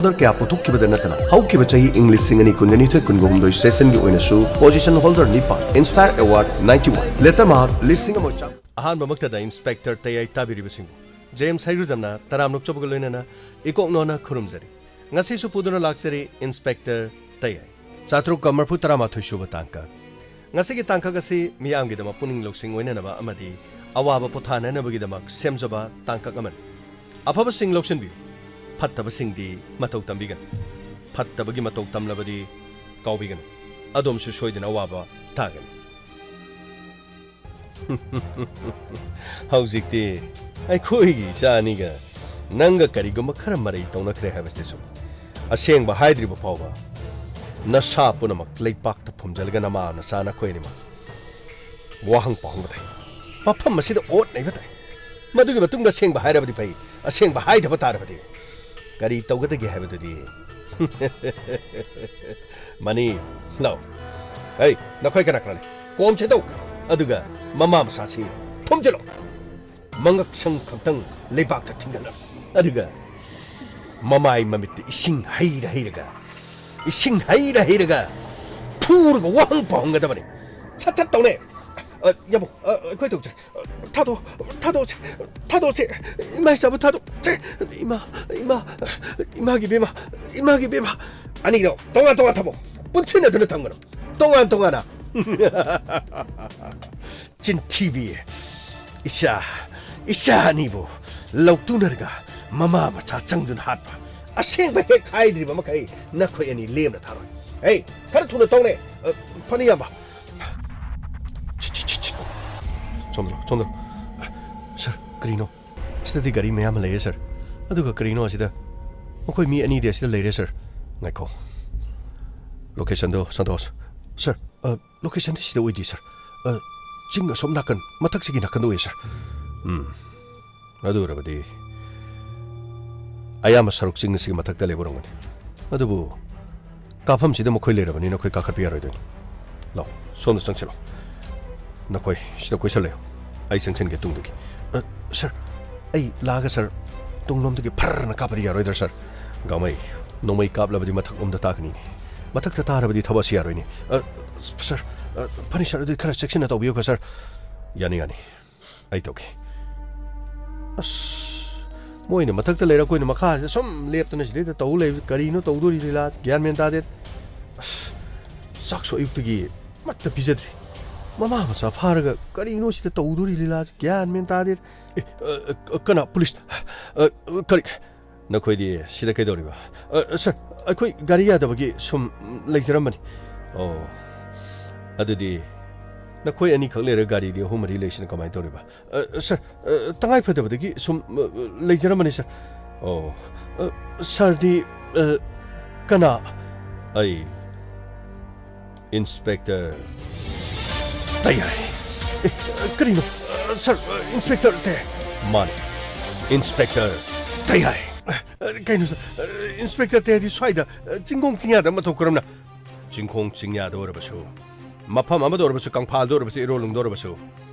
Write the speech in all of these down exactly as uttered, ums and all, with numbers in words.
Order ꯀꯌꯥ ꯄꯨꯊꯣꯛꯈꯤꯕꯗ ꯅꯠꯇꯅ, ꯍꯧꯈꯤꯕ ꯆꯍꯤ ꯏꯪ ꯂꯤꯁꯤꯡ ꯑꯅꯤ ꯀꯨꯟꯅꯤꯊꯣꯏ ꯀꯨꯟꯍꯨꯝꯗꯣꯏ ꯁꯦꯁꯟꯒꯤ ꯑꯣꯏꯅꯁꯨ ꯄꯣꯖꯤꯁꯟ ꯍꯣꯜꯗꯔ ꯅꯤꯄꯥꯟ, inspire award ninety one, letter mark ꯂꯤꯁꯤꯡ ꯑꯃ ꯆꯥꯝ- ꯑꯍꯥꯟꯕꯃꯛꯇꯗ ꯏꯟꯁꯄꯦꯛꯇꯔ ꯇꯌꯥꯏ ꯇꯥꯕꯤꯔꯤꯕꯁꯤꯡꯕꯨ ꯖꯦꯝꯁ ꯍꯩꯔꯨꯖꯝꯅ ꯇꯔꯥꯝꯅ ꯑꯣꯛꯆꯕꯒ ꯂꯣꯏꯅꯅ ꯏꯀꯣꯛ ꯅꯣꯟꯅ ꯈꯨꯔꯨꯝꯖꯔꯤ꯫ ꯉꯁꯤꯁꯨ ꯄꯨꯗꯨꯅ ꯂꯥꯛꯆꯔꯤ ꯏꯟꯁꯄꯦꯛꯇꯔ ꯇꯌꯥꯏ꯫ ꯆꯥꯇ꯭ꯔꯨꯛꯀ ꯃꯔꯤꯐꯨ ꯇꯔꯥꯃꯥꯊꯣꯏ ꯁꯨꯕ ꯇꯥꯡꯀꯛ꯫ ꯉꯁꯤꯒꯤ ꯇꯥꯡꯀꯛ ꯑꯁꯤ ꯃꯤꯌꯥꯝꯒꯤꯗꯃꯛ ꯄꯨꯛꯅꯤꯡ ꯂꯧꯁꯤꯡ ꯑꯣꯏꯅꯅꯕ ꯑꯃꯗꯤ ꯑꯋꯥꯕ ꯄꯣꯊꯥꯅꯅꯕꯒꯤꯗꯃꯛ ꯁꯦꯝꯖꯕ ꯇꯥꯡꯀꯛ ꯑꯃꯅꯤ꯫ ꯑꯐꯕꯁꯤꯡ ꯂꯧꯁꯤꯟꯕꯤꯌꯨ, ꯐꯠꯇꯕꯁꯤꯡꯗꯤ ꯃꯇꯧ ꯇꯝꯕꯤꯒꯅꯨ꯫ ꯐꯠꯇꯕꯒꯤ ꯃꯇꯧ ꯇꯝꯂꯕꯗꯤ ꯀꯥꯎꯕꯤꯒꯅꯨ, ꯑꯗꯣꯝꯁꯨ ꯁꯣꯏꯗꯅ ꯑꯋꯥꯕ ꯇꯥꯒꯅꯤ꯫ ꯍꯧꯖꯤꯛꯇꯤ ꯑꯩꯈꯣꯏꯒꯤ ꯏꯆꯥ ꯑꯅꯤꯒ ꯅꯪꯒ ꯀꯔꯤꯒꯨꯝꯕ ꯈꯔ ꯃꯔꯩ ꯇꯧꯅꯈ꯭ꯔꯦ ꯍꯥꯏꯕꯁꯤꯗꯁꯨ, ꯑꯁꯦꯡꯕ ꯍꯥꯏꯗ꯭ꯔꯤꯕ ꯐꯥꯎꯕ ꯅꯁꯥ ꯄꯨꯝꯅꯃꯛ ꯂꯩꯄꯥꯛꯇ ꯐꯨꯝꯖꯤꯜꯂꯒ ꯅꯃꯥ ꯅꯆꯥ ꯅꯈꯣꯏ ꯑꯅꯤꯃꯛ ꯋꯥꯍꯪ ꯄꯥꯎꯍꯪꯕ ꯇꯥꯏ꯫ ꯃꯐꯝ ꯑꯁꯤꯗ ꯑꯣꯠ ꯅꯩꯕ ꯇꯥꯏ꯫ ꯃꯗꯨꯒꯤ ꯃꯇꯨꯡꯗ ꯑꯁꯦꯡꯕ ꯍꯥꯏꯔꯕꯗꯤ ꯐꯩ, ꯑꯁꯦꯡꯕ ꯍꯥꯏꯗꯕ ꯇꯥꯔꯕꯗꯤ ꯀꯔꯤ ꯇꯧꯒꯗꯒꯦ ꯍꯥꯏꯕꯗꯨꯗꯤ꯫ ꯃꯅꯤ, ꯂꯥꯎ꯫ ꯍꯩ, ꯅꯈꯣꯏ ꯀꯅꯥ ꯀꯅꯥ ꯂꯩ? ꯀꯣꯝꯁꯦ ꯇꯧ꯫ ꯑꯗꯨꯒ ꯃꯃꯥ ꯃꯆꯥꯁꯤ ꯐꯨꯝꯖꯤꯜꯂꯣ꯫ ꯃꯉꯛꯁꯪ ꯈꯛꯇꯪ ꯂꯩꯕꯥꯛꯇ ꯊꯤꯡꯒꯠꯂꯣ꯫ ꯑꯗꯨꯒ ꯃꯃꯥꯏ ꯃꯃꯤꯠꯇ ꯏꯁꯤꯡ ꯍꯩꯔ ꯍꯩꯔꯒ, ꯏꯁꯤꯡ ꯍꯩꯔ ꯍꯩꯔꯒ ꯐꯨꯔꯒ ꯋꯥꯍꯪ ꯄꯥꯎꯍꯪꯒꯗꯕꯅꯤ꯫ ꯁꯠ ꯁꯠ ꯇꯧꯅꯦ꯫ ꯑ, ꯌꯥꯕꯣ, ꯑ, ꯑꯩꯈꯣꯏ ꯇꯧꯖꯩ꯫ ꯊꯥꯗꯣꯛ, ꯊꯥꯗꯣꯛꯁꯦ, ꯊꯥꯗꯣꯛꯁꯦ꯫ ꯏꯃꯥ ꯏꯆꯥꯕꯨ ꯊꯥꯗꯣꯛꯁꯦ꯫ ꯏꯃꯥ, ꯏꯃꯥ, ꯏꯃꯥꯒꯤ ꯕꯦꯝꯃ, ꯏꯃꯥꯒꯤ ꯕꯦꯝꯃ꯫ ꯑꯅꯤꯗꯣ ꯇꯣꯉꯥꯟ ꯇꯣꯉꯥꯟ ꯊꯝꯃꯣ꯫ ꯄꯨꯟꯁꯤꯟꯅꯗꯨꯅ ꯊꯝꯒꯅꯨ꯫ ꯇꯣꯉꯥꯟ ꯇꯣꯉꯥꯟꯅ꯫ ꯆꯤꯟꯊꯤꯕꯤ꯫ ꯏꯆꯥ, ꯏꯆꯥ ꯑꯅꯤꯕꯨ ꯂꯧꯇꯨꯅꯔꯒ ꯃꯃꯥ ꯃꯆꯥ ꯆꯪꯗꯨꯅ ꯍꯥꯠꯄ꯫ ꯑꯁꯦꯡꯕ ꯍꯦꯛ ꯍꯥꯏꯗ꯭ꯔꯤꯕ ꯃꯈꯩ ꯅꯈꯣꯏ ꯑꯅꯤ ꯂꯦꯝꯅ ꯊꯥꯔꯣꯏ꯫ ꯍꯦ, ꯈꯔ ꯊꯨꯅ ꯇꯧꯅꯦ꯫ ꯑ, ꯐꯅꯤ ꯏꯌꯥꯝꯕ꯫ ꯁꯤ, ꯁꯤ, ꯁꯤ, ꯁꯤ꯫ ꯁꯣꯝꯗ ꯂꯥꯎ, ꯁꯣꯝꯗ ꯂꯥꯎ꯫ ꯁꯥꯔ, ꯀꯔꯤꯅꯣ? ꯁꯤꯗꯗꯤ ꯒꯥꯔꯤ ꯃꯌꯥꯝ ꯑꯃ ꯂꯩꯔꯦ, ꯁꯥꯔ꯫ ꯑꯗꯨꯒ ꯀꯔꯤꯅꯣ ꯑꯁꯤꯗ? ꯃꯈꯣꯏ ꯃꯤ ꯑꯅꯤꯗꯤ ꯑꯁꯤꯗ ꯂꯩꯔꯦ, ꯁꯥꯔ꯫ ꯉꯥꯏꯈꯣ꯫ ꯂꯣꯀꯦꯁꯟꯗꯣ, ꯁꯟꯇꯣꯁ꯫ ꯁꯥꯔ, ꯑ, ꯂꯣꯀꯦꯁꯟꯗꯤ ꯁꯤꯗ ꯑꯣꯏꯗꯦ, ꯁꯥꯔ꯫ ꯑ, ꯆꯤꯡ ꯑꯁꯣꯝ ꯅꯥꯀꯟ, ꯃꯊꯛꯁꯤꯒꯤ ꯅꯥꯀꯟꯗ ꯑꯣꯏꯌꯦ, ꯁꯥꯔ꯫ ꯎꯝ꯫ ꯑꯗꯨ ꯑꯣꯏꯔꯕꯗꯤ ꯑꯌꯥꯝꯕ ꯁꯔꯨꯛ ꯆꯤꯡ ꯑꯁꯤꯒꯤ ꯃꯊꯛꯇ ꯂꯩꯕ ꯑꯣꯏꯔꯝꯒꯅꯤ꯫ ꯑꯗꯨꯕꯨ ꯀꯥꯐꯝꯁꯤꯗ ꯃꯈꯣꯏ ꯂꯩꯔꯕꯅꯤꯅ ꯑꯩꯈꯣꯏ ꯀꯥꯈꯠꯄ ꯌꯥꯔꯣꯏꯗꯣꯏꯅꯤ꯫ ꯂꯥꯎ, ꯁꯣꯝꯗ ꯆꯪꯁꯤꯜꯂꯣ꯫ ꯅꯈꯣꯏ ꯁꯤꯗ ꯀꯣꯏꯁꯜꯂꯣ꯫ ꯑꯩ ꯆꯪꯁꯤꯟꯒꯦ ꯇꯨꯡꯗꯒꯤ꯫ ꯑ, ꯁꯥꯔ, ꯑꯩ ꯂꯥꯛꯑꯒ, ꯁꯥꯔ, ꯇꯨꯡꯂꯣꯝꯗꯒꯤ ꯐꯔꯅ ꯀꯥꯞꯄꯗꯤ ꯌꯥꯔꯣꯏꯗ꯭ꯔꯥ, ꯁꯥꯔ? ꯒꯥꯡꯃꯩ, ꯅꯣꯡꯃꯩ ꯀꯥꯞꯂꯕꯗꯤ ꯃꯊꯛꯂꯣꯝꯗ ꯇꯥꯒꯅꯤꯅꯦ꯫ ꯃꯊꯛꯇ ꯇꯥꯔꯕꯗꯤ ꯊꯕꯛ ꯑꯁꯤ ꯌꯥꯔꯣꯏꯅꯦ꯫ ꯑ, ꯁꯥꯔ, ꯑ, ꯐꯅꯤ ꯁꯥꯔ, ꯑꯗꯨꯗꯤ ꯈꯔ ꯆꯦꯛꯁꯤꯟꯅ ꯇꯧꯕꯤꯌꯨꯀꯣ ꯁꯥꯔ꯫ ꯌꯥꯅꯤ, ꯌꯥꯅꯤ꯫ ꯑꯩ ꯇꯧꯒꯦ꯫ ꯑꯁ, ꯃꯣꯏꯅ ꯃꯊꯛꯇ ꯂꯩꯔ ꯑꯩꯈꯣꯏꯅ ꯃꯈꯥꯁꯤꯗ ꯁꯨꯝ ꯂꯦꯞꯇꯅ ꯁꯤꯗꯩꯗ ꯇꯧ ꯂꯩꯕꯁꯤ ꯀꯔꯤꯅꯣ ꯇꯧꯗꯣꯔꯤ ꯂꯤꯂꯥ? ꯒ꯭ꯌꯥꯟ ꯃꯦꯟ ꯇꯥꯗꯦ꯫ ꯑꯁ, ꯆꯥꯛꯁꯨ ꯑꯌꯨꯛꯇꯒꯤ ꯑꯃꯠꯇ ꯄꯤꯖꯗ꯭ꯔꯤ꯫ ꯃꯃꯥ ꯃꯆꯥ ꯐꯥꯔꯒ ꯀꯔꯤꯅꯣ ꯁꯤꯗ ꯇꯧꯗꯣꯔꯤ ꯂꯤꯂꯥꯁꯤ? ꯒ꯭ꯌꯥꯟ ꯃꯦꯟ ꯇꯥꯗꯦ꯫ ꯑꯦ, ꯑ, ꯑ, ꯀꯅꯥ? ꯄꯨꯂꯤꯁ? ꯑ, ꯀꯔꯤ? ꯅꯈꯣꯏꯗꯤ ꯁꯤꯗ ꯀꯩꯗꯧꯔꯤꯕ? ꯑ, ꯁꯥꯔ, ꯑꯩꯈꯣꯏ ꯒꯥꯔꯤ ꯌꯥꯗꯕꯒꯤ ꯁꯨꯝ ꯂꯩꯖꯔꯝꯕꯅꯤ꯫ ꯑꯣ, ꯑꯗꯨꯗꯤ ꯅꯈꯣꯏ ꯑꯅꯤꯈꯛ ꯂꯩꯔꯒ ꯒꯥꯔꯤꯗꯤ ꯑꯍꯨꯝ ꯃꯔꯤ ꯂꯩꯁꯤꯅ ꯀꯃꯥꯏꯅ ꯇꯧꯔꯤꯕ? ꯑ, ꯁꯥꯔ, ꯑ, ꯇꯉꯥꯏ ꯐꯗꯕꯗꯒꯤ ꯁꯨꯝ, ꯑ, ꯂꯩꯖꯔꯝꯕꯅꯤ, ꯁꯥꯔ꯫ ꯑꯣ, ꯑ, ꯁꯥꯔꯗꯤ, ꯑ, ꯀꯅꯥ? ꯑꯩ ꯏꯟꯁꯄꯦꯛꯇꯔ ꯇꯌꯥꯏ꯫ ꯑꯦ, ꯀꯔꯤꯅꯣ? ꯑ, ꯁꯥꯔ, ꯑ, ꯏꯟꯁꯄꯦꯛꯇꯔ ꯇꯌꯥꯏ꯫ ꯃꯥꯅꯤ, ꯏꯟꯁꯄꯦꯛꯇꯔ ꯇꯌꯥꯏ꯫ ꯑ, ꯀꯩꯅꯣ, ꯁꯥꯔ? ꯑ, ꯏꯟꯁꯄꯦꯛꯇꯔ ꯇꯌꯥꯏꯗꯤ ꯁ꯭ꯋꯥꯏꯗ, ꯑ, ꯆꯤꯡꯈꯣꯡ ꯆꯤꯡꯌꯥꯗ ꯑꯃ ꯊꯣꯛ ꯀꯔꯝꯅ? ꯆꯤꯡꯈꯣꯡ ꯆꯤꯡꯌꯥꯗ ꯑꯣꯏꯔꯕꯁꯨ, ꯃꯐꯝ ꯑꯃꯗ ꯑꯣꯏꯔꯕꯁꯨ, ꯀꯪꯐꯥꯜꯗ ꯑꯣꯏꯔꯕꯁꯨ, ꯏꯔꯣꯜꯅꯨꯡꯗ ꯑꯣꯏꯔꯕꯁꯨ,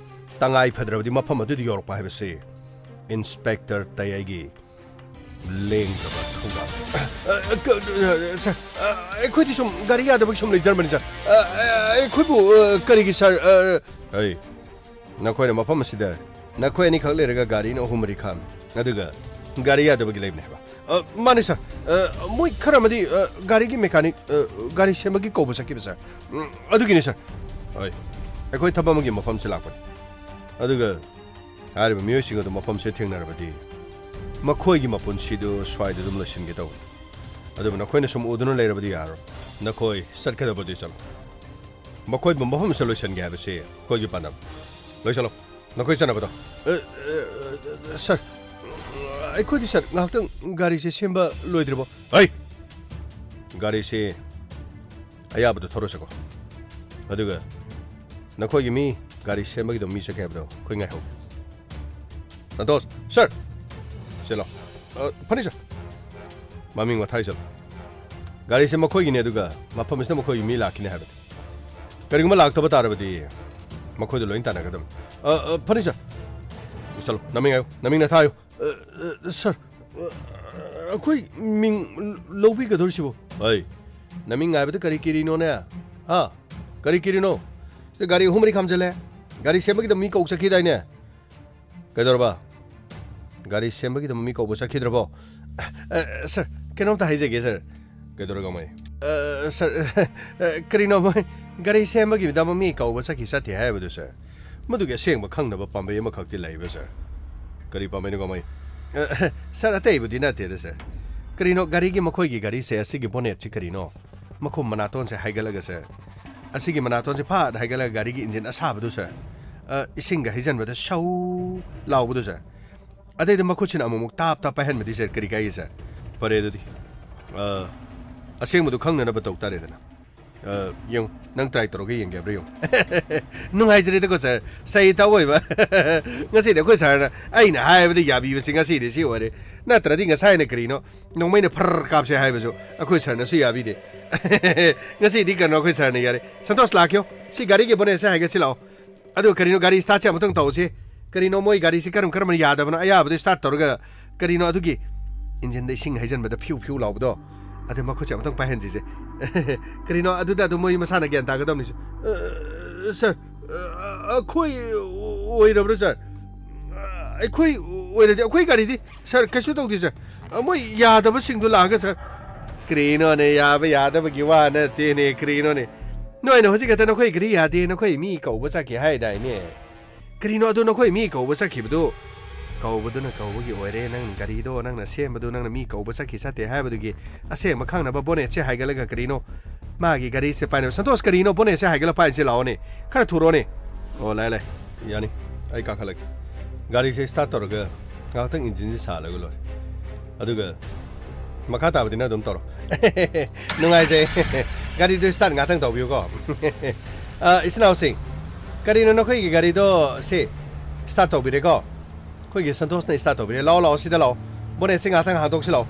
ꯇꯉꯥꯏ ꯐꯗ꯭ꯔꯕꯗꯤ ꯃꯐꯝ ꯑꯗꯨꯗ ꯌꯧꯔꯛꯄ ꯍꯥꯏꯕꯁꯤ ꯏꯟꯁꯄꯦꯛꯇꯔ ꯇꯌꯥꯏꯒꯤ ꯂꯦꯡꯗ꯭ꯔꯕ ꯊꯧꯗꯥꯡ꯫ ꯑ, ꯑ, ꯀ-, ꯑ, ꯁꯥꯔ, ꯑ, ꯑꯩꯈꯣꯏꯗꯤ ꯁꯨꯝ ꯒꯥꯔꯤ ꯌꯥꯗꯕꯒꯤ ꯁꯨꯝ ꯂꯩꯖꯔꯝꯕꯅꯤ, ꯁꯥꯔ꯫ ꯑ, ꯑ, ꯑꯩꯈꯣꯏꯕꯨ, ꯑ, ꯀꯔꯤꯒꯤ, ꯁꯥꯔ? ꯑ, ꯑꯩ, ꯅꯈꯣꯏꯅ ꯃꯐꯝ ꯑꯁꯤꯗ ꯅꯈꯣꯏ ꯑꯅꯤꯈꯛ ꯂꯩꯔꯒ ꯒꯥꯔꯤꯅ ꯑꯍꯨꯝ ꯃꯔꯤ ꯈꯥꯝꯃꯤ, ꯑꯗꯨꯒ ꯒꯥꯔꯤ ꯌꯥꯗꯕꯒꯤ ꯂꯩꯕꯅꯦ ꯍꯥꯏꯕ? ꯑ, ꯃꯥꯅꯤ, ꯁꯥꯔ꯫ ꯑ, ꯃꯣꯏ ꯈꯔ ꯑꯃꯗꯤ, ꯑ, ꯒꯥꯔꯤꯒꯤ ꯃꯦꯀꯥꯅꯤꯛ, ꯑ, ꯒꯥꯔꯤ ꯁꯦꯝꯕꯒꯤ ꯀꯧꯕ ꯆꯠꯈꯤꯕ, ꯁꯥꯔ꯫ ꯎꯝ, ꯑꯗꯨꯒꯤꯅꯤ, ꯁꯥꯔ꯫ ꯍꯣꯏ, ꯑꯩꯈꯣꯏ ꯊꯕꯛ ꯑꯃꯒꯤ ꯃꯐꯝꯁꯤ ꯂꯥꯛꯄꯅꯤ꯫ ꯑꯗꯨꯒ ꯍꯥꯏꯔꯤꯕ ꯃꯤꯑꯣꯏꯁꯤꯡ ꯑꯗꯨ ꯃꯐꯝꯁꯤꯗ ꯊꯦꯡꯅꯔꯕꯗꯤ ꯃꯈꯣꯏꯒꯤ ꯃꯄꯨꯟꯁꯤꯗꯨ ꯁ꯭ꯋꯥꯏꯗ ꯑꯗꯨꯝ ꯂꯣꯏꯁꯤꯟꯒꯦ ꯇꯧꯕꯅꯤ꯫ ꯑꯗꯨꯕꯨ ꯅꯈꯣꯏꯅ ꯁꯨꯝ ꯎꯗꯨꯅ ꯂꯩꯔꯕꯗꯤ ꯌꯥꯔꯣꯏ꯫ ꯅꯈꯣꯏ ꯆꯠꯀꯗꯕꯗꯤ ꯆꯠꯂꯣ꯫ ꯃꯈꯣꯏꯕꯨ ꯃꯐꯝꯁꯤꯗ ꯂꯣꯏꯁꯤꯟꯒꯦ ꯍꯥꯏꯕꯁꯤ ꯑꯩꯈꯣꯏꯒꯤ ꯄꯥꯟꯗꯝ꯫ ꯂꯣꯏꯁꯤꯜꯂꯣ꯫ ꯅꯈꯣꯏ ꯆꯠꯅꯕꯗꯣ꯫ ꯑ, ꯑ, ꯑ, ꯁꯥꯔ, ꯑꯩꯈꯣꯏꯗꯤ, ꯁꯥꯔ, ꯉꯥꯏꯍꯥꯛꯇꯪ ꯒꯥꯔꯤꯁꯦ ꯁꯦꯝꯕ ꯂꯣꯏꯗ꯭ꯔꯤꯕꯣ? ꯍꯩ! ꯒꯥꯔꯤꯁꯦ ꯑꯌꯥꯕꯗꯣ ꯊꯧꯔꯁꯤꯀꯣ꯫ ꯑꯗꯨꯒ ꯅꯈꯣꯏꯒꯤ ꯃꯤ ꯒꯥꯔꯤ ꯁꯦꯝꯕꯒꯤꯗꯣ ꯃꯤ ꯆꯠꯀꯦ ꯍꯥꯏꯕꯗꯣ ꯑꯩꯈꯣꯏ ꯉꯥꯏꯍꯧꯒꯦ꯫ ꯁꯟꯇꯣꯁ, ꯁꯥꯔ! ꯆꯦꯜꯂꯣ꯫ ꯑ, ꯐꯅꯤ, ꯁꯥꯔ꯫ ꯃꯃꯤꯡ ꯃꯊꯥ ꯆꯠꯂꯣ꯫ ꯒꯥꯔꯤꯁꯦ ꯃꯈꯣꯏꯒꯤꯅꯤ, ꯑꯗꯨꯒ ꯃꯐꯝ ꯑꯁꯤꯗ ꯃꯈꯣꯏꯒꯤ ꯃꯤ ꯂꯥꯛꯈꯤꯅꯤ ꯍꯥꯏꯕꯅꯤ꯫ ꯀꯔꯤꯒꯨꯝꯕ ꯂꯥꯛꯇꯕ ꯇꯥꯔꯕꯗꯤ ꯃꯈꯣꯏꯗ ꯂꯣꯏꯅ ꯇꯥꯟꯅꯒꯗꯕꯅꯤ꯫ ꯑ, ꯑ, ꯐꯅꯤ, ꯁꯥꯔ꯫ ꯆꯠꯂꯣ, ꯅꯃꯤꯡ ꯍꯥꯏꯌꯨ, ꯅꯃꯤꯡ ꯅꯊꯥ ꯍꯥꯏꯌꯨ꯫ ꯑ, ꯑ, ꯁꯥꯔ, ꯑ, ꯑꯩꯈꯣꯏ ꯃꯤꯡ ꯂꯧꯕꯤꯒꯗꯧꯔꯤꯁꯤꯕꯨ? ꯑꯩ, ꯅꯃꯤꯡ ꯍꯥꯏꯕꯗ ꯀꯔꯤ ꯀꯤꯔꯤꯅꯣꯅꯦ? ꯍꯥ? ꯀꯔꯤ ꯀꯤꯔꯤꯅꯣ? ꯁꯤꯗ ꯒꯥꯔꯤ ꯑꯍꯨꯝ ꯃꯔꯤ ꯈꯥꯝꯖꯜꯂꯦ꯫ ꯒꯥꯔꯤ ꯁꯦꯝꯕꯒꯤꯗ ꯃꯤ ꯀꯧ ꯆꯠꯈꯤꯗꯥꯏꯅꯦ? ꯀꯩꯗꯧꯔꯕ? ꯒꯥꯔꯤ ꯁꯦꯝꯕꯒꯤꯗ ꯃꯤ ꯀꯧꯕ ꯆꯠꯈꯤꯗ꯭ꯔꯕꯣ? ꯑ, ꯁꯥꯔ, ꯀꯩꯅꯣꯝꯇ ꯍꯥꯏꯖꯒꯦ, ꯁꯥꯔ꯫ ꯀꯩꯗꯧꯔꯒꯦ, ꯃꯥꯏ? ꯑ, ꯁꯥꯔ, ꯑ, ꯀꯔꯤꯅꯣ, ꯃꯣꯏ ꯒꯥꯔꯤ ꯁꯦꯝꯕꯒꯤꯗꯃꯛ ꯃꯤ ꯀꯧꯕ ꯆꯠꯈꯤ ꯆꯠꯇꯦ ꯍꯥꯏꯕꯗꯨ, ꯁꯥꯔ? ꯃꯗꯨꯒꯤ ꯑꯁꯦꯡꯕ ꯈꯪꯅꯕ ꯄꯥꯝꯕꯩ ꯑꯃꯈꯛꯇꯤ ꯂꯩꯕ, ꯁꯥꯔ꯫ ꯀꯔꯤ ꯄꯥꯝꯕꯩꯅꯣ, ꯀꯃꯥꯏ? ꯑ, ꯁꯥꯔ, ꯑꯇꯩꯕꯨꯗꯤ ꯅꯠꯇꯦꯗ, ꯁꯥꯔ꯫ ꯀꯔꯤꯅꯣ, ꯒꯥꯔꯤꯒꯤ, ꯃꯈꯣꯏꯒꯤ ꯒꯥꯔꯤꯁꯦ, ꯑꯁꯤꯒꯤ ꯕꯣꯅꯦꯠꯁꯤ ꯀꯔꯤꯅꯣ? ꯃꯈꯨꯝ ꯃꯅꯥꯇꯣꯟꯁꯦ ꯍꯥꯏꯒꯠꯂꯒ, ꯁꯥꯔ, ꯑꯁꯤꯒꯤ ꯃꯅꯥꯇꯣꯟꯁꯦ ꯐꯥꯠ ꯍꯥꯏꯒꯠꯂꯒ ꯒꯥꯔꯤꯒꯤ ꯏꯟꯖꯤꯟ ꯑꯁꯥꯕꯗꯨ, ꯁꯥꯔ, ꯑ, ꯏꯁꯤꯡꯒ ꯍꯩꯖꯤꯟꯕꯗ ꯁꯧ ꯂꯥꯎꯕꯗꯨ, ꯁꯥꯔ꯫ ꯑꯗꯩꯗ ꯃꯈꯨꯠꯁꯤꯅ ꯑꯃꯨꯛꯃꯨꯛ ꯇꯥꯞ ꯇꯥꯞ ꯄꯥꯏꯍꯟꯕꯗꯤ, ꯁꯥꯔ, ꯀꯔꯤ ꯀꯥꯏꯒꯦ, ꯁꯥꯔ? ꯐꯔꯦ, ꯑꯗꯨꯗꯤ, ꯑ, ꯑꯁꯦꯡꯕꯗꯨ ꯈꯪꯅꯅꯕ ꯇꯧ ꯇꯥꯔꯦꯗꯅ꯫ ꯑ, ꯌꯦꯡꯉꯨ, ꯅꯪ ꯇ꯭ꯔꯥꯏ ꯇꯧꯔꯒ ꯌꯦꯡꯒꯦ ꯍꯥꯏꯕ꯭ꯔꯥ ꯌꯦꯡꯉꯨ꯫ ꯅꯨꯡꯉꯥꯏꯖꯔꯦꯗꯀꯣ, ꯁꯥꯔ꯫ ꯁꯩ ꯇꯧꯑꯣꯏꯕ꯫ ꯉꯁꯤꯗꯤ ꯑꯩꯈꯣꯏ ꯁꯥꯔꯅ ꯑꯩꯅ ꯍꯥꯏꯕꯗ ꯌꯥꯕꯤꯕꯁꯤ ꯉꯁꯤꯗꯤ ꯁꯤ ꯑꯣꯏꯔꯦ꯫ ꯅꯠꯇ꯭ꯔꯗꯤ ꯉꯁꯥꯏꯅ ꯀꯔꯤꯅꯣ, ꯅꯣꯡꯃꯩꯅ ꯐꯔ ꯀꯥꯞꯁꯦ ꯍꯥꯏꯕꯁꯨ ꯑꯩꯈꯣꯏ ꯁꯥꯔꯅꯁꯨ ꯌꯥꯕꯤꯗꯦ꯫ ꯉꯁꯤꯗꯤ ꯀꯩꯅꯣ, ꯑꯩꯈꯣꯏ ꯁꯥꯔꯅ ꯌꯥꯔꯦ꯫ ꯁꯟꯇꯣꯁ, ꯂꯥꯛꯈꯤꯌꯣ꯫ ꯁꯤ ꯒꯥꯔꯤꯒꯤ ꯕꯣꯅꯦꯠꯁꯦ ꯍꯥꯏꯒꯠꯁꯤ ꯂꯥꯛꯑꯣ꯫ ꯑꯗꯨꯒ ꯀꯔꯤꯅꯣ, ꯒꯥꯔꯤ ꯁ꯭ꯇꯥꯔꯠꯁꯦ ꯑꯃꯨꯛꯇꯪ ꯇꯧꯁꯤ꯫ ꯀꯔꯤꯅꯣ, ꯃꯣꯏ ꯒꯥꯔꯤꯁꯤ ꯀꯔꯝ ꯀꯔꯝꯕꯅ ꯌꯥꯗꯕꯅꯣ? ꯑꯌꯥꯕꯗꯣ ꯁ꯭ꯇꯥꯔꯠ ꯇꯧꯔꯒ, ꯀꯔꯤꯅꯣ, ꯑꯗꯨꯒꯤ ꯏꯟꯖꯤꯟꯗ ꯏꯁꯤꯡ ꯍꯩꯖꯤꯟꯕꯗ ꯐ꯭ꯌꯨ ꯐ꯭ꯌꯨ ꯂꯥꯎꯕꯗꯣ, ꯑꯗꯨ ꯃꯈꯨꯠꯁꯦ ꯑꯃꯨꯛꯇꯪ ꯄꯥꯏꯍꯟꯁꯤꯁꯦ꯫ ꯀꯔꯤꯅꯣ, ꯑꯗꯨꯗ ꯑꯗꯨꯝ ꯃꯣꯏ ꯃꯁꯥꯅ ꯒ꯭ꯌꯥꯟ ꯇꯥꯒꯗꯕꯅꯤ꯫ ꯑ, ꯁꯥꯔ, ꯑ, ꯑꯩꯈꯣꯏ ꯑꯣꯏꯔꯕ꯭ꯔꯥ, ꯁꯥꯔ? ꯑ, ꯑꯩꯈꯣꯏ ꯑꯣꯏꯔꯗꯤ, ꯑꯩꯈꯣꯏ ꯒꯥꯔꯤꯗꯤ, ꯁꯥꯔ, ꯀꯩꯁꯨ ꯇꯧꯗꯦ, ꯁꯥꯔ꯫ ꯑ, ꯃꯣꯏ ꯌꯥꯗꯕꯁꯤꯡꯗꯨ ꯂꯥꯛꯑꯒ, ꯁꯥꯔ, ꯀꯔꯤꯅꯣꯅꯦ, ꯌꯥꯕ ꯌꯥꯗꯕꯒꯤ ꯋꯥ ꯅꯠꯇꯦꯅꯦ, ꯀꯔꯤꯅꯣꯅꯦ? ꯅꯣꯏꯅ ꯍꯧꯖꯤꯛ ꯈꯛꯇ ꯅꯈꯣꯏ ꯒꯥꯔꯤ ꯌꯥꯗꯦ, ꯅꯈꯣꯏ ꯃꯤ ꯀꯧꯕ ꯆꯠꯈꯤ ꯍꯥꯏꯗꯥꯏꯅꯦ? ꯀꯔꯤꯅꯣ ꯑꯗꯨ ꯅꯈꯣꯏ ꯃꯤ ꯀꯧꯕ ꯆꯠꯈꯤꯕꯗꯨ? ꯀꯧꯕꯗꯨꯅ ꯀꯧꯕꯒꯤ ꯑꯣꯏꯔꯦ, ꯅꯪ ꯒꯥꯔꯤꯗꯣ ꯅꯪꯅ ꯁꯦꯝꯕꯗꯨ, ꯅꯪꯅ ꯃꯤ ꯀꯧꯕ ꯆꯠꯈꯤ ꯆꯠꯇꯦ ꯍꯥꯏꯕꯗꯨꯒꯤ ꯑꯁꯦꯡꯕ ꯈꯪꯅꯕ ꯕꯣꯅꯦꯠꯁꯦ ꯍꯥꯏꯒꯠꯂꯒ ꯀꯔꯤꯅꯣ? ꯃꯥꯒꯤ ꯒꯥꯔꯤꯁꯦ ꯄꯥꯏꯅꯕ꯫ ꯁꯟꯇꯣꯁ, ꯀꯔꯤꯅꯣ ꯕꯣꯅꯦꯠꯁꯦ ꯍꯥꯏꯒꯠꯂ ꯄꯥꯏꯁꯦ? ꯂꯥꯛꯑꯣꯅꯦ, ꯈꯔ ꯊꯨꯔꯣꯅꯦ꯫ ꯑꯣ, ꯂꯥꯛꯑꯦ, ꯂꯥꯛꯑꯦ, ꯌꯥꯅꯤ, ꯑꯩ ꯀꯥꯈꯠꯂꯒꯦ꯫ ꯒꯥꯔꯤꯁꯦ ꯁ꯭ꯇꯥꯔꯠ ꯇꯧꯔꯒ ꯉꯥꯏꯍꯥꯛꯇꯪ ꯏꯟꯖꯤꯟꯁꯦ ꯁꯥꯜꯂꯒ ꯂꯣꯏꯔꯦ꯫ ꯑꯗꯨꯒ ꯃꯈꯥ ꯇꯥꯕꯗꯤ ꯅꯪ ꯑꯗꯨꯝ ꯇꯧꯔꯣ꯫ ꯅꯨꯡꯉꯥꯏꯖꯩ꯫ ꯒꯥꯔꯤꯗꯨ ꯁ꯭ꯇꯥꯔꯠ ꯉꯥꯛꯇꯪ ꯇꯧꯕꯤꯌꯨꯀꯣ꯫ ꯑ, ꯏꯆꯤꯟ ꯏꯅꯥꯎꯁꯤꯡ, ꯀꯔꯤꯅꯣ ꯅꯈꯣꯏꯒꯤ ꯒꯥꯔꯤꯗꯣ ꯁꯤ ꯁ꯭ꯇꯥꯔꯠ ꯇꯧꯕꯤꯔꯦꯀꯣ? ꯑꯩꯈꯣꯏꯒꯤ ꯁꯟꯇꯣꯁꯅ ꯁ꯭ꯇꯥꯔꯠ ꯇꯧꯕꯤꯔꯦ꯫ ꯂꯥꯛꯑꯣ, ꯂꯥꯛꯑꯣ, ꯁꯤꯗ ꯂꯥꯛꯑꯣ꯫ ꯕꯣꯅꯦꯠꯁꯦ ꯉꯥꯛꯇꯪ ꯍꯥꯡꯗꯣꯛꯁꯤ ꯂꯥꯛꯑꯣ꯫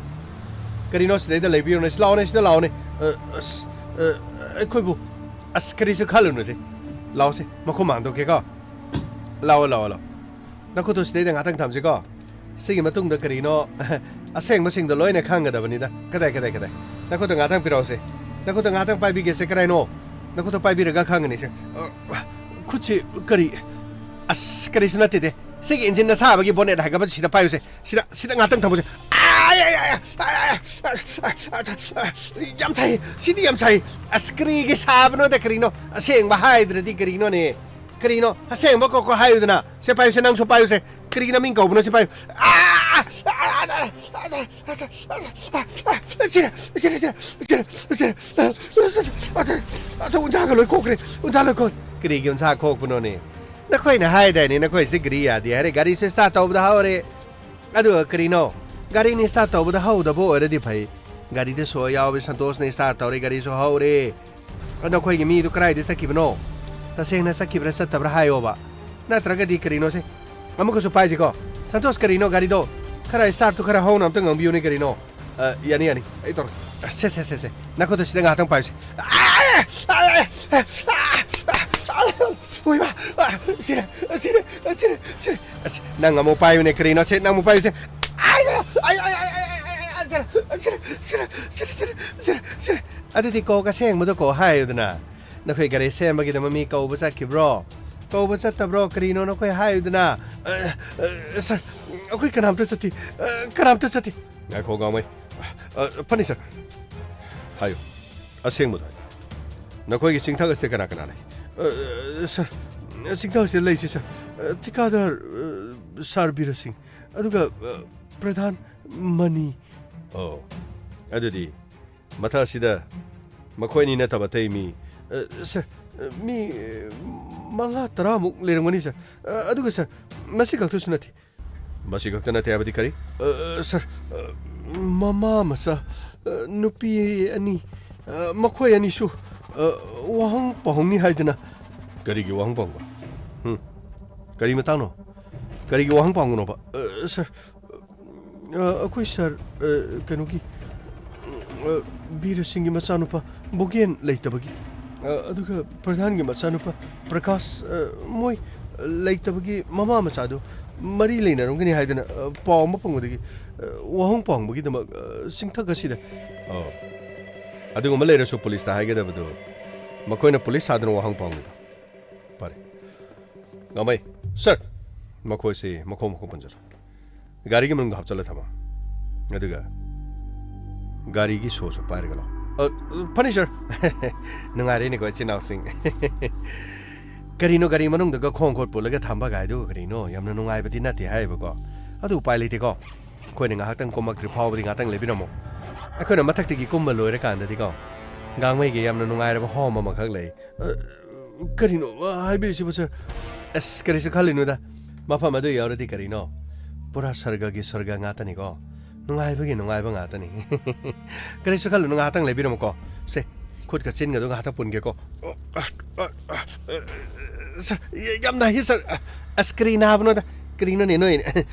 ꯀꯔꯤꯅꯣ, ꯁꯤꯗꯩꯗ ꯂꯩꯕꯤꯔꯨꯅꯦ꯫ ꯁꯤ ꯂꯥꯛꯑꯣꯅꯦ, ꯁꯤꯗ ꯂꯥꯛꯑꯣꯅꯦ꯫ ꯑ, ꯑꯁ, ꯑ, ꯑꯩꯈꯣꯏꯕꯨ, ꯑꯁ, ꯀꯔꯤꯁꯨ ꯈꯜꯂꯨꯅꯨꯁꯦ꯫ ꯂꯥꯛꯑꯣꯁꯦ, ꯃꯈꯨꯝ ꯍꯥꯡꯗꯣꯛꯀꯦꯀꯣ꯫ ꯂꯥꯛꯑꯣ, ꯂꯥꯛꯑꯣ, ꯂꯥꯛꯑꯣ꯫ ꯅꯈꯨꯠꯇꯣ ꯁꯤꯗꯩꯗ ꯉꯥꯛꯇꯪ ꯊꯝꯁꯤꯀꯣ꯫ ꯁꯤꯒꯤ ꯃꯇꯨꯡꯗ ꯀꯔꯤꯅꯣ, ꯑꯁꯦꯡꯕꯁꯤꯡꯗꯣ ꯂꯣꯏꯅ ꯈꯪꯒꯗꯕꯅꯤꯗ꯫ ꯀꯗꯥꯏ, ꯀꯗꯥꯏ, ꯀꯗꯥꯏ? ꯅꯈꯨꯠꯇ ꯉꯥꯛꯇꯪ ꯄꯤꯔꯛꯑꯣꯁꯦ꯫ ꯅꯈꯨꯠꯇ ꯉꯥꯛꯇꯪ ꯄꯥꯏꯕꯤꯒꯦꯁꯦ꯫ ꯀꯗꯥꯏꯅꯣ? ꯅꯈꯨꯠꯇ ꯄꯥꯏꯕꯤꯔꯒ ꯈꯪꯒꯅꯤꯁꯦ꯫ ꯑ, ꯈꯨꯠꯁꯤ ꯀꯔꯤ? ꯑꯁ, ꯀꯔꯤꯁꯨ ꯅꯠꯇꯦꯗꯦ꯫ ꯁꯤꯒꯤ ꯏꯟꯖꯤꯟ ꯑꯁꯥꯕꯒꯤ ꯕꯣꯅꯦꯠ ꯍꯥꯏꯒꯠꯄꯁꯤ ꯁꯤꯗ ꯄꯥꯏꯌꯨꯁꯦ꯫ ꯁꯤꯗ, ꯁꯤꯗ ꯉꯥꯛꯇꯪ ꯊꯝꯃꯨꯁꯦ꯫ ꯑꯥꯏ, ꯑꯥꯏ, ꯑꯥꯏ, ꯑꯥꯏ, ꯑꯥꯏ, ꯑꯥꯏ, ꯑꯥꯏ, ꯑꯥꯏ, ꯑꯥꯏ, ꯌꯥꯝ ꯁꯥꯏ꯫ ꯁꯤꯗꯤ ꯌꯥꯝ ꯁꯥꯏ꯫ ꯑꯁ, ꯀꯔꯤꯒꯤ ꯁꯥꯕꯅꯣꯗ, ꯀꯔꯤꯅꯣ? ꯑꯁꯦꯡꯕ ꯍꯥꯏꯗ꯭ꯔꯗꯤ ꯀꯔꯤꯅꯣꯅꯦ? ꯀꯔꯤꯅꯣ? ꯑꯁꯦꯡꯕ ꯀꯣ, ꯀꯣ ꯍꯥꯏꯌꯨꯗꯅ꯫ ꯁꯦ ꯄꯥꯏꯌꯨꯁꯦ, ꯅꯪꯁꯨ ꯄꯥꯏꯌꯨꯁꯦ꯫ ꯀꯔꯤꯒꯤ ꯅꯃꯤꯡ ꯀꯧꯕꯅꯣ ꯁꯤ ꯄꯥꯏꯌꯨ꯫ ꯑꯥ! ꯁꯤꯔꯦ, ꯁꯤꯔꯦ, ꯁꯤꯔꯦ, ꯁꯤꯔꯦ, ꯁꯤꯔꯦ, ꯁꯤꯔꯦ, ꯁꯤꯔꯦ, ꯁꯤꯔꯦ, ꯎꯟꯁꯥꯒ ꯂꯣꯏ ꯀꯣꯛꯈ꯭ꯔꯦ, ꯎꯟꯁꯥ ꯂꯣꯏ ꯀꯣꯛ-, ꯀꯔꯤꯒꯤ ꯎꯟꯁꯥ ꯀꯣꯛꯄꯅꯣꯅꯦ? ꯅꯈꯣꯏꯅ ꯍꯥꯏꯗꯥꯏꯅꯦ, ꯅꯈꯣꯏꯁꯤꯗꯤ ꯒꯥꯔꯤ ꯌꯥꯗꯦ ꯍꯥꯏꯔꯦ, ꯒꯥꯔꯤꯁꯦ start ꯇꯧꯕꯗ ꯍꯧꯔꯦ꯫ ꯑꯗꯨꯒ ꯀꯔꯤꯅꯣ? ꯒꯥꯔꯤꯅꯤ start ꯇꯧꯕꯗ ꯍꯧꯗꯕ ꯑꯣꯏꯔꯗꯤ ꯐꯩ꯫ ꯒꯥꯔꯤꯗ ꯁꯣ ꯌꯥꯎꯕ ꯁꯟꯇꯣꯁꯅ start ꯇꯧꯔꯦ, ꯒꯥꯔꯤꯁꯨ ꯍꯧꯔꯦ꯫ ꯑꯗꯣ ꯑꯩꯈꯣꯏꯒꯤ ꯃꯤꯗꯨ ꯀꯗꯥꯏꯗ ꯆꯠꯈꯤꯕꯅꯣ? ꯇꯁꯦꯡꯅ ꯆꯠꯈꯤꯕ꯭ꯔꯥ ꯆꯠꯇꯕ꯭ꯔꯥ ꯍꯥꯏꯌꯣꯕ꯫ ꯅꯠꯇ꯭ꯔꯒꯗꯤ ꯀꯔꯤꯅꯣꯁꯦ? ꯑꯃꯨꯛꯀꯁꯨ ꯄꯥꯏꯁꯤꯀꯣ꯫ ꯁꯟꯇꯣꯁ, ꯀꯔꯤꯅꯣ ꯒꯥꯔꯤꯗꯣ? ꯈꯔ startꯇꯨ ꯈꯔ ꯍꯧꯅ ꯑꯝꯇ ꯉꯥꯡꯕꯤꯌꯨꯅꯦ ꯀꯔꯤꯅꯣ? ꯑ, ꯌꯥꯅꯤ, ꯌꯥꯅꯤ꯫ ꯑꯩ ꯇꯧꯔꯦ꯫ ꯑ, ꯁꯦ, ꯁꯦ, ꯁꯦ, ꯁꯦ꯫ ꯅꯈꯨꯠꯇꯣ ꯁꯤꯗ ꯉꯥꯏꯍꯥꯛꯇꯪ ꯄꯥꯏꯁꯦ꯫ ꯑ, ꯑ, ꯑ, ꯑ, ꯑ, ꯑ, ꯑ, ꯑ, ꯑꯣꯏꯃꯥ! ꯑ, ꯁꯤꯔꯦ, ꯑ, ꯁꯤꯔꯦ, ꯑ, ꯁꯤꯔꯦ, ꯁꯤꯔꯦ꯫ ꯑꯁ, ꯅꯪ ꯑꯃꯨꯛ ꯄꯥꯏꯌꯨꯅꯦ ꯀꯔꯤꯅꯣ? ꯁꯦ, ꯅꯪ ꯑꯃꯨꯛ ꯄꯥꯏꯌꯨꯁꯦ꯫ ꯑꯥꯏ, ꯑꯥꯏ, ꯑꯥꯏ, ꯁꯤꯔꯦ, ꯁꯤꯔꯦ, ꯁꯤꯔꯦ꯫ ꯑꯗꯨꯗꯤ ꯀꯣꯛ ꯑꯁꯦꯡꯕꯗꯣ ꯀꯣꯛ ꯍꯥꯏꯌꯨꯗꯅ꯫ ꯅꯈꯣꯏ ꯒꯥꯔꯤ ꯁꯦꯝꯕꯒꯤꯗꯃꯛ ꯃꯤ ꯀꯧꯕ ꯆꯠꯈꯤꯕ꯭ꯔꯣ? ꯀꯧꯕ ꯆꯠꯇꯕ꯭ꯔꯣ? ꯀꯔꯤꯅꯣ ꯅꯈꯣꯏ ꯍꯥꯏꯌꯨꯗꯅ? ꯑ, ꯑ, ꯁꯥꯔ, ꯑꯩꯈꯣꯏ ꯀꯅꯥꯝꯇ ꯆꯠꯇꯦ꯫ ꯑ, ꯀꯅꯥꯝꯇ ꯆꯠꯇꯦ꯫ ꯉꯥꯏꯈꯣ, ꯒꯥꯡꯃꯩ꯫ ꯑ, ꯐꯅꯤ, ꯁꯥꯔ꯫ ꯍꯥꯏꯌꯨ꯫ ꯑꯁꯦꯡꯕꯗꯣ ꯍꯥꯏꯌꯨ꯫ ꯅꯈꯣꯏꯒꯤ ꯆꯤꯡꯊꯛ ꯑꯁꯤꯗ ꯀꯅꯥ ꯀꯅꯥ ꯂꯩ? ꯑ, ꯁꯥꯔ, ꯆꯤꯡꯊꯛ ꯑꯁꯤꯗ ꯂꯩꯁꯤ, ꯁꯥꯔ꯫ ꯑ, ꯊꯤꯀꯥꯗꯥꯔ, ꯑ, ꯁꯥꯔ ꯕꯤꯔ ꯁꯤꯡ, ꯑꯗꯨꯒ, ꯑ, ꯄ꯭ꯔꯙꯥꯟ ꯃꯅꯤ꯫ ꯑꯣ, ꯑꯗꯨꯗꯤ ꯃꯊꯛ ꯑꯁꯤꯗ ꯃꯈꯣꯏ ꯑꯅꯤ ꯅꯠꯇꯕ ꯑꯇꯩ ꯃꯤ, ꯑ, ꯁꯥꯔ, ꯑ, ꯃꯤ, ꯑ, ꯃꯉꯥ ꯇꯔꯥꯃꯨꯛ ꯂꯩꯔꯝꯒꯅꯤ, ꯁꯥꯔ꯫ ꯑ, ꯑꯗꯨꯒ, ꯁꯥꯔ, ꯃꯁꯤ ꯈꯛꯇꯁꯨ ꯅꯠꯇꯦ꯫ ꯃꯁꯤ ꯈꯛꯇ ꯅꯠꯇꯦ ꯍꯥꯏꯕꯗꯤ ꯀꯔꯤ? ꯑ, ꯁꯥꯔ, ꯑ, ꯃꯃꯥ ꯃꯆꯥ, ꯑ, ꯅꯨꯄꯤ ꯑꯅꯤ, ꯑ, ꯃꯈꯣꯏ ꯑꯅꯤꯁꯨ, ꯑ, ꯋꯥꯍꯪ ꯄꯥꯎꯍꯪꯅꯤ ꯍꯥꯏꯗꯅ꯫ ꯀꯔꯤꯒꯤ ꯋꯥꯍꯪ ꯄꯥꯎꯍꯪꯕ? ꯍꯨꯝ? ꯀꯔꯤ ꯃꯇꯥꯡꯅꯣ? ꯀꯔꯤꯒꯤ ꯋꯥꯍꯪ ꯄꯥꯎꯍꯪꯕꯅꯣꯕ? ꯑ, ꯁꯥꯔ, ꯑ, ꯑꯩꯈꯣꯏ ꯁꯥꯔ, ꯑ, ꯀꯩꯅꯣꯒꯤ, ꯑ, ꯕꯤꯔ ꯁꯤꯡꯒꯤ ꯃꯆꯥꯅꯨꯄꯥ ꯕꯣꯒꯦꯟ ꯂꯩꯇꯕꯒꯤ, ꯑ, ꯑꯗꯨꯒ ꯄ꯭ꯔꯙꯥꯟꯒꯤ ꯃꯆꯥꯅꯨꯄꯥ ꯄ꯭ꯔꯀꯥꯁ, ꯑ, ꯃꯣꯏ, ꯂꯩꯇꯕꯒꯤ ꯃꯃꯥ ꯃꯆꯥꯗꯨ ꯃꯔꯤ ꯂꯩꯅꯔꯝꯒꯅꯤ ꯍꯥꯏꯗꯅ, ꯑ, ꯄꯥꯎ ꯑꯃ ꯐꯪꯕꯗꯒꯤ, ꯑ, ꯋꯥꯍꯪ ꯄꯥꯎꯍꯪꯕꯒꯤꯗꯃꯛ, ꯑ, ꯆꯤꯡꯊꯛ ꯑꯁꯤꯗ꯫ ꯑꯣ꯫ ꯑꯗꯨꯒꯨꯝꯕ ꯂꯩꯔꯁꯨ ꯄꯨꯂꯤꯁꯇ ꯍꯥꯏꯒꯗꯕꯗꯨ ꯃꯈꯣꯏꯅ ꯄꯨꯂꯤꯁ ꯁꯥꯗꯨꯅ ꯋꯥꯍꯪ ꯄꯥꯎꯍꯪꯉꯤꯗꯣ꯫ ꯐꯔꯦ꯫ ꯉꯝꯃꯩ꯫ ꯁꯔ! ꯃꯈꯣꯏꯁꯤ ꯃꯈꯣꯡ ꯃꯈꯣꯡ ꯄꯨꯟꯁꯤꯜꯂꯨ꯫ ꯒꯥꯔꯤꯒꯤ ꯃꯅꯨꯡꯗ ꯍꯥꯞꯆꯜꯂ ꯊꯝꯃꯣ꯫ ꯑꯗꯨꯒ ꯒꯥꯔꯤꯒꯤ ꯁꯣꯁꯨ ꯄꯥꯏꯔꯒ ꯂꯥꯛꯑꯣ꯫ ꯑ, ꯐꯅꯤ, ꯁꯔ꯫ ꯅꯨꯡꯉꯥꯏꯔꯦꯅꯦꯀꯣ, ꯏꯆꯤꯟ ꯏꯅꯥꯎꯁꯤꯡ꯫ ꯀꯔꯤꯅꯣ ꯒꯥꯔꯤ ꯃꯅꯨꯡꯗꯒ ꯈꯣꯡ ꯈꯨꯠ ꯄꯨꯜꯂꯒ ꯊꯝꯕ ꯀꯥꯏꯗꯨ ꯀꯔꯤꯅꯣ? ꯌꯥꯝꯅ ꯅꯨꯡꯉꯥꯏꯕꯗꯤ ꯅꯠꯇꯦ ꯍꯥꯏꯌꯦꯕꯀꯣ꯫ ꯑꯗꯨ ꯎꯄꯥꯏ ꯂꯩꯇꯦꯀꯣ꯫ ꯑꯩꯈꯣꯏꯅ ꯉꯥꯏꯍꯥꯛꯇꯪ ꯀꯨꯝꯃꯛꯇ꯭ꯔꯤ ꯐꯥꯎꯕꯗꯤ ꯉꯥꯏꯍꯥꯛꯇꯪ ꯂꯩꯕꯤꯔꯝꯃꯣ꯫ ꯑꯩꯈꯣꯏꯅ ꯃꯊꯛꯇꯒꯤ ꯀꯨꯝꯕ ꯂꯣꯏꯔꯀꯥꯟꯗꯗꯤꯀꯣ, ꯒꯥꯡꯃꯩꯒꯤ ꯌꯥꯝꯅ ꯅꯨꯡꯉꯥꯏꯔꯕ ꯍꯣꯝ ꯑꯃꯈꯛ ꯂꯩ꯫ ꯑ, ꯀꯔꯤꯅꯣ, ꯑ, ꯍꯥꯏꯕꯤꯔꯤꯁꯤꯕꯨ, ꯁꯔ? ꯑꯁ, ꯀꯔꯤꯁꯨ ꯈꯜꯂꯨꯅꯨꯗ꯫ ꯃꯐꯝ ꯑꯗꯨ ꯌꯧꯔꯗꯤ ꯀꯔꯤꯅꯣ? ꯄꯨꯔꯥ ꯁꯔꯒꯒꯤ ꯁꯔꯒ ꯉꯥꯛꯇꯅꯤꯀꯣ꯫ ꯅꯨꯡꯉꯥꯏꯕꯒꯤ ꯅꯨꯡꯉꯥꯏꯕ ꯉꯥꯛꯇꯅꯤ꯫ ꯀꯔꯤꯁꯨ ꯈꯜꯂꯨꯅꯨ, ꯉꯥꯏꯍꯥꯛꯇꯪ ꯂꯩꯕꯤꯔꯝꯃꯨꯀꯣ꯫ ꯁꯦ, ꯈꯨꯠꯀ ꯆꯤꯟꯒꯗꯨ ꯉꯥꯏꯍꯥꯛꯇꯪ ꯄꯨꯟꯒꯦꯀꯣ꯫ ꯁꯔ, ꯌꯥꯝ ꯅꯥꯏꯌꯦ, ꯁꯔ꯫ ꯑꯁ, ꯀꯔꯤ ꯅꯥꯕꯅꯣꯗ? ꯀꯔꯤꯅꯣꯅꯦ ꯅꯣꯏ?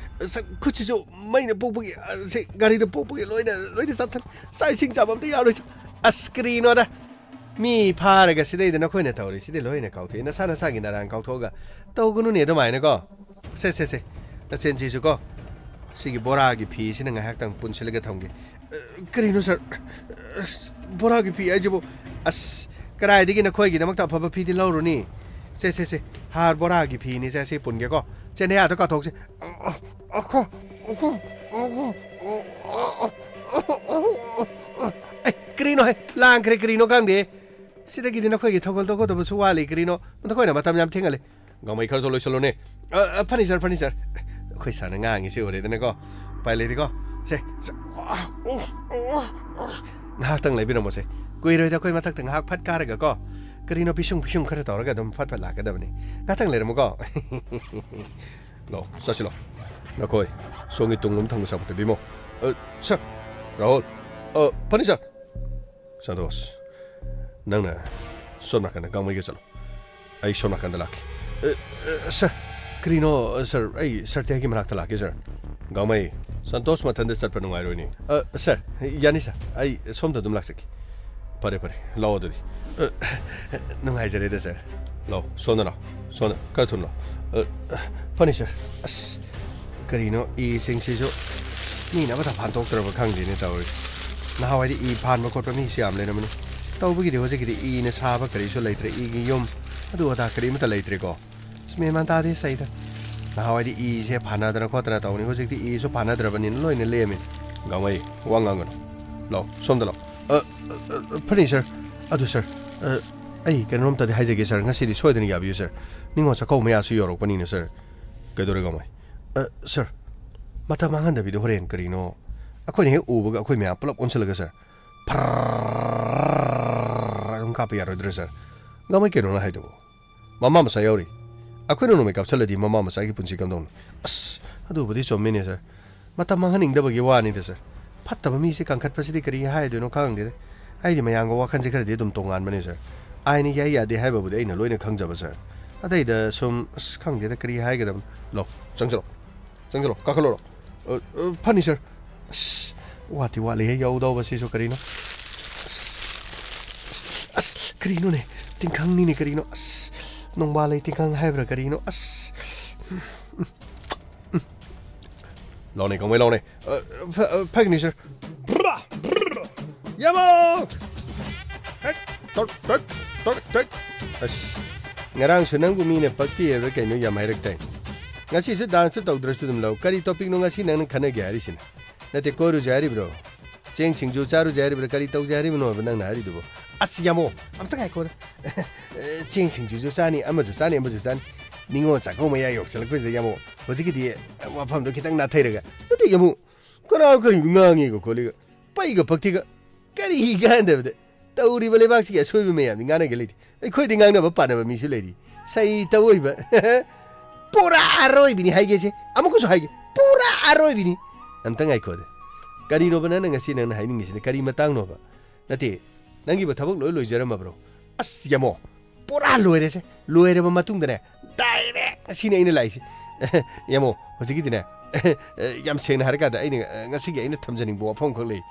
ꯁꯔ, ꯈꯨꯠꯁꯤꯁꯨ ꯃꯩꯅ ꯄꯣꯛꯄꯒꯤ, ꯑ, ꯁꯤ ꯒꯥꯔꯤꯗ ꯄꯣꯛꯄꯒꯤ ꯂꯣꯏꯅ, ꯂꯣꯏꯅ ꯆꯠꯊꯔꯦ꯫ ꯆꯥꯛ ꯏꯁꯤꯡ ꯆꯥꯕ ꯑꯝꯇ ꯌꯥꯔꯣꯏ, ꯁꯔ꯫ ꯑꯁ, ꯀꯔꯤꯅꯣꯗ? ꯃꯤ ꯐꯥꯔꯒ ꯁꯤꯗꯩꯗ ꯅꯈꯣꯏꯅ ꯇꯧꯔꯤꯁꯤꯗꯤ ꯂꯣꯏꯅ ꯀꯥꯎꯊꯣꯛꯏ꯫ ꯅꯁꯥ ꯅꯁꯥꯒꯤ ꯅꯔꯥꯟ ꯀꯥꯎꯊꯣꯛꯑꯒ ꯇꯧꯒꯅꯨꯅꯦ ꯑꯗꯨꯃꯥꯏꯅꯀꯣ꯫ ꯁꯦ, ꯁꯦ, ꯁꯦ꯫ ꯅꯆꯤꯟꯁꯤꯁꯨꯀꯣ꯫ ꯁꯤꯒꯤ ꯕꯣꯔꯥꯒꯤ ꯐꯤꯁꯤꯅ ꯉꯥꯏꯍꯥꯛꯇꯪ ꯄꯨꯟꯁꯤꯜꯂꯒ ꯊꯝꯒꯦ꯫ ꯑ, ꯀꯔꯤꯅꯣ, ꯁꯔ? ꯑꯁ, ꯕꯣꯔꯥꯒꯤ ꯐꯤ ꯍꯥꯏꯁꯤꯕꯨ? ꯑꯁ, ꯀꯗꯥꯏꯗꯒꯤ ꯅꯈꯣꯏꯒꯤꯗꯃꯛꯇ ꯑꯐꯕ ꯐꯤꯗꯤ ꯂꯧꯔꯨꯅꯤ? ꯁꯦ, ꯁꯦ, ꯁꯦ꯫ ꯍꯥꯔ ꯕꯣꯔꯥꯒꯤ ꯐꯤꯅꯤ꯫ ꯁꯦ, ꯁꯤ ꯄꯨꯟꯒꯦꯀꯣ꯫ ꯁꯦ, ꯅꯌꯥꯗꯣ ꯀꯥꯊꯣꯛꯁꯦ꯫ ꯑꯦ, ꯀꯔꯤꯅꯣ ꯍꯦ? ꯂꯥꯡꯈ꯭ꯔꯦ, ꯀꯔꯤꯅꯣ ꯈꯪꯗꯦ꯫ ꯁꯤꯗꯒꯤꯗꯤ ꯅꯈꯣꯏꯒꯤ ꯊꯧꯒꯜ ꯇꯧꯒꯗꯕꯁꯨ ꯋꯥꯠꯂꯤ꯫ ꯀꯔꯤꯅꯣ? ꯅꯈꯣꯏꯅ ꯃꯇꯝ ꯌꯥꯝ ꯊꯦꯡꯍꯜꯂꯦ꯫ ꯒꯥꯡꯃꯩ, ꯈꯔ ꯊꯨꯅ ꯂꯣꯏꯁꯤꯜꯂꯨꯅꯦ꯫ ꯑ, ꯑ, ꯐꯅꯤ, ꯁꯔ, ꯐꯅꯤ, ꯁꯔ꯫ ꯑꯩꯈꯣꯏ ꯁꯥꯔꯅ ꯉꯥꯡꯉꯤꯁꯦ ꯎꯔꯦꯗꯅꯀꯣ꯫ ꯎꯄꯥꯏ ꯂꯩꯇꯦꯀꯣ꯫ ꯁꯦ, ꯁꯦ, ꯉꯥꯏꯍꯥꯛꯇꯪ ꯂꯩꯕꯤꯔꯝꯃꯣꯁꯦ꯫ ꯀꯨꯏꯔꯣꯏꯗ, ꯑꯩꯈꯣꯏ ꯃꯊꯛꯇ ꯉꯥꯏꯍꯥꯛ ꯐꯠ ꯀꯥꯔꯒꯀꯣ꯫ ꯀꯔꯤꯅꯣ ꯄꯤꯁꯨꯡ ꯄꯤꯁꯨꯡ ꯈꯔ ꯇꯧꯔꯒ ꯑꯗꯨꯝ ꯐꯠ ꯐꯠ ꯂꯥꯛꯀꯗꯕꯅꯤ꯫ ꯉꯥꯏꯍꯥꯛꯇꯪ ꯂꯩꯔꯝꯃꯨꯀꯣ꯫ ꯂꯥꯛꯑꯣ, ꯆꯠꯁꯤ ꯂꯥꯛꯑꯣ꯫ ꯅꯈꯣꯏ ꯁꯣꯝꯒꯤ ꯇꯨꯡꯂꯣꯝ ꯊꯪꯕ ꯆꯥꯛꯄꯗ ꯕꯤꯃꯣ꯫ ꯑ, ꯁꯔ, ꯔꯥꯍꯨꯜ꯫ ꯑ, ꯐꯅꯤ, ꯁꯔ꯫ ꯁꯟꯇꯣꯁ, ꯅꯪꯅ ꯁꯣꯝ ꯅꯥꯀꯟꯗ ꯒꯥꯡꯃꯩꯒ ꯆꯠꯂꯣ꯫ ꯑꯩ ꯁꯣꯝ ꯅꯥꯀꯟꯗ ꯂꯥꯛꯀꯦ꯫ ꯑ, ꯑ, ꯁꯔ, ꯀꯔꯤꯅꯣ, ꯁꯔ? ꯑꯩ ꯁꯔ ꯇꯦꯒꯤ ꯃꯅꯥꯛꯇ ꯂꯥꯛꯀꯦ, ꯁꯔ꯫ ꯒꯥꯡꯃꯩ, ꯁꯟꯇꯣꯁ ꯃꯊꯟꯗ ꯆꯠꯄ ꯅꯨꯡꯉꯥꯏꯔꯣꯏꯅꯦ꯫ ꯑ, ꯁꯔ, ꯌꯥꯅꯤ, ꯁꯔ꯫ ꯑꯩ ꯁꯣꯝꯗ ꯑꯗꯨꯝ ꯂꯥꯛꯆꯒꯦ꯫ ꯐꯔꯦ, ꯐꯔꯦ, ꯂꯥꯛꯑꯣ ꯑꯗꯨꯗꯤ꯫ ꯑ, ꯅꯨꯡꯉꯥꯏꯖꯔꯦꯗ, ꯁꯥꯔ꯫ ꯂꯥꯛꯑꯣ, ꯁꯣꯝꯗ ꯂꯥꯛꯑꯣ, ꯁꯣꯝꯗ, ꯈꯔ ꯊꯨꯅ ꯂꯥꯛꯑꯣ꯫ ꯑ, ꯐꯅꯤ, ꯁꯥꯔ꯫ ꯑꯁ, ꯀꯔꯤꯅꯣ, ꯏꯁꯤꯡꯁꯤꯁꯨ ꯃꯤꯅ ꯑꯃꯠꯇ ꯐꯥꯟꯗꯣꯛꯇ꯭ꯔꯕ ꯈꯪꯗꯦꯅꯦ ꯇꯧꯔꯤꯁꯦ꯫ ꯅꯍꯥꯟꯋꯥꯏꯗꯤ ꯏ ꯐꯥꯟꯕ ꯈꯣꯠꯄ ꯃꯤꯁꯨ ꯌꯥꯝ ꯂꯩꯔꯝꯕꯅꯤ꯫ ꯇꯧꯕꯒꯤꯗꯤ ꯍꯧꯖꯤꯛꯀꯤꯗꯤ ꯏꯅ ꯁꯥꯕ ꯀꯔꯤꯁꯨ ꯂꯩꯇ꯭ꯔꯦ, ꯏꯒꯤ ꯌꯨꯝ, ꯑꯗꯨ ꯑꯗꯥ ꯀꯔꯤꯃꯠꯇ ꯂꯩꯇ꯭ꯔꯦꯀꯣ꯫ ꯑꯁ, ꯃꯦꯟ ꯃꯥꯟ ꯇꯥꯗꯦ ꯁꯩꯗ꯫ ꯅꯍꯥꯟꯋꯥꯏꯗꯤ ꯏꯁꯦ ꯐꯥꯅꯗꯅ ꯈꯣꯠꯇꯅ ꯇꯧꯅꯤ, ꯍꯧꯖꯤꯛꯇꯤ ꯏꯁꯨ ꯐꯥꯅꯗ꯭ꯔꯕꯅꯤꯅ ꯂꯣꯏꯅ ꯂꯦꯝꯃꯤ꯫ ꯒꯥꯡꯃꯩ, ꯋꯥ ꯉꯥꯡꯒꯅꯨ꯫ ꯂꯥꯛꯑꯣ, ꯁꯣꯝꯗ ꯂꯥꯛꯑꯣ꯫ ꯑ, ꯑ, ꯑ, ꯐꯅꯤ, ꯁꯥꯔ꯫ ꯑꯗꯨ, ꯁꯥꯔ, ꯑ, ꯑꯩ ꯀꯩꯅꯣꯝꯇꯗꯤ ꯍꯥꯏꯖꯒꯦ, ꯁꯥꯔ꯫ ꯉꯁꯤꯗꯤ ꯁꯣꯏꯗꯅ ꯌꯥꯕꯤꯌꯨ, ꯁꯥꯔ꯫ ꯅꯤꯉꯣꯜ ꯆꯥꯛꯀꯧꯕ ꯃꯌꯥꯁꯨ ꯌꯧꯔꯛꯄꯅꯤꯅ, ꯁꯥꯔ꯫ ꯀꯩꯗꯧꯔꯦ, ꯒꯥꯡꯃꯩ? ꯑ, ꯁꯥꯔ, ꯃꯇꯝ ꯃꯥꯡꯍꯟꯗꯕꯤꯗ ꯍꯣꯔꯦꯟ ꯀꯔꯤꯅꯣ ꯑꯩꯈꯣꯏꯅ ꯍꯦꯛ ꯎꯕꯒ ꯑꯩꯈꯣꯏ ꯃꯌꯥꯝ ꯄꯨꯂꯞ ꯑꯣꯟꯁꯤꯜꯂꯒ, ꯁꯥꯔ, ꯐꯔꯔ ꯑꯗꯨꯝ ꯀꯥꯞꯄ ꯌꯥꯔꯣꯏꯗ꯭ꯔꯥ, ꯁꯥꯔ? ꯒꯥꯡꯃꯩ, ꯀꯩꯅꯣꯅ ꯍꯥꯏꯗꯨꯕꯨ? ꯃꯃꯥ ꯃꯆꯥ ꯌꯥꯎꯔꯤ꯫ ꯑꯩꯈꯣꯏꯅ ꯅꯣꯡꯃꯩ ꯀꯥꯞꯁꯜꯂꯗꯤ ꯃꯃꯥ ꯃꯆꯥꯒꯤ ꯄꯨꯟꯁꯤ ꯀꯝꯗꯧꯅꯤ? ꯑꯁ, ꯑꯗꯨꯕꯨꯗꯤ ꯆꯨꯝꯃꯤꯅꯦ, ꯁꯥꯔ꯫ ꯃꯇꯝ ꯃꯥꯡꯍꯟꯅꯤꯡꯗꯕꯒꯤ ꯋꯥꯅꯤꯗ, ꯁꯥꯔ꯫ ꯐꯠꯇꯕ ꯃꯤꯁꯦ ꯀꯟꯈꯠꯄꯁꯤꯗꯤ ꯀꯔꯤ ꯍꯥꯏꯗꯣꯏꯅꯣ ꯈꯪꯗꯦꯗ꯫ ꯑꯩꯗꯤ ꯃꯌꯥꯝꯒ ꯋꯥꯈꯜꯁꯦ ꯈꯔꯗꯤ ꯑꯗꯨꯝ ꯇꯣꯉꯥꯟꯕꯅꯦ, ꯁꯥꯔ꯫ ꯑꯥꯏꯟꯅ ꯌꯥꯏ ꯌꯥꯗꯦ ꯍꯥꯏꯕꯕꯨꯗꯤ ꯑꯩꯅ ꯂꯣꯏꯅ ꯈꯪꯖꯕ, ꯁꯥꯔ꯫ ꯑꯇꯩꯗ ꯁꯨꯝ, ꯑꯁ, ꯈꯪꯗꯦꯗ, ꯀꯔꯤ ꯍꯥꯏꯒꯗꯕꯅꯣ꯫ ꯂꯥꯛꯑꯣ, ꯆꯪꯁꯤꯜꯂꯣ꯫ ꯆꯪꯁꯤꯜꯂꯣ, ꯀꯥꯈꯠꯂꯣ꯫ ꯑ, ꯑ, ꯐꯅꯤ, ꯁꯥꯔ꯫ ꯑꯁ, ꯋꯥꯠꯇꯤ ꯋꯥꯠꯂꯤꯍꯦ, ꯌꯧꯗꯧꯕꯁꯤꯁꯨ ꯀꯔꯤꯅꯣ? ꯑꯁ, ꯑꯁ, ꯑꯁ, ꯀꯔꯤꯅꯣꯅꯦ? ꯇꯤꯡꯈꯪꯅꯤꯅꯦ ꯀꯔꯤꯅꯣ? ꯑꯁ, ꯅꯣꯡꯕꯥꯜ ꯂꯩ ꯇꯤꯡꯈꯪ ꯍꯥꯏꯕ꯭ꯔꯥ ꯀꯔꯤꯅꯣ? ꯑꯁ꯫ ꯂꯥꯎꯅꯦ, ꯒꯥꯡꯃꯩ, ꯂꯥꯎꯅꯦ꯫ ꯑ, ꯐ-, ꯑ, ꯐꯒꯅꯤ, ꯁꯥꯔ꯫ ꯕ꯭ꯔꯥ! ꯕ꯭ꯔꯥ! ꯌꯥꯃꯣ! ꯍꯦꯛ! ꯇꯛ, ꯇꯛ, ꯇꯛ, ꯇꯛ꯫ ꯑꯁ, ꯉꯔꯥꯡꯁꯨ ꯅꯪꯕꯨ ꯃꯤꯅ ꯄꯛꯇꯦ ꯍꯥꯏꯕ꯭ꯔꯥ ꯀꯩꯅꯣ ꯌꯥꯝ ꯍꯥꯏꯔꯛꯇꯥꯏ꯫ ꯉꯁꯤꯁꯨ ꯗꯥꯟꯁꯇꯨ ꯇꯧꯗ꯭ꯔꯁꯨ ꯑꯗꯨꯝ ꯂꯧ꯫ ꯀꯔꯤ ꯇꯣꯄꯤꯛꯅꯣ ꯉꯁꯤ ꯅꯪꯅ ꯈꯟꯅꯒꯦ ꯍꯥꯏꯔꯤꯁꯤꯅ? ꯅꯠꯇꯦ, ꯀꯣꯏꯔꯨꯁꯦ ꯍꯥꯏꯔꯤꯕ꯭ꯔꯣ? ꯆꯦꯡ ꯁꯤꯡꯖꯨ ꯆꯥꯔꯨꯁꯦ ꯍꯥꯏꯔꯤꯕ꯭ꯔꯥ? ꯀꯔꯤ ꯇꯧꯁꯦ ꯍꯥꯏꯔꯤꯕꯅꯣꯕ ꯅꯪꯅ ꯍꯥꯏꯔꯤꯗꯨꯕꯣ? ꯑꯁ, ꯌꯥꯃꯣ, ꯑꯝꯇ ꯉꯥꯏꯈꯣꯗ꯫ ꯆꯦꯡ ꯁꯤꯡꯖꯨꯁꯨ ꯆꯥꯅꯤ, ꯑꯃꯁꯨ ꯆꯥꯅꯤ, ꯑꯃꯁꯨ ꯆꯥꯅꯤ꯫ ꯅꯤꯉꯣꯜ ꯆꯥꯛꯀꯧ ꯃꯌꯥ ꯌꯧꯁꯜꯂꯛꯄꯁꯤꯗ, ꯌꯥꯃꯣ, ꯍꯧꯖꯤꯛꯀꯤꯗꯤ ꯋꯥꯐꯝꯗꯣ ꯈꯤꯇꯪ ꯅꯥꯊꯩꯔꯒ꯫ ꯅꯠꯇꯦ, ꯌꯥꯃꯣ, ꯀꯅꯥ ꯀꯔꯤ ꯉꯥꯡꯉꯤꯒ ꯈꯣꯠꯂꯤꯒ? ꯄꯩꯒ ꯄꯛꯇꯤꯒ꯫ ꯀꯔꯤ ꯀꯥꯟꯗꯕꯗ? ꯇꯧꯔꯤꯕ ꯂꯩꯕꯥꯛꯁꯤꯒꯤ ꯑꯁꯣꯏꯕ ꯃꯌꯥꯝꯗꯤ ꯉꯥꯡꯅꯒꯦ ꯂꯩꯇꯦ꯫ ꯑꯩꯈꯣꯏꯗꯤ ꯉꯥꯡꯅꯕ ꯄꯥꯅꯕ ꯃꯤꯁꯨ ꯂꯩꯔꯤ꯫ ꯁꯩꯇ ꯑꯣꯏꯕ꯫ ꯄꯨꯔꯥ ꯑꯔꯣꯏꯕꯤꯅꯤ ꯍꯥꯏꯒꯦꯁꯦ꯫ ꯑꯃꯨꯛꯀꯁꯨ ꯍꯥꯏꯒꯦ꯫ ꯄꯨꯔꯥ ꯑꯔꯣꯏꯕꯤꯅꯤ꯫ ꯑꯝꯇ ꯉꯥꯏꯈꯣꯗ꯫ ꯀꯔꯤꯅꯣꯕ ꯅꯪꯅ ꯉꯁꯤ ꯅꯪꯅ ꯍꯥꯏꯅꯤꯡꯉꯤꯁꯤꯅ? ꯀꯔꯤ ꯃꯇꯥꯡꯅꯣꯕ? ꯅꯠꯇꯦ, ꯅꯪꯒꯤꯕꯨ ꯊꯕꯛ ꯂꯣꯏ ꯂꯣꯏꯖꯔꯝꯃꯕ꯭ꯔꯣ? ꯑꯁ, ꯌꯥꯃꯣ, ꯄꯨꯔꯥ ꯂꯣꯏꯔꯦꯁꯦ꯫ ꯂꯣꯏꯔꯕ ꯃꯇꯨꯡꯗꯅꯦ, ꯗꯥꯏꯔꯦꯛ ꯉꯁꯤꯅꯦ ꯑꯩꯅ ꯂꯥꯛꯏꯁꯦ꯫ ꯌꯥꯃꯣ, ꯍꯧꯖꯤꯛꯀꯤꯗꯤꯅꯦ, ꯌꯥꯝ ꯁꯦꯡꯅ ꯍꯥꯏꯔꯀꯥꯟꯗ ꯑꯩꯅ, ꯉꯁꯤꯒꯤ ꯑꯩꯅ ꯊꯝꯖꯅꯤꯡꯕ ꯋꯥꯐꯝ ꯈꯛ ꯂꯩ꯫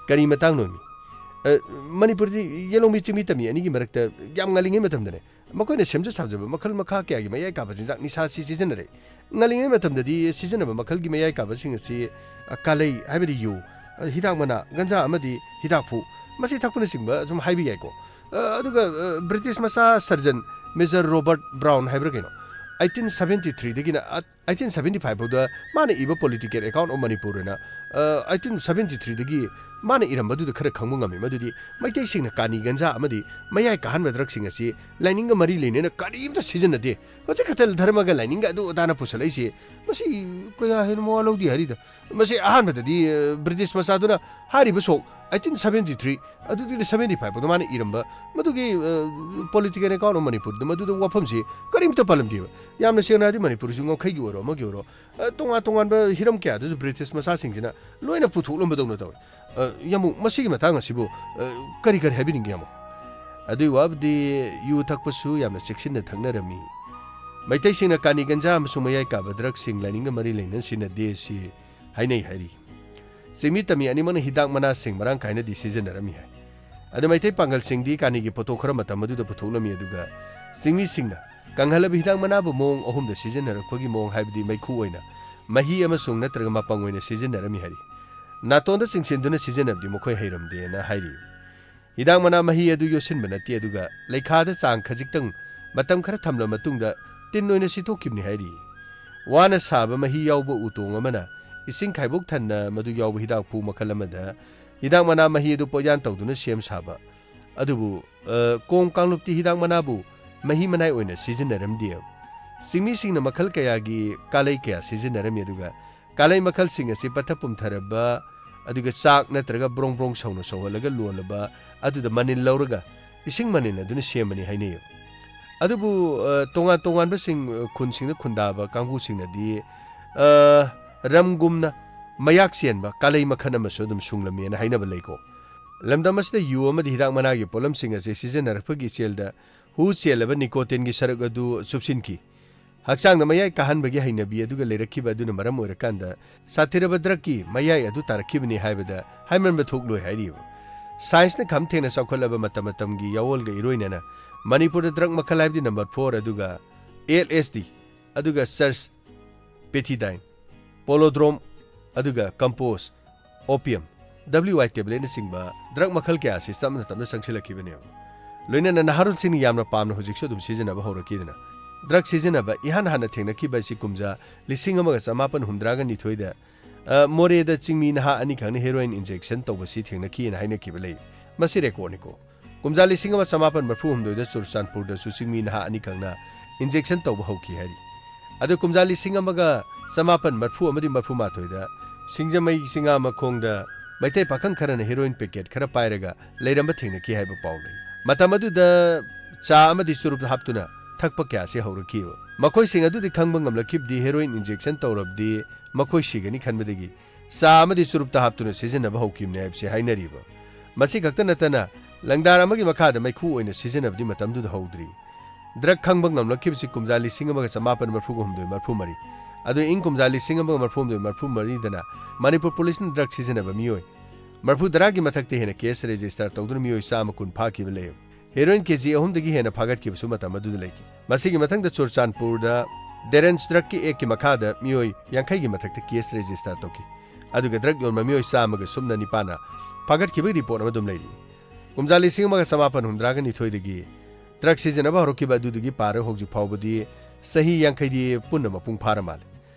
ꯀꯔꯤ ꯃꯇꯥꯡꯅꯣꯃꯤ? ꯑ, ꯃꯅꯤꯄꯨꯔꯗꯤ ꯌꯦꯂꯣꯡꯃꯤ ꯆꯤꯡꯃꯤ ꯇꯝꯃꯤ ꯑꯅꯤꯒꯤ ꯃꯔꯛꯇ ꯌꯥꯝ ꯉꯜꯂꯤꯉꯩ ꯃꯇꯝꯗꯅꯦ ꯃꯈꯣꯏꯅ ꯁꯦꯝꯖ ꯁꯥꯖꯕ ꯃꯈꯜ ꯃꯈꯥ ꯀꯌꯥꯒꯤ ꯃꯌꯥꯏ ꯀꯥꯕ ꯆꯤꯟꯖꯥꯛ ꯅꯤꯁꯥꯁꯤ ꯁꯤꯖꯤꯟꯅꯔꯦ꯫ ꯉꯜꯂꯤꯉꯩ ꯃꯇꯝꯗꯗꯤ ꯁꯤꯖꯤꯟꯅꯕ ꯃꯈꯜꯒꯤ ꯃꯌꯥꯏ ꯀꯥꯕꯁꯤꯡ ꯑꯁꯤ, ꯑ, ꯀꯥꯂꯩ ꯍꯥꯏꯕꯗꯤ ꯌꯨ, ꯑ, ꯍꯤꯗꯥꯛ ꯃꯅꯥ, ꯒꯟꯖꯥ ꯑꯃꯗꯤ ꯍꯤꯗꯥꯛꯐꯨ, ꯃꯁꯤ ꯊꯛꯄꯅꯆꯤꯡꯕ ꯁꯨꯝ ꯍꯥꯏꯕ ꯌꯥꯏꯀꯣ꯫ ꯑ, ꯑꯗꯨꯒ, ꯑ, ꯕ꯭ꯔꯤꯇꯤꯁ ꯃꯆꯥ ꯁꯔꯖꯟ ꯃꯦꯖꯔ ꯔꯣꯕꯔꯠ ꯕ꯭ꯔꯥꯎꯟ ꯍꯥꯏꯕ꯭ꯔꯥ ꯀꯩꯅꯣ, ꯑꯩꯠꯇꯤꯟ ꯁꯚꯦꯟꯇꯤ ꯊ꯭ꯔꯤꯗꯒꯤꯅ ꯑ, ꯑꯩꯠꯇꯤꯟ ꯁꯚꯦꯟꯇꯤ ꯐꯥꯏꯚ ꯐꯥꯎꯗ ꯃꯥꯅ ꯏꯕ Political Account of Manipur ꯑꯅ, ꯑ, ꯑꯩꯠꯇꯤꯟ ꯁꯚꯦꯟꯇꯤ ꯊ꯭ꯔꯤꯗꯒꯤ ꯃꯥꯅ ꯏꯔꯝꯕꯗꯨꯗ ꯈꯔ ꯈꯪꯕ ꯉꯝꯃꯤ꯫ ꯃꯗꯨꯗꯤ ꯃꯩꯇꯩꯁꯤꯡꯅ ꯀꯥꯅꯤ, ꯒꯟꯖꯥ ꯑꯃꯗꯤ ꯃꯌꯥꯏ ꯀꯥꯍꯟꯕ ꯗ꯭ꯔꯒꯁꯤꯡ ꯑꯁꯤ ꯂꯥꯏꯅꯤꯡꯒ ꯃꯔꯤ ꯂꯩꯅꯅ ꯀꯔꯤꯝꯇ ꯁꯤꯖꯤꯟꯅꯗꯦ꯫ ꯍꯧꯖꯤꯛ ꯈꯛꯇ ꯙꯔꯃꯒ ꯂꯥꯏꯅꯤꯡꯒ ꯑꯗꯨ ꯑꯗꯥꯅ ꯄꯨꯁꯜꯂꯛꯏꯁꯤ, ꯃꯁꯤ ꯀꯌꯥ ꯍꯦꯟꯅ ꯃꯋꯥ ꯂꯧꯗꯦ ꯍꯥꯏꯔꯤꯗ꯫ ꯃꯁꯤ ꯑꯍꯥꯟꯕꯗꯗꯤ, ꯑ, ꯕ꯭ꯔꯤꯇꯤꯁ ꯃꯆꯥꯗꯨꯅ ꯍꯥꯏꯔꯤꯕ ꯁꯣꯛ ꯑꯩꯠꯇꯤꯟ ꯁꯚꯦꯟꯇꯤ ꯊ꯭ꯔꯤ ꯑꯗꯨꯗꯒꯤ ꯁꯚꯦꯟꯇꯤ ꯐꯥꯏꯚ ꯐꯥꯎꯗ ꯃꯥꯅ ꯏꯔꯝꯕ ꯃꯗꯨꯒꯤ, ꯑ, Political Account of Manipur ꯗ ꯃꯗꯨꯗ ꯋꯥꯐꯝꯁꯤ ꯀꯔꯤꯝꯇ ꯄꯜꯂꯝꯗꯦꯕ꯫ ꯌꯥꯝꯅ ꯁꯦꯡꯅ ꯍꯥꯏꯔꯗꯤ ꯃꯅꯤꯄꯨꯔꯁꯨ ꯉꯝꯈꯩꯒꯤ ꯑꯣꯏꯔꯣ ꯑꯃꯒꯤ ꯑꯣꯏꯔꯣ, ꯑ, ꯇꯣꯉꯥꯟ ꯇꯣꯉꯥꯟꯕ ꯍꯤꯔꯝ ꯀꯌꯥꯗꯁꯨ ꯕ꯭ꯔꯤꯇꯤꯁ ꯃꯆꯥꯁꯤꯡꯁꯤꯅ ꯂꯣꯏꯅ ꯄꯨꯊꯣꯛꯂꯝꯕꯗꯧꯅ ꯇꯧꯋꯤ꯫ ꯑ, ꯌꯥꯝꯕꯨꯡ, ꯃꯁꯤꯒꯤ ꯃꯇꯥꯡ ꯑꯁꯤꯕꯨ, ꯑ, ꯀꯔꯤ ꯀꯔꯤ ꯍꯥꯏꯕꯤꯅꯤꯡꯒꯦ, ꯌꯥꯝꯕꯨꯡ? ꯑꯗꯨꯒꯤ ꯋꯥꯕꯨꯗꯤ ꯌꯨ ꯊꯛꯄꯁꯨ ꯌꯥꯝꯅ ꯆꯦꯛꯁꯤꯟꯅ ꯊꯛꯅꯔꯝꯃꯤ꯫ ꯃꯩꯇꯩꯁꯤꯡꯅ ꯀꯥꯅꯤ, ꯒꯟꯖꯥ ꯑꯃꯁꯨꯡ ꯃꯌꯥꯏ ꯀꯥꯕ ꯗ꯭ꯔꯒꯁꯤꯡ ꯂꯥꯏꯅꯤꯡꯒ ꯃꯔꯤ ꯂꯩꯅꯅ ꯁꯤꯖꯤꯟꯅꯗꯦ ꯁꯤ ꯍꯥꯏꯅꯩ ꯍꯥꯏꯔꯤ꯫ ꯆꯤꯡꯃꯤ ꯇꯝꯃꯤ ꯑꯅꯤꯃꯛꯅ ꯍꯤꯗꯥꯛ ꯃꯅꯥꯁꯤꯡ ꯃꯔꯥꯡ ꯀꯥꯏꯅꯗꯤ ꯁꯤꯖꯤꯟꯅꯔꯝꯃꯤ ꯍꯥꯏ꯫ ꯑꯗꯨ ꯃꯩꯇꯩ ꯄꯥꯡꯒꯜꯁꯤꯡꯗꯤ ꯀꯥꯅꯤꯒꯤ ꯄꯣꯠꯊꯣꯛ ꯈꯔ ꯃꯇꯝ ꯑꯗꯨꯗ ꯄꯨꯊꯣꯛꯂꯝꯃꯤ, ꯑꯗꯨꯒ ꯆꯤꯡꯃꯤꯁꯤꯡꯅ ꯀꯪꯍꯜꯂꯕ ꯍꯤꯗꯥꯛ ꯃꯅꯥꯕꯨ ꯃꯑꯣꯡ ꯑꯍꯨꯝꯗ ꯁꯤꯖꯤꯟꯅꯔꯛꯄꯒꯤ ꯃꯑꯣꯡ, ꯍꯥꯏꯕꯗꯤ ꯃꯩꯈꯨ ꯑꯣꯏꯅ, ꯃꯍꯤ ꯑꯃꯁꯨꯡ ꯅꯠꯇ꯭ꯔꯒ ꯃꯄꯪ ꯑꯣꯏꯅ ꯁꯤꯖꯤꯟꯅꯔꯝꯃꯤ ꯍꯥꯏꯔꯤ꯫ ꯅꯥꯇꯣꯟꯗ ꯆꯤꯡꯁꯤꯟꯗꯨꯅ ꯁꯤꯖꯤꯟꯅꯕꯗꯤ ꯃꯈꯣꯏ ꯍꯩꯔꯝꯗꯦꯅ ꯍꯥꯏꯔꯤ꯫ ꯍꯤꯗꯥꯛ ꯃꯅꯥ ꯃꯍꯤ ꯑꯗꯨ ꯌꯣꯠꯁꯤꯟꯕ ꯅꯠꯇꯦ, ꯑꯗꯨꯒ ꯂꯩꯈꯥꯗ ꯆꯥꯡ ꯈꯖꯤꯛꯇꯪ ꯃꯇꯝ ꯈꯔ ꯊꯝꯂꯕ ꯃꯇꯨꯡꯗ ꯇꯤꯟ ꯑꯣꯏꯅ ꯁꯤꯠꯇꯣꯛꯈꯤꯕꯅꯤ ꯍꯥꯏꯔꯤ꯫ ꯋꯥꯅ ꯁꯥꯕ ꯃꯍꯤ ꯌꯥꯎꯕ ꯎꯇꯣꯡ ꯑꯃꯅ ꯏꯁꯤꯡ ꯈꯥꯏꯕꯣꯛ ꯊꯟꯅ ꯃꯗꯨ ꯌꯥꯎꯕ ꯍꯤꯗꯥꯛꯐꯨ ꯃꯈꯜ ꯑꯃꯗ ꯍꯤꯗꯥꯛ ꯃꯅꯥ ꯃꯍꯤ ꯑꯗꯨ ꯄꯣꯠꯌꯥꯟ ꯇꯧꯗꯨꯅ ꯁꯦꯝ ꯁꯥꯕ꯫ ꯑꯗꯨꯕꯨ, ꯑ, ꯀꯣꯡ ꯀꯥꯡꯂꯨꯞꯇꯤ ꯍꯤꯗꯥꯛ ꯃꯅꯥꯕꯨ ꯃꯍꯤ ꯃꯅꯥꯏ ꯑꯣꯏꯅ ꯁꯤꯖꯤꯟꯅꯔꯝꯗꯦ꯫ ꯆꯤꯡꯃꯤꯁꯤꯡꯅ ꯃꯈꯜ ꯀꯌꯥꯒꯤ ꯀꯥꯂꯩ ꯀꯌꯥ ꯁꯤꯖꯤꯟꯅꯔꯝꯃꯤ, ꯑꯗꯨꯒ ꯀꯥꯂꯩ ꯃꯈꯜꯁꯤꯡ ꯑꯁꯤ ꯄꯠꯊ ꯄꯨꯝꯊꯔꯕ, ꯑꯗꯨꯒ ꯆꯥꯛ ꯅꯠꯇ꯭ꯔꯒ ꯕ꯭ꯔꯣꯡ ꯕ꯭ꯔꯣꯡ ꯁꯧꯅ ꯁꯧꯍꯜꯂꯒ ꯂꯣꯜꯂꯕ ꯑꯗꯨꯗ ꯃꯅꯤꯜ ꯂꯧꯔꯒ ꯏꯁꯤꯡ ꯃꯅꯤꯜ ꯑꯗꯨꯅ ꯁꯦꯝꯕꯅꯤ ꯍꯥꯏꯅꯩ꯫ ꯑꯗꯨꯕꯨ, ꯑ, ꯇꯣꯉꯥꯟ ꯇꯣꯉꯥꯟꯕꯁꯤꯡ, ꯑ, ꯈꯨꯟꯁꯤꯡꯗ ꯈꯨꯟꯗꯥꯕ ꯀꯥꯡꯕꯨꯁꯤꯡꯅꯗꯤ, ꯑ, ꯔꯝꯒꯨꯝꯅ ꯃꯌꯥꯛ ꯆꯦꯟꯕ ꯀꯥꯂꯩ ꯃꯈꯜ ꯑꯃꯁꯨ ꯑꯗꯨꯝ ꯁꯨꯡꯂꯝꯃꯦꯅ ꯍꯥꯏꯅꯕ ꯂꯩꯀꯣ꯫ ꯂꯝꯗꯝ ꯑꯁꯤꯗ ꯌꯨ ꯑꯃꯗꯤ ꯍꯤꯗꯥꯛ ꯃꯅꯥꯒꯤ ꯄꯣꯠꯂꯝꯁꯤꯡ ꯑꯁꯤ ꯁꯤꯖꯤꯟꯅꯔꯛꯄꯒꯤ ꯏꯆꯦꯜꯗ ꯍꯨ ꯆꯦꯜꯂꯕ ꯅꯤꯀꯣꯇꯤꯟꯒꯤ ꯁꯔꯨꯛ ꯑꯗꯨ ꯆꯨꯞꯁꯤꯟꯈꯤ꯫ ꯍꯛꯆꯥꯡꯗ ꯃꯌꯥꯏ ꯀꯥꯍꯟꯕꯒꯤ ꯍꯩꯅꯕꯤ ꯑꯗꯨꯒ ꯂꯩꯔꯛꯈꯤꯕ ꯑꯗꯨꯅ ꯃꯔꯝ ꯑꯣꯏꯔꯀꯥꯟꯗ ꯁꯥꯊꯤꯔꯕ ꯗ꯭ꯔꯒꯀꯤ ꯃꯌꯥꯏ ꯑꯗꯨ ꯇꯥꯔꯛꯈꯤꯕꯅꯤ ꯍꯥꯏꯕꯗ ꯍꯥꯏꯃꯟꯕ ꯊꯣꯛꯂꯣꯏ ꯍꯥꯏꯔꯤꯕ꯫ ꯁꯥꯏꯟꯁꯅ ꯈꯝ ꯊꯦꯡꯅ ꯆꯥꯎꯈꯠꯂꯕ ꯃꯇꯝ ꯃꯇꯝꯒꯤ ꯌꯥꯑꯣꯜꯒ ꯏꯔꯣꯏꯅꯅ ꯃꯅꯤꯄꯨꯔꯗ ꯗ꯭ꯔꯒ ꯃꯈꯜ ꯍꯥꯏꯕꯗꯤ ꯅꯝꯕꯔ ꯐꯣꯔ ꯑꯗꯨꯒ ꯑꯦꯜ ꯑꯦꯁ ꯗꯤ ꯑꯗꯨꯒ ꯆꯔꯁ ꯄꯦꯊꯤꯗꯥꯏꯟ, ꯄꯣꯂꯣꯗ꯭ꯔꯣꯝ ꯑꯗꯨꯒ ꯀꯝꯄꯣꯁ, ꯑꯣꯄꯤꯌꯝ, ꯗꯕ꯭ꯂꯤꯎ ꯑꯥꯏ ꯇꯦꯕ꯭ꯂꯦꯠꯅꯆꯤꯡꯕ ꯗ꯭ꯔꯒ ꯃꯈꯜ ꯀꯌꯥ ꯑꯁꯤ ꯇꯞꯅ ꯇꯞꯅ ꯆꯪꯁꯤꯜꯂꯛꯈꯤꯕꯅꯦꯕ꯫ ꯂꯣꯏꯅꯅ ꯅꯍꯥꯔꯣꯜꯁꯤꯡꯅ ꯌꯥꯝꯅ ꯄꯥꯝꯅ ꯍꯧꯖꯤꯛꯁꯨ ꯑꯗꯨꯝ ꯁꯤꯖꯤꯟꯅꯕ ꯍꯧꯔꯛꯈꯤꯗꯅ, ꯗ꯭ꯔꯒ ꯁꯤꯖꯤꯟꯅꯕ ꯏꯍꯥꯟ ꯍꯥꯟꯅ ꯊꯦꯡꯅꯈꯤꯕ ꯑꯁꯤ ꯀꯨꯝꯖꯥ ꯂꯤꯁꯤꯡ ꯑꯃꯒ ꯆꯃꯥꯄꯟ ꯍꯨꯝꯗ꯭ꯔꯥꯒ ꯅꯤꯊꯣꯏꯗ, ꯑ, ꯃꯣꯔꯦꯗ ꯆꯤꯡꯃꯤ ꯅꯍꯥ ꯑꯅꯤꯈꯛꯅ ꯍꯦꯔꯣꯏꯟ ꯏꯟꯖꯦꯛꯁꯟ ꯇꯧꯕꯁꯤ ꯊꯦꯡꯅꯈꯤꯑꯅ ꯍꯥꯏꯅꯈꯤꯕ ꯂꯩ꯫ ꯃꯁꯤ ꯔꯦꯀꯣꯔꯗꯅꯤꯀꯣ꯫ ꯀꯨꯝꯖꯥ ꯂꯤꯁꯤꯡ ꯑꯃ ꯆꯃꯥꯄꯟ ꯃꯔꯐꯨ ꯍꯨꯝꯗꯣꯏꯗ ꯆꯨꯔꯆꯥꯟꯄꯨꯔꯗꯁꯨ ꯆꯤꯡꯃꯤ ꯅꯍꯥ ꯑꯅꯤꯈꯛꯅ ꯏꯟꯖꯦꯛꯁꯟ ꯇꯧꯕ ꯍꯧꯈꯤ ꯍꯥꯏꯔꯤ꯫ ꯑꯗꯨ ꯀꯨꯝꯖꯥ ꯂꯤꯁꯤꯡ ꯑꯃꯒ ꯆꯃꯥꯄꯟ ꯃꯔꯐꯨ ꯑꯃꯗꯤ ꯃꯔꯐꯨ ꯃꯥꯊꯣꯏꯗ ꯁꯤꯡꯖꯃꯩ ꯆꯤꯡꯉꯥ ꯃꯈꯣꯡꯗ ꯃꯩꯇꯩ ꯄꯥꯈꯪ ꯈꯔꯅ ꯍꯦꯔꯣꯏꯟ ꯄꯦꯀꯦꯠ ꯈꯔ ꯄꯥꯏꯔꯒ ꯂꯩꯔꯝꯕ ꯊꯦꯡꯅꯈꯤ ꯍꯥꯏꯕ ꯄꯥꯎ ꯂꯩ꯫ ꯃꯇꯝ ꯑꯗꯨꯗ ꯆꯥ ꯑꯃꯗꯤ ꯆꯨꯔꯨꯞ ꯍꯥꯞꯇꯨꯅ ꯊꯛꯄ ꯀꯌꯥꯁꯤ ꯍꯧꯔꯛꯈꯤꯕ꯫ ꯃꯈꯣꯏꯁꯤꯡ ꯑꯗꯨꯗꯤ ꯈꯪꯕ ꯉꯝꯂꯛꯈꯤꯕꯗꯤ ꯍꯦꯔꯣꯏꯟ ꯏꯟꯖꯦꯛꯁꯟ ꯇꯧꯔꯕꯗꯤ ꯃꯈꯣꯏ ꯁꯤꯒꯅꯤ ꯈꯟꯕꯗꯒꯤ ꯆꯥ ꯑꯃꯗꯤ ꯆꯨꯔꯨꯞꯇ ꯍꯥꯞꯇꯨꯅ ꯁꯤꯖꯤꯟꯅꯕ ꯍꯧꯈꯤꯕꯅꯤ ꯍꯥꯏꯕꯁꯤ ꯍꯥꯏꯅꯔꯤꯕ꯫ ꯃꯁꯤ ꯈꯛꯇ ꯅꯠꯇꯅ ꯂꯪꯗꯥꯔ ꯑꯃꯒꯤ ꯃꯈꯥꯗ ꯃꯩꯈꯨ ꯑꯣꯏꯅ ꯁꯤꯖꯤꯟꯅꯕꯗꯤ ꯃꯇꯝꯗꯨꯗ ꯍꯧꯗ꯭ꯔꯤ꯫ ꯗ꯭ꯔꯒ ꯈꯪꯕ ꯉꯝꯂꯛꯈꯤꯕꯁꯤ ꯀꯨꯝꯖꯥ ꯂꯤꯁꯤꯡ ꯑꯃꯒ ꯆꯃꯥꯄꯟ ꯃꯔꯐꯨꯒ ꯍꯨꯝꯗꯣꯏ ꯃꯔꯐꯨ ꯃꯔꯤ꯫ ꯑꯗꯨ ꯏꯪ ꯀꯨꯝꯖꯥ ꯂꯤꯁꯤꯡ ꯑꯃꯒ ꯃꯔꯐꯨ ꯍꯨꯝꯗꯣꯏ ꯃꯔꯐꯨ ꯃꯔꯤꯗꯅ ꯃꯅꯤꯄꯨꯔ ꯄꯨꯂꯤꯁꯅ ꯗ꯭ꯔꯒ ꯁꯤꯖꯤꯟꯅꯕ ꯃꯤꯑꯣꯏ ꯃꯔꯐꯨ ꯇꯔꯥꯒꯤ ꯃꯊꯛꯇ ꯍꯦꯟꯅ ꯀꯦꯁ ꯔꯦꯖꯤꯁꯇꯔ ꯇꯧꯗꯨꯅ ꯃꯤꯑꯣꯏ ꯆꯥꯝꯃ ꯀꯨꯟ ꯐꯥꯈꯤꯕ ꯂꯩ꯫ ꯍꯦꯔꯣꯏꯟ ꯀꯦꯖꯤ ꯑꯍꯨꯝꯗꯒꯤ ꯍꯦꯟꯅ ꯐꯥꯒꯠꯈꯤꯕꯁꯨ ꯃꯇꯝ ꯑꯗꯨꯗ ꯂꯩꯈꯤ꯫ ꯃꯁꯤꯒꯤ ꯃꯊꯪꯗ ꯆꯨꯔꯆꯥꯟꯄꯨꯔꯗ ꯗꯦꯔꯦꯟꯁ ꯗ꯭ꯔꯒꯀꯤ ꯑꯦꯛꯀꯤ ꯃꯈꯥꯗ ꯃꯤꯑꯣꯏ ꯌꯥꯡꯈꯩꯒꯤ ꯃꯊꯛꯇ ꯀꯦꯁ ꯔꯦꯖꯤꯁꯇꯔ ꯇꯧꯈꯤ꯫ ꯑꯗꯨꯒ ꯗ꯭ꯔꯒ ꯌꯣꯟꯕ ꯃꯤꯑꯣꯏ ꯆꯥꯝꯃꯒ ꯁꯨꯞꯅ ꯅꯤꯄꯥꯟꯅ ꯐꯥꯒꯠꯈꯤꯕꯒꯤ ꯔꯤꯄꯣꯔꯠ ꯑꯃ ꯑꯗꯨꯝ ꯂꯩꯔꯤ꯫ ꯀꯨꯝꯖꯥ ꯂꯤꯁꯤꯡ ꯑꯃꯒ ꯆꯃꯥꯄꯟ ꯍꯨꯝꯗ꯭ꯔꯥꯒ ꯅꯤꯊꯣꯏꯗꯒꯤ ꯗ꯭ꯔꯒ ꯁꯤꯖꯤꯟꯅꯕ ꯍꯧꯔꯛꯈꯤꯕ ꯑꯗꯨꯗꯒꯤ ꯄꯥꯔꯒ ꯍꯧꯖꯤꯛ ꯐꯥꯎꯕꯗꯤ ꯆꯍꯤ ꯌꯥꯡꯈꯩꯗꯤ ꯄꯨꯟꯅ ꯃꯄꯨꯡ ꯐꯥꯔ ꯃꯥꯜꯂꯦ꯫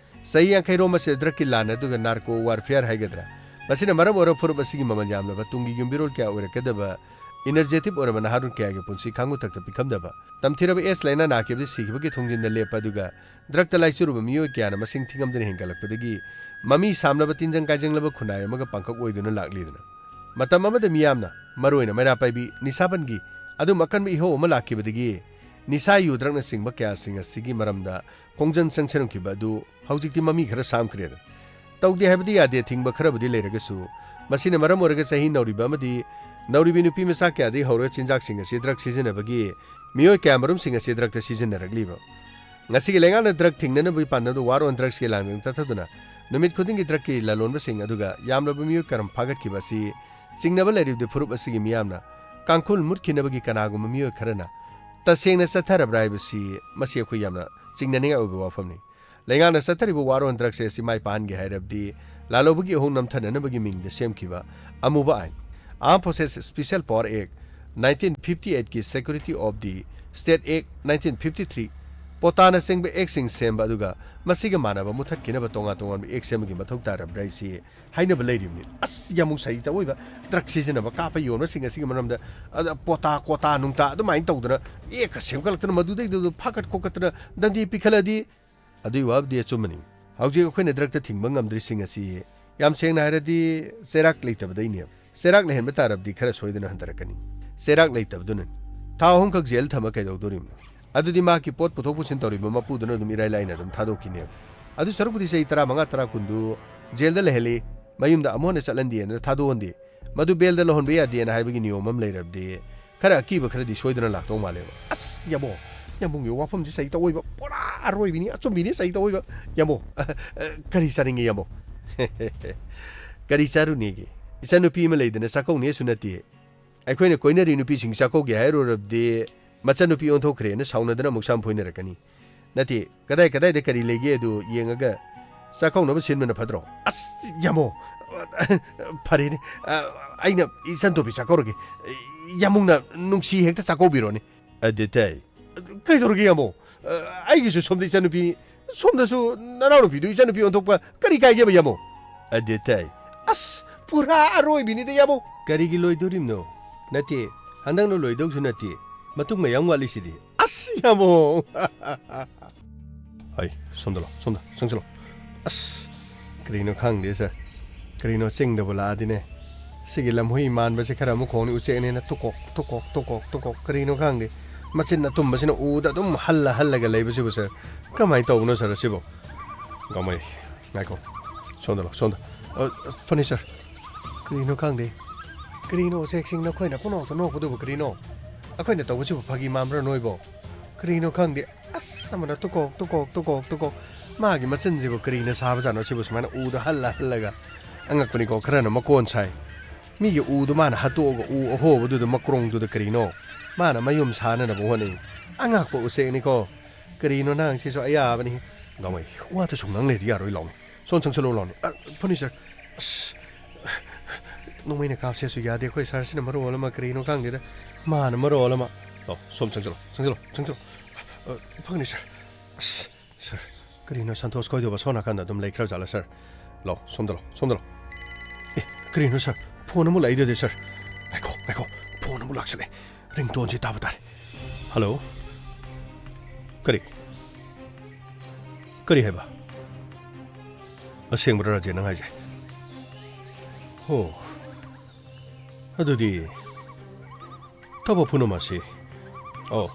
ꯆꯍꯤ ꯌꯥꯡꯈꯩꯔꯣꯝ ꯑꯁꯤꯗ ꯗ꯭ꯔꯒꯀꯤ ꯂꯥꯟ ꯑꯗꯨꯒ ꯅꯥꯔꯀꯣ ꯋꯥꯔꯐꯤꯌꯥꯔ ꯍꯥꯏꯒꯗ꯭ꯔꯥ, ꯃꯁꯤꯅ ꯃꯔꯝ ꯑꯣꯏꯔꯒ ꯐꯨꯔꯨꯞ ꯑꯁꯤꯒꯤ ꯃꯃꯜ ꯌꯥꯝꯂꯕ ꯇꯨꯡꯒꯤ ꯌꯨꯝꯕꯤꯔꯣꯜ ꯀꯌꯥ ꯑꯣꯏꯔꯛꯀꯗꯕ ꯏꯅꯔꯖꯦꯇꯤꯛ ꯑꯣꯏꯔꯕ ꯅꯍꯥꯔꯣꯜ ꯀꯌꯥꯒꯤ ꯄꯨꯟꯁꯤ ꯈꯥꯡꯕ ꯊꯛꯇ ꯄꯤꯈꯝꯗꯕ, ꯇꯝꯊꯤꯔꯕ ꯑꯦꯁ ꯂꯥꯏꯅꯥ ꯅꯥꯈꯤꯕꯗ ꯁꯤꯈꯤꯕꯒꯤ ꯊꯣꯡꯖꯤꯟꯗ ꯂꯦꯞꯄ ꯑꯗꯨꯒ ꯗ꯭ꯔꯒꯇ ꯂꯥꯏꯆꯨꯔꯨꯕ ꯃꯤꯑꯣꯏ ꯀꯌꯥꯅ ꯃꯁꯤꯡ ꯊꯤꯉꯝꯗꯅ ꯍꯦꯟꯒꯠꯂꯛꯄꯗꯒꯤ ꯃꯃꯤ ꯁꯥꯝꯂꯕ ꯇꯤꯟꯖꯪ ꯀꯥꯏꯖꯪꯂꯕ ꯈꯨꯟꯅꯥꯏ ꯑꯃꯒ ꯄꯥꯡꯈꯛ ꯑꯣꯏꯗꯨꯅ ꯂꯥꯛꯂꯤꯗꯅ, ꯃꯇꯝ ꯑꯃꯗ ꯃꯤꯌꯥꯝꯅ, ꯃꯔꯨꯑꯣꯏꯅ ꯃꯩꯔꯥ ꯄꯥꯏꯕꯤ, ꯅꯤꯁꯥꯕꯟꯒꯤ ꯑꯗꯨꯝ ꯑꯀꯟꯕ ꯏꯍꯧ ꯑꯃ ꯂꯥꯛꯈꯤꯕꯗꯒꯤ ꯅꯤꯁꯥ ꯌꯨ ꯗ꯭ꯔꯒꯅꯆꯤꯡꯕ ꯀꯌꯥꯁꯤꯡ ꯑꯁꯤꯒꯤ ꯃꯔꯝꯗ ꯈꯣꯡꯖꯪ ꯆꯪꯁꯤꯟꯈꯤꯕ ꯑꯗꯨ ꯍꯧꯖꯤꯛꯇꯤ ꯃꯃꯤ ꯈꯔ ꯁꯥꯝꯈ꯭ꯔꯦꯗꯅ꯫ ꯇꯧꯗꯦ ꯍꯥꯏꯕꯗꯤ ꯌꯥꯗꯦ, ꯊꯤꯡꯕ ꯈꯔꯕꯨꯗꯤ ꯂꯩꯔꯒꯁꯨ, ꯃꯁꯤꯅ ꯃꯔꯝ ꯑꯣꯏꯔꯒ ꯆꯍꯤ ꯅꯧꯔꯤꯕ ꯑꯃꯗꯤ ꯅꯧꯔꯤꯕꯤ ꯅꯨꯄꯤ ꯃꯆꯥ ꯀꯌꯥꯗꯒꯤ ꯍꯧꯔꯒ ꯆꯤꯟꯖꯥꯛꯁꯤꯡ ꯑꯁꯤ ꯗ꯭ꯔꯒ ꯁꯤꯖꯤꯟꯅꯕꯒꯤ ꯃꯤꯑꯣꯏ ꯀꯌꯥꯃꯔꯨꯝꯁꯤꯡ ꯑꯁꯤ ꯗ꯭ꯔꯒꯇ ꯁꯤꯖꯤꯟꯅꯔꯛꯂꯤꯕ꯫ ꯉꯁꯤꯒꯤ ꯂꯩꯉꯥꯛꯅ ꯗ꯭ꯔꯒ ꯊꯤꯡꯅꯅꯕꯒꯤ ꯄꯥꯟꯗꯝꯗ War on Drugsꯀꯤ ꯂꯥꯡꯖꯪ ꯆꯠꯊꯗꯨꯅ ꯅꯨꯃꯤꯠ ꯈꯨꯗꯤꯡꯒꯤ ꯗ꯭ꯔꯒꯀꯤ ꯂꯂꯣꯟꯕꯁꯤꯡ ꯑꯗꯨꯒ ꯌꯥꯝꯂꯕ ꯃꯤꯑꯣꯏ ꯀꯔꯝ ꯐꯥꯒꯠꯈꯤꯕ ꯑꯁꯤ ꯆꯤꯡꯅꯕ ꯂꯩꯔꯤꯕꯗꯤ ꯐꯨꯔꯨꯞ ꯑꯁꯤꯒꯤ ꯃꯤꯌꯥꯝꯅ ꯀꯥꯡꯈꯨꯜ ꯃꯨꯠꯈꯤꯅꯕꯒꯤ ꯀꯅꯥꯒꯨꯝꯕ ꯃꯤꯑꯣꯏ ꯈꯔꯅ ꯇꯁꯦꯡꯅ ꯆꯠꯊꯔꯕ꯭ꯔꯥ ꯍꯥꯏꯕꯁꯤ, ꯃꯁꯤ ꯑꯩꯈꯣꯏ ꯌꯥꯝꯅ ꯆꯤꯡꯅꯅꯤꯡꯉꯥꯏ ꯑꯣꯏꯕ ꯋꯥꯐꯝꯅꯤ꯫ ꯂꯩꯉꯥꯛꯅ ꯆꯠꯊꯔꯤꯕ war on drugs ꯑꯁꯤ ꯃꯥꯏ ꯄꯥꯛꯍꯟꯒꯦ ꯍꯥꯏꯔꯕꯗꯤ, ꯂꯥꯜꯍꯧꯕꯒꯤ ꯏꯍꯧ ꯅꯝꯊꯅꯅꯕꯒꯤ ꯃꯤꯡꯗ ꯁꯦꯝꯈꯤꯕ ꯑꯃꯨꯕ ꯑꯥꯏꯟ, Armed Forces Special Power Act nineteen fifty eight ꯀꯤ Security of the State Act nineteen fifty three, ꯄꯣꯇꯥꯅꯆꯤꯡꯕ act ꯁꯤꯡ ꯁꯦꯝꯕ, ꯑꯗꯨꯒ ꯃꯁꯤꯒ ꯃꯥꯟꯅꯕ ꯃꯨꯊꯠꯈꯤꯅꯕ ꯇꯣꯉꯥꯟ ꯇꯣꯉꯥꯟꯕ act ꯁꯦꯝꯕꯒꯤ ꯃꯊꯧ ꯇꯥꯔꯕ꯭ꯔꯥ ꯍꯥꯏꯁꯤ ꯍꯥꯏꯅꯕ ꯂꯩꯔꯤꯕꯅꯤ꯫ ꯑꯁ, ꯌꯥꯝ ꯁꯥꯏ ꯇꯧꯏꯕ꯫ Drug ꯁꯤꯖꯤꯟꯅꯕ, ꯀꯥꯞꯄ ꯌꯣꯟꯕꯁꯤꯡ ꯑꯁꯤꯒꯤ ꯃꯔꯝꯗ, ꯑꯗ, ꯄꯣꯇꯥ, ꯀꯣꯇꯥ, ꯅꯨꯡꯇꯥ ꯑꯗꯨꯃꯥꯏꯅ ꯇꯧꯗꯅ, act ꯀ ꯁꯦꯝꯒꯠꯂꯛꯇꯅ, ꯃꯗꯨꯗꯩꯗꯨꯗ ꯐꯥꯒꯠ ꯈꯣꯀꯠꯇꯅ ꯗꯟꯗꯤ ꯄꯤꯈꯠꯂꯗꯤ, ꯑꯗꯨꯒꯤ ꯋꯥꯕꯨꯗꯤ ꯑꯆꯨꯝꯕꯅꯤ꯫ ꯍꯧꯖꯤꯛ ꯑꯩꯈꯣꯏꯅ drug ꯇ ꯊꯤꯡꯕ ꯉꯝꯗ꯭ꯔꯤꯁꯤꯡ ꯑꯁꯤ, ꯌꯥꯝ ꯁꯦꯡꯅ ꯍꯥꯏꯔꯗꯤ, ꯆꯩꯔꯥꯛ ꯂꯩꯇꯕꯗꯩꯅꯦꯕ꯫ ꯆꯩꯔꯥꯛ ꯂꯩꯍꯟꯕ ꯇꯥꯔꯕꯗꯤ ꯈꯔ ꯁꯣꯏꯗꯅ ꯍꯟꯊꯔꯛꯀꯅꯤ꯫ ꯆꯩꯔꯥꯛ ꯂꯩꯇꯕꯗꯨꯅꯅꯤ꯫ ꯊꯥ ꯑꯍꯨꯝꯈꯛ ꯖꯦꯜ ꯊꯝꯃ ꯀꯩꯗꯧꯗꯣꯔꯤꯕꯅꯣ? ꯑꯗꯨꯗꯤ ꯃꯍꯥꯛꯀꯤ ꯄꯣꯠ ꯄꯨꯊꯣꯛ ꯄꯨꯁꯤꯟ ꯇꯧꯔꯤꯕ ꯃꯄꯨꯗꯨꯅ ꯑꯗꯨꯝ ꯏꯔꯥꯏ ꯂꯥꯏꯅ ꯑꯗꯨꯝ ꯊꯥꯗꯣꯛꯈꯤꯅꯦꯕ꯫ ꯑꯗꯨ ꯁꯔꯨꯛꯄꯨꯗꯤ ꯆꯍꯤ ꯇꯔꯥꯃꯉꯥ, ꯇꯔꯥ, ꯀꯨꯟꯗꯨ ꯖꯦꯜꯗ ꯂꯩꯍꯜꯂꯤ, ꯃꯌꯨꯝꯗ ꯑꯃꯨꯛ ꯍꯟꯅ ꯆꯠꯍꯟꯗꯦꯅ ꯊꯥꯗꯣꯛꯍꯟꯗꯦ꯫ ꯃꯗꯨ ꯕꯦꯜꯗ ꯂꯧꯍꯟꯕ ꯌꯥꯗꯦꯅ ꯍꯥꯏꯕꯒꯤ ꯅꯤꯌꯣꯝ ꯑꯃ ꯂꯩꯔꯕꯗꯤ, ꯈꯔ ꯑꯀꯤꯕ ꯈꯔꯗꯤ ꯁꯣꯏꯗꯅ ꯂꯥꯛꯇꯧ ꯃꯥꯜꯂꯦꯕ꯫ ꯑꯁ, ꯌꯥꯝꯕꯣ, ꯌꯥꯝꯕꯨꯡꯒꯤ ꯋꯥꯐꯝꯁꯤ ꯁꯍꯤ ꯇꯧꯑꯣꯏꯕ꯫ ꯄꯨꯔꯥ ꯑꯔꯣꯏꯕꯤꯅꯤ, ꯑꯆꯨꯝꯕꯤꯅꯤ ꯁꯍꯤ ꯇꯧꯑꯣꯏꯕ꯫ ꯌꯥꯝꯕꯣ, ꯀꯔꯤ ꯆꯥꯅꯤꯡꯉꯤ, ꯌꯥꯝꯕꯣ? ꯀꯔꯤ ꯆꯥꯔꯨꯅꯦꯒꯦ? ꯏꯆꯥꯅꯨꯄꯤ ꯑꯃ ꯂꯩꯗꯅ ꯆꯥꯛꯀꯧꯅꯦꯁꯨ ꯅꯠꯇꯦ꯫ ꯑꯩꯈꯣꯏꯅ ꯀꯣꯏꯅꯔꯤ ꯅꯨꯄꯤꯁꯤꯡ ꯆꯥꯛꯀꯧꯒꯦ ꯍꯥꯏꯔꯨꯔꯕꯗꯤ ꯃꯆꯟꯅꯨꯄꯤ ꯑꯣꯟꯊꯣꯛꯈ꯭ꯔꯦꯅ ꯁꯥꯎꯅꯗꯅ ꯑꯃꯨꯛ ꯁꯝ ꯐꯣꯏꯅꯔꯛꯀꯅꯤ꯫ ꯅꯠꯇꯦ, ꯀꯗꯥꯏ ꯀꯗꯥꯏꯗ ꯀꯔꯤ ꯂꯩꯒꯦ ꯑꯗꯨ ꯌꯦꯡꯉꯒ ꯆꯥꯛꯀꯧꯅꯕ ꯁꯤꯟꯕꯅ ꯐꯠꯇ꯭ꯔꯣ? ꯑꯁ, ꯌꯥꯃꯣ! ꯐꯔꯦꯅꯦ, ꯑ, ꯑꯩꯅ ꯏꯆꯟꯇꯣꯝꯕꯤ ꯆꯥꯛꯀꯧꯔꯒꯦ꯫ ꯌꯥꯃꯨꯡꯅ ꯅꯨꯡꯁꯤ ꯍꯦꯛꯇ ꯆꯥꯛꯀꯧꯕꯤꯔꯣꯅꯦ꯫ ꯑꯗꯨ ꯇꯥꯏ꯫ ꯀꯩꯗꯧꯔꯒꯦ, ꯌꯥꯃꯣ? ꯑ, ꯑꯩꯒꯤꯁꯨ ꯁꯣꯝꯗ ꯏꯆꯟꯅꯨꯄꯤ, ꯁꯣꯝꯗꯁꯨ ꯅꯅꯥꯎꯅꯨꯄꯤꯗꯨ ꯏꯆꯟꯅꯨꯄꯤ ꯑꯣꯟꯊꯣꯛꯄ ꯀꯔꯤ ꯀꯥꯏꯒꯦꯕ, ꯌꯥꯃꯣ? ꯑꯗꯨ ꯇꯥꯏ꯫ ꯑꯁ, ꯄꯨꯔꯥ ꯑꯔꯣꯏꯕꯤꯅꯤꯗ, ꯌꯥꯃꯣ꯫ ꯀꯔꯤꯒꯤ ꯂꯣꯏꯗꯣꯔꯤꯕꯅꯣ? ꯅꯠꯇꯦ, ꯍꯟꯗꯛꯅ ꯂꯣꯏꯗꯧꯁꯨ ꯅꯠꯇꯦ꯫ ꯃꯇꯨꯡ ꯃꯌꯥꯝ ꯋꯥꯠꯂꯤꯁꯤꯗꯤ꯫ ꯑꯁ, ꯌꯥꯃꯣ꯫ ꯍꯩ, ꯁꯣꯝꯗ ꯂꯥꯎ, ꯁꯣꯝꯗ, ꯆꯪꯁꯤꯜꯂꯣ꯫ ꯑꯁ, ꯀꯔꯤꯅꯣ ꯈꯪꯗꯦ, ꯁꯥꯔ꯫ ꯀꯔꯤꯅꯣ ꯆꯤꯡꯗꯕꯨ ꯂꯥꯛꯑꯗꯤꯅꯦ꯫ ꯁꯤꯒꯤ ꯂꯝꯍꯨꯏ ꯃꯥꯟꯕꯁꯦ ꯈꯔ ꯑꯃꯨꯛ ꯈꯣꯡꯅꯤ, ꯎꯆꯦꯛꯅꯦꯅ ꯇꯨꯀꯣꯛ, ꯇꯨꯀꯣꯛ, ꯇꯨꯀꯣꯛ, ꯇꯨꯀꯣꯛ꯫ ꯀꯔꯤꯅꯣ ꯈꯪꯗꯦ꯫ ꯃꯆꯤꯟ ꯑꯇꯨꯝꯕꯁꯤꯅ ꯎꯗ ꯑꯗꯨꯝ ꯍꯜꯂ ꯍꯜꯂꯒ ꯂꯩꯕꯁꯤꯕꯨ, ꯁꯥꯔ꯫ ꯀꯃꯥꯏꯅ ꯇꯧꯕꯅꯣ, ꯁꯥꯔ, ꯑꯁꯤꯕꯣ? ꯒꯥꯃꯩ, ꯉꯥꯏꯈꯣ꯫ ꯁꯣꯝꯗ ꯂꯥꯎ, ꯁꯣꯝꯗ꯫ ꯑ, ꯐꯅꯤ, ꯁꯥꯔ꯫ ꯀꯔꯤꯅꯣ ꯈꯪꯗꯦ꯫ ꯀꯔꯤꯅꯣ ꯎꯆꯦꯛꯁꯤꯡ ꯅꯈꯣꯏꯅ ꯄꯨꯡꯅꯣꯛꯇ ꯅꯣꯛꯄꯗꯨꯕꯨ ꯀꯔꯤꯅꯣ? ꯑꯩꯈꯣꯏꯅ ꯇꯧꯕꯁꯤꯕꯨ ꯐꯥꯒꯤ ꯃꯥꯟꯕ꯭ꯔꯥ ꯅꯣꯏꯕꯣ? ꯀꯔꯤꯅꯣ ꯈꯪꯗꯦ꯫ ꯑꯁ, ꯑꯃꯅ ꯇꯨꯀꯣꯛ, ꯇꯨꯀꯣꯛ, ꯇꯨꯀꯣꯛ, ꯇꯨꯀꯣꯛ꯫ ꯃꯥꯒꯤ ꯃꯆꯤꯟꯁꯤꯕꯨ ꯀꯔꯤꯅ ꯁꯥꯕꯖꯥꯠꯅꯣ ꯁꯤꯕꯨ ꯁꯨꯃꯥꯏꯅ ꯎꯗ ꯍꯜꯂ ꯍꯜꯂꯒ? ꯑꯉꯛꯄꯅꯤꯀꯣ, ꯈꯔꯅ ꯃꯀꯣꯟ ꯁꯥꯏ꯫ ꯃꯤꯒꯤ ꯎꯗꯨ ꯃꯥꯅ ꯍꯥꯠꯇꯣꯛꯑꯒ ꯎ ꯑꯍꯣꯕꯗꯨꯗ ꯃꯀ꯭ꯔꯣꯡꯗꯨꯗ ꯀꯔꯤꯅꯣ? ꯃꯥꯅ ꯃꯌꯨꯝ ꯁꯥꯅꯅꯕ ꯍꯣꯠꯅꯩ꯫ ꯑꯉꯛꯄ ꯎꯆꯦꯛꯅꯤꯀꯣ꯫ ꯀꯔꯤꯅꯣ ꯅꯪꯁꯤꯁꯨ ꯑꯌꯥꯕꯅꯤ꯫ ꯒꯥꯡꯃꯩ, ꯋꯥꯗꯨ ꯁꯨꯝ ꯉꯥꯡ ꯂꯩꯗꯤ ꯌꯥꯔꯣꯏ ꯂꯥꯎꯅꯤ꯫ ꯁꯣꯝ ꯆꯪꯁꯜꯂꯣ ꯂꯥꯎꯅꯤ꯫ ꯑ, ꯐꯅꯤ ꯁꯥꯔ꯫ ꯑꯁ, ꯅꯣꯡꯃꯩꯅ ꯀꯥꯞꯁꯦꯁꯨ ꯌꯥꯗꯦ ꯑꯩꯈꯣꯏ ꯁꯥꯔꯁꯤꯅ ꯃꯔꯣꯜ ꯑꯃ, ꯀꯔꯤꯅꯣ ꯈꯪꯗꯦꯗ꯫ ꯃꯥꯅ ꯃꯔꯣꯜ ꯑꯃ꯫ ꯂꯥꯎ, ꯁꯣꯝ ꯆꯪꯁꯜꯂꯣ, ꯆꯪꯁꯜꯂꯣ, ꯆꯪꯁꯜꯂꯣ꯫ ꯑ, ꯐꯒꯅꯤ ꯁꯥꯔ꯫ ꯑꯁ, ꯁꯥꯔ, ꯀꯔꯤꯅꯣ ꯁꯟꯇꯣꯁ ꯀꯣꯏꯗꯧꯕ ꯁꯣꯝ ꯅꯥꯀꯟꯗ ꯑꯗꯨꯝ ꯂꯩꯈ꯭ꯔꯕ ꯖꯥꯠꯂ ꯁꯥꯔ? ꯂꯥꯎ, ꯁꯣꯝꯗ ꯂꯥꯎ, ꯁꯣꯝꯗ ꯂꯥꯎ꯫ ꯑꯦ, ꯀꯔꯤꯅꯣ ꯁꯥꯔ? ꯐꯣꯟ ꯑꯃꯨꯛ ꯂꯥꯛꯏꯗꯨꯗꯤ ꯁꯥꯔ꯫ ꯉꯥꯏꯈꯣ, ꯉꯥꯏꯈꯣ, ꯐꯣꯟ ꯑꯃꯨꯛ ꯂꯥꯛꯁꯜꯂꯦ꯫ ꯔꯤꯡꯇꯣꯟꯁꯤ ꯇꯥꯕ ꯇꯥꯔꯦ꯫ ꯍꯜꯂꯣ? ꯀꯔꯤ? ꯀꯔꯤ ꯍꯥꯏꯕ? ꯑꯁꯦꯡꯕꯔ ꯔꯥꯖꯦꯟ ꯅꯪ ꯍꯥꯏꯁꯦ? ꯍꯣ, ꯑꯗꯨꯗꯤ ꯊꯕꯛ ꯄꯨꯝꯅꯃꯛꯁꯤ, ꯑꯣ,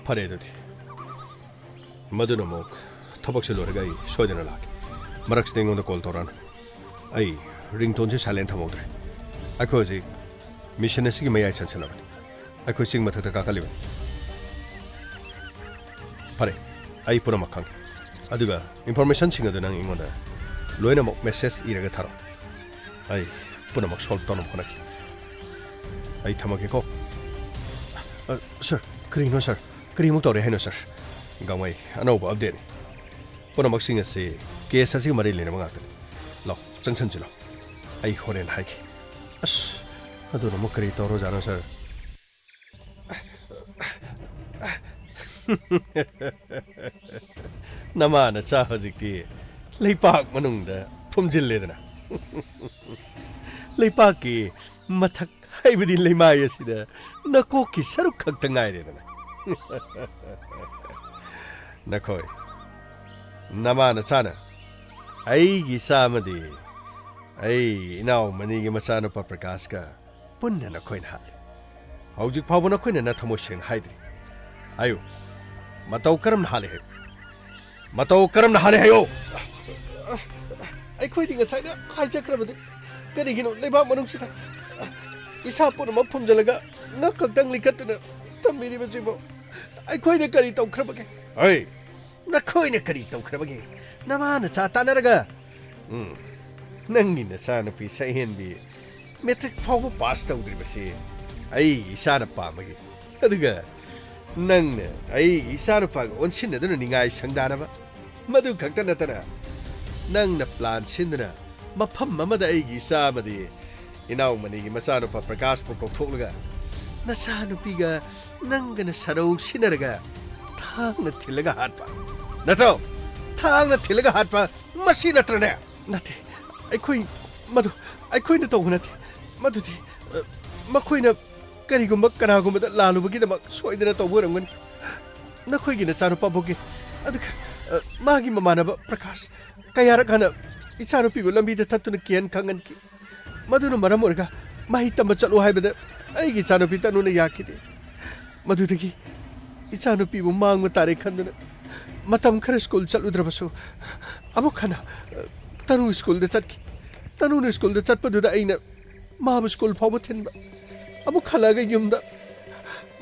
ꯐꯔꯦ ꯑꯗꯨꯗꯤ꯫ ꯃꯗꯨꯅ ꯑꯃꯨꯛ ꯊꯕꯛꯁꯦ ꯂꯣꯏꯔꯒ ꯑꯩ ꯁꯣꯏꯗꯅ ꯂꯥꯛꯀꯦ꯫ ꯃꯔꯛꯁꯤꯗ ꯑꯩꯉꯣꯟꯗ ꯀꯣꯜ ꯇꯧꯔꯛꯑꯅꯨ꯫ ꯑꯩ ꯔꯤꯡꯇꯣꯟꯁꯦ ꯁꯥꯏꯂꯦꯟ ꯊꯝꯍꯧꯗ꯭ꯔꯦ꯫ ꯑꯩꯈꯣꯏ ꯍꯧꯖꯤꯛ ꯃꯤꯁꯟ ꯑꯁꯤꯒꯤ ꯃꯌꯥꯏ ꯆꯟꯁꯤꯜꯂꯕꯅꯤ꯫ ꯑꯩꯈꯣꯏ ꯆꯤꯡ ꯃꯊꯛꯇ ꯀꯥꯈꯠꯂꯤꯕꯅꯤ꯫ ꯐꯔꯦ, ꯑꯩ ꯄꯨꯝꯅꯃꯛ ꯈꯪꯉꯦ꯫ ꯑꯗꯨꯒ ꯏꯟꯐꯣꯔꯃꯦꯁꯟꯁꯤꯡ ꯑꯗꯨ ꯅꯪ ꯑꯩꯉꯣꯟꯗ ꯂꯣꯏꯅꯃꯛ ꯃꯦꯁꯦꯖ ꯏꯔꯒ ꯊꯥꯔꯛꯑꯣ꯫ ꯑꯩ ꯄꯨꯝꯅꯃꯛ ꯁꯣꯜꯕ ꯇꯧꯅꯕ ꯍꯣꯠꯅꯒꯦ꯫ ꯑꯩ ꯊꯝꯃꯒꯦꯀꯣ꯫ ꯑ, ꯁꯥꯔ, ꯀꯔꯤꯅꯣ ꯁꯥꯔ? ꯀꯔꯤꯃꯨꯛ ꯇꯧꯔꯦ ꯍꯥꯏꯅꯣ ꯁꯥꯔ? ꯒꯥꯡꯃꯩ, ꯑꯅꯧꯕ ꯑꯞꯗꯦꯠꯅꯤ꯫ ꯄꯨꯝꯅꯃꯛꯁꯤꯡ ꯑꯁꯤ ꯀꯦꯁ ꯑꯁꯤꯒ ꯃꯔꯤ ꯂꯩꯅꯕ ꯉꯥꯛꯇꯅꯤ꯫ ꯂꯥꯎ, ꯆꯪꯁꯟꯁꯤ ꯂꯥꯎ꯫ ꯑꯩ ꯍꯣꯔꯦꯟ ꯍꯥꯏꯒꯦ꯫ ꯑꯁ, ꯑꯗꯨꯅ ꯑꯃꯨꯛ ꯀꯔꯤ ꯇꯧꯔꯣꯖꯥꯠꯅꯣ ꯁꯥꯔ? ꯅꯃꯥ ꯅꯆꯥ ꯍꯧꯖꯤꯛꯇꯤ ꯂꯩꯄꯥꯛ ꯃꯅꯨꯡꯗ ꯐꯨꯝꯖꯤꯜꯂꯦꯗꯅ꯫ ꯂꯩꯄꯥꯛꯀꯤ ꯃꯊꯛ, ꯍꯥꯏꯕꯗꯤ ꯂꯩꯃꯥꯏ ꯑꯁꯤꯗ ꯅꯀꯣꯛꯀꯤ ꯁꯔꯨꯛ ꯈꯛꯇ ꯉꯥꯏꯔꯦꯗꯅ꯫ ꯅꯈꯣꯏ, ꯅꯃꯥ ꯅꯆꯥꯅ ꯑꯩꯒꯤ ꯏꯆꯥ ꯑꯃꯗꯤ ꯑꯩ ꯏꯅꯥꯎ ꯃꯅꯤꯒꯤ ꯃꯆꯥꯅꯨꯄꯥ ꯄ꯭ꯔꯀꯥꯁꯀ ꯄꯨꯟꯅ ꯅꯈꯣꯏꯅ ꯍꯥꯠꯂꯤ꯫ ꯍꯧꯖꯤꯛ ꯐꯥꯎꯕ ꯅꯈꯣꯏꯅ ꯅꯊꯃꯣꯏ ꯁꯦꯡꯅ ꯍꯥꯏꯗ꯭ꯔꯤ꯫ ꯍꯥꯏꯌꯨ, ꯃꯇꯧ ꯀꯔꯝꯅ ꯍꯥꯠꯂꯤ ꯍꯥꯏꯌꯨ꯫ ꯃꯇꯧ ꯀꯔꯝꯅ ꯍꯥꯠꯂꯤ ꯍꯥꯏꯌꯨ꯫ ꯑꯩꯈꯣꯏꯗꯤ ꯉꯁꯥꯏꯅ ꯍꯥꯏꯖꯈ꯭ꯔꯕꯅꯤ꯫ ꯀꯔꯤꯒꯤꯅꯣ ꯂꯩꯕꯥꯛ ꯃꯅꯨꯡꯁꯤꯗ ꯏꯁꯥ ꯄꯨꯝꯅꯃꯛ ꯐꯨꯝꯖꯤꯜꯂꯒ ꯉꯛ ꯈꯛꯇꯪ ꯂꯤꯈꯠꯇꯨꯅ ꯊꯝꯕꯤꯔꯤꯕꯁꯤꯕꯨ? ꯑꯩꯈꯣꯏꯅ ꯀꯔꯤ ꯇꯧꯈ꯭ꯔꯕꯒꯦ? ꯍꯩ! ꯅꯈꯣꯏꯅ ꯀꯔꯤ ꯇꯧꯈ꯭ꯔꯕꯒꯦ? ꯅꯃꯥ ꯅꯆꯥ ꯇꯥꯟꯅꯔꯒ, ꯎꯝ, ꯅꯪꯒꯤ ꯅꯆꯥꯅꯨꯄꯤ ꯁꯛꯍꯦꯟꯕꯤ ꯃꯦꯇ꯭ꯔꯤꯛ ꯐꯥꯎꯕ ꯄꯥꯁ ꯇꯧꯗ꯭ꯔꯤꯕꯁꯤ ꯑꯩꯒꯤ ꯏꯆꯥꯅ ꯄꯥꯝꯕꯒꯤ꯫ ꯑꯗꯨꯒ ꯅꯪꯅ ꯑꯩꯒꯤ ꯏꯆꯥꯅꯨꯄꯥꯒ ꯑꯣꯟꯁꯤꯟꯅꯗꯨꯅ ꯅꯤꯡꯉꯥꯏ ꯁꯪꯗꯥꯅꯕ꯫ ꯃꯗꯨ ꯈꯛꯇ ꯅꯠꯇꯅ ꯅꯪꯅ ꯄ꯭ꯂꯥꯟ ꯁꯤꯟꯗꯨꯅ ꯃꯐꯝ ꯑꯃꯗ ꯑꯩꯒꯤ ꯏꯆꯥ ꯑꯃꯗꯤ ꯏꯅꯥꯎꯃꯅꯤꯒꯤ ꯃꯆꯥꯅꯨꯄꯥ ꯄ꯭ꯔꯀꯥꯁꯄꯨ ꯀꯧꯊꯣꯛꯂꯒ ꯅꯆꯥꯅꯨꯄꯤꯒ ꯅꯪꯒꯅ ꯁꯔꯧ ꯁꯤꯟꯅꯔꯒ ꯊꯥꯡꯅ ꯊꯤꯜꯂꯒ ꯍꯥꯠꯄ꯫ ꯅꯠꯇ꯭ꯔꯣ? ꯊꯥꯡꯅ ꯊꯤꯜꯂꯒ ꯍꯥꯠꯄ ꯃꯁꯤ ꯅꯠꯇ꯭ꯔꯅꯦ? ꯅꯠꯇꯦ, ꯑꯩꯈꯣꯏ, ꯃꯗꯨ ꯑꯩꯈꯣꯏꯅ ꯇꯧꯕ ꯅꯠꯇꯦ꯫ ꯃꯗꯨꯗꯤ, ꯑ, ꯃꯈꯣꯏꯅ ꯀꯔꯤꯒꯨꯝꯕ ꯀꯅꯥꯒꯨꯝꯕꯗ ꯂꯥꯜꯂꯨꯕꯒꯤꯗꯃꯛ ꯁꯣꯏꯗꯅ ꯇꯧꯕ ꯑꯣꯏꯔꯝꯒꯅꯤ꯫ ꯅꯈꯣꯏꯒꯤ ꯅꯆꯥꯅꯨꯄꯥ ꯕꯣꯒꯦ, ꯑꯗꯨꯒ, ꯑ, ꯃꯥꯒꯤ ꯃꯃꯥꯟꯅꯕ ꯄ꯭ꯔꯀꯥꯁ ꯀꯌꯥꯔꯛ ꯍꯥꯟꯅ ꯏꯆꯥꯅꯨꯄꯤꯕꯨ ꯂꯝꯕꯤꯗ ꯊꯠꯇꯨꯅ ꯀꯤꯍꯟ ꯈꯪꯍꯟꯈꯤ꯫ ꯃꯗꯨꯅ ꯃꯔꯝ ꯑꯣꯏꯔꯒ ꯃꯍꯩ ꯇꯝꯕ ꯆꯠꯂꯨ ꯍꯥꯏꯕꯗ ꯑꯩꯒꯤ ꯏꯆꯥꯅꯨꯄꯤ ꯇꯅꯨꯅ ꯌꯥꯈꯤꯗꯦ꯫ ꯃꯗꯨꯗꯒꯤ ꯏꯆꯥꯅꯨꯄꯤꯕꯨ ꯃꯥꯡꯕ ꯇꯥꯔꯦ ꯈꯟꯗꯨꯅ ꯃꯇꯝ ꯈꯔ ꯁ꯭ꯀꯨꯜ ꯆꯠꯂꯨꯗ꯭ꯔꯕꯁꯨ ꯑꯃꯨꯛ ꯍꯟꯅ, ꯑ, ꯇꯅꯨ ꯁ꯭ꯀꯨꯜꯗ ꯆꯠꯈꯤ꯫ ꯇꯅꯨꯅ ꯁ꯭ꯀꯨꯜꯗ ꯆꯠꯄꯗꯨꯗ ꯑꯩꯅ ꯃꯥꯕꯨ ꯁ꯭ꯀꯨꯜ ꯐꯥꯎꯕ ꯊꯤꯟꯕ꯫ ꯑꯃꯨꯛ ꯍꯜꯂꯛꯑꯒ ꯌꯨꯝꯗ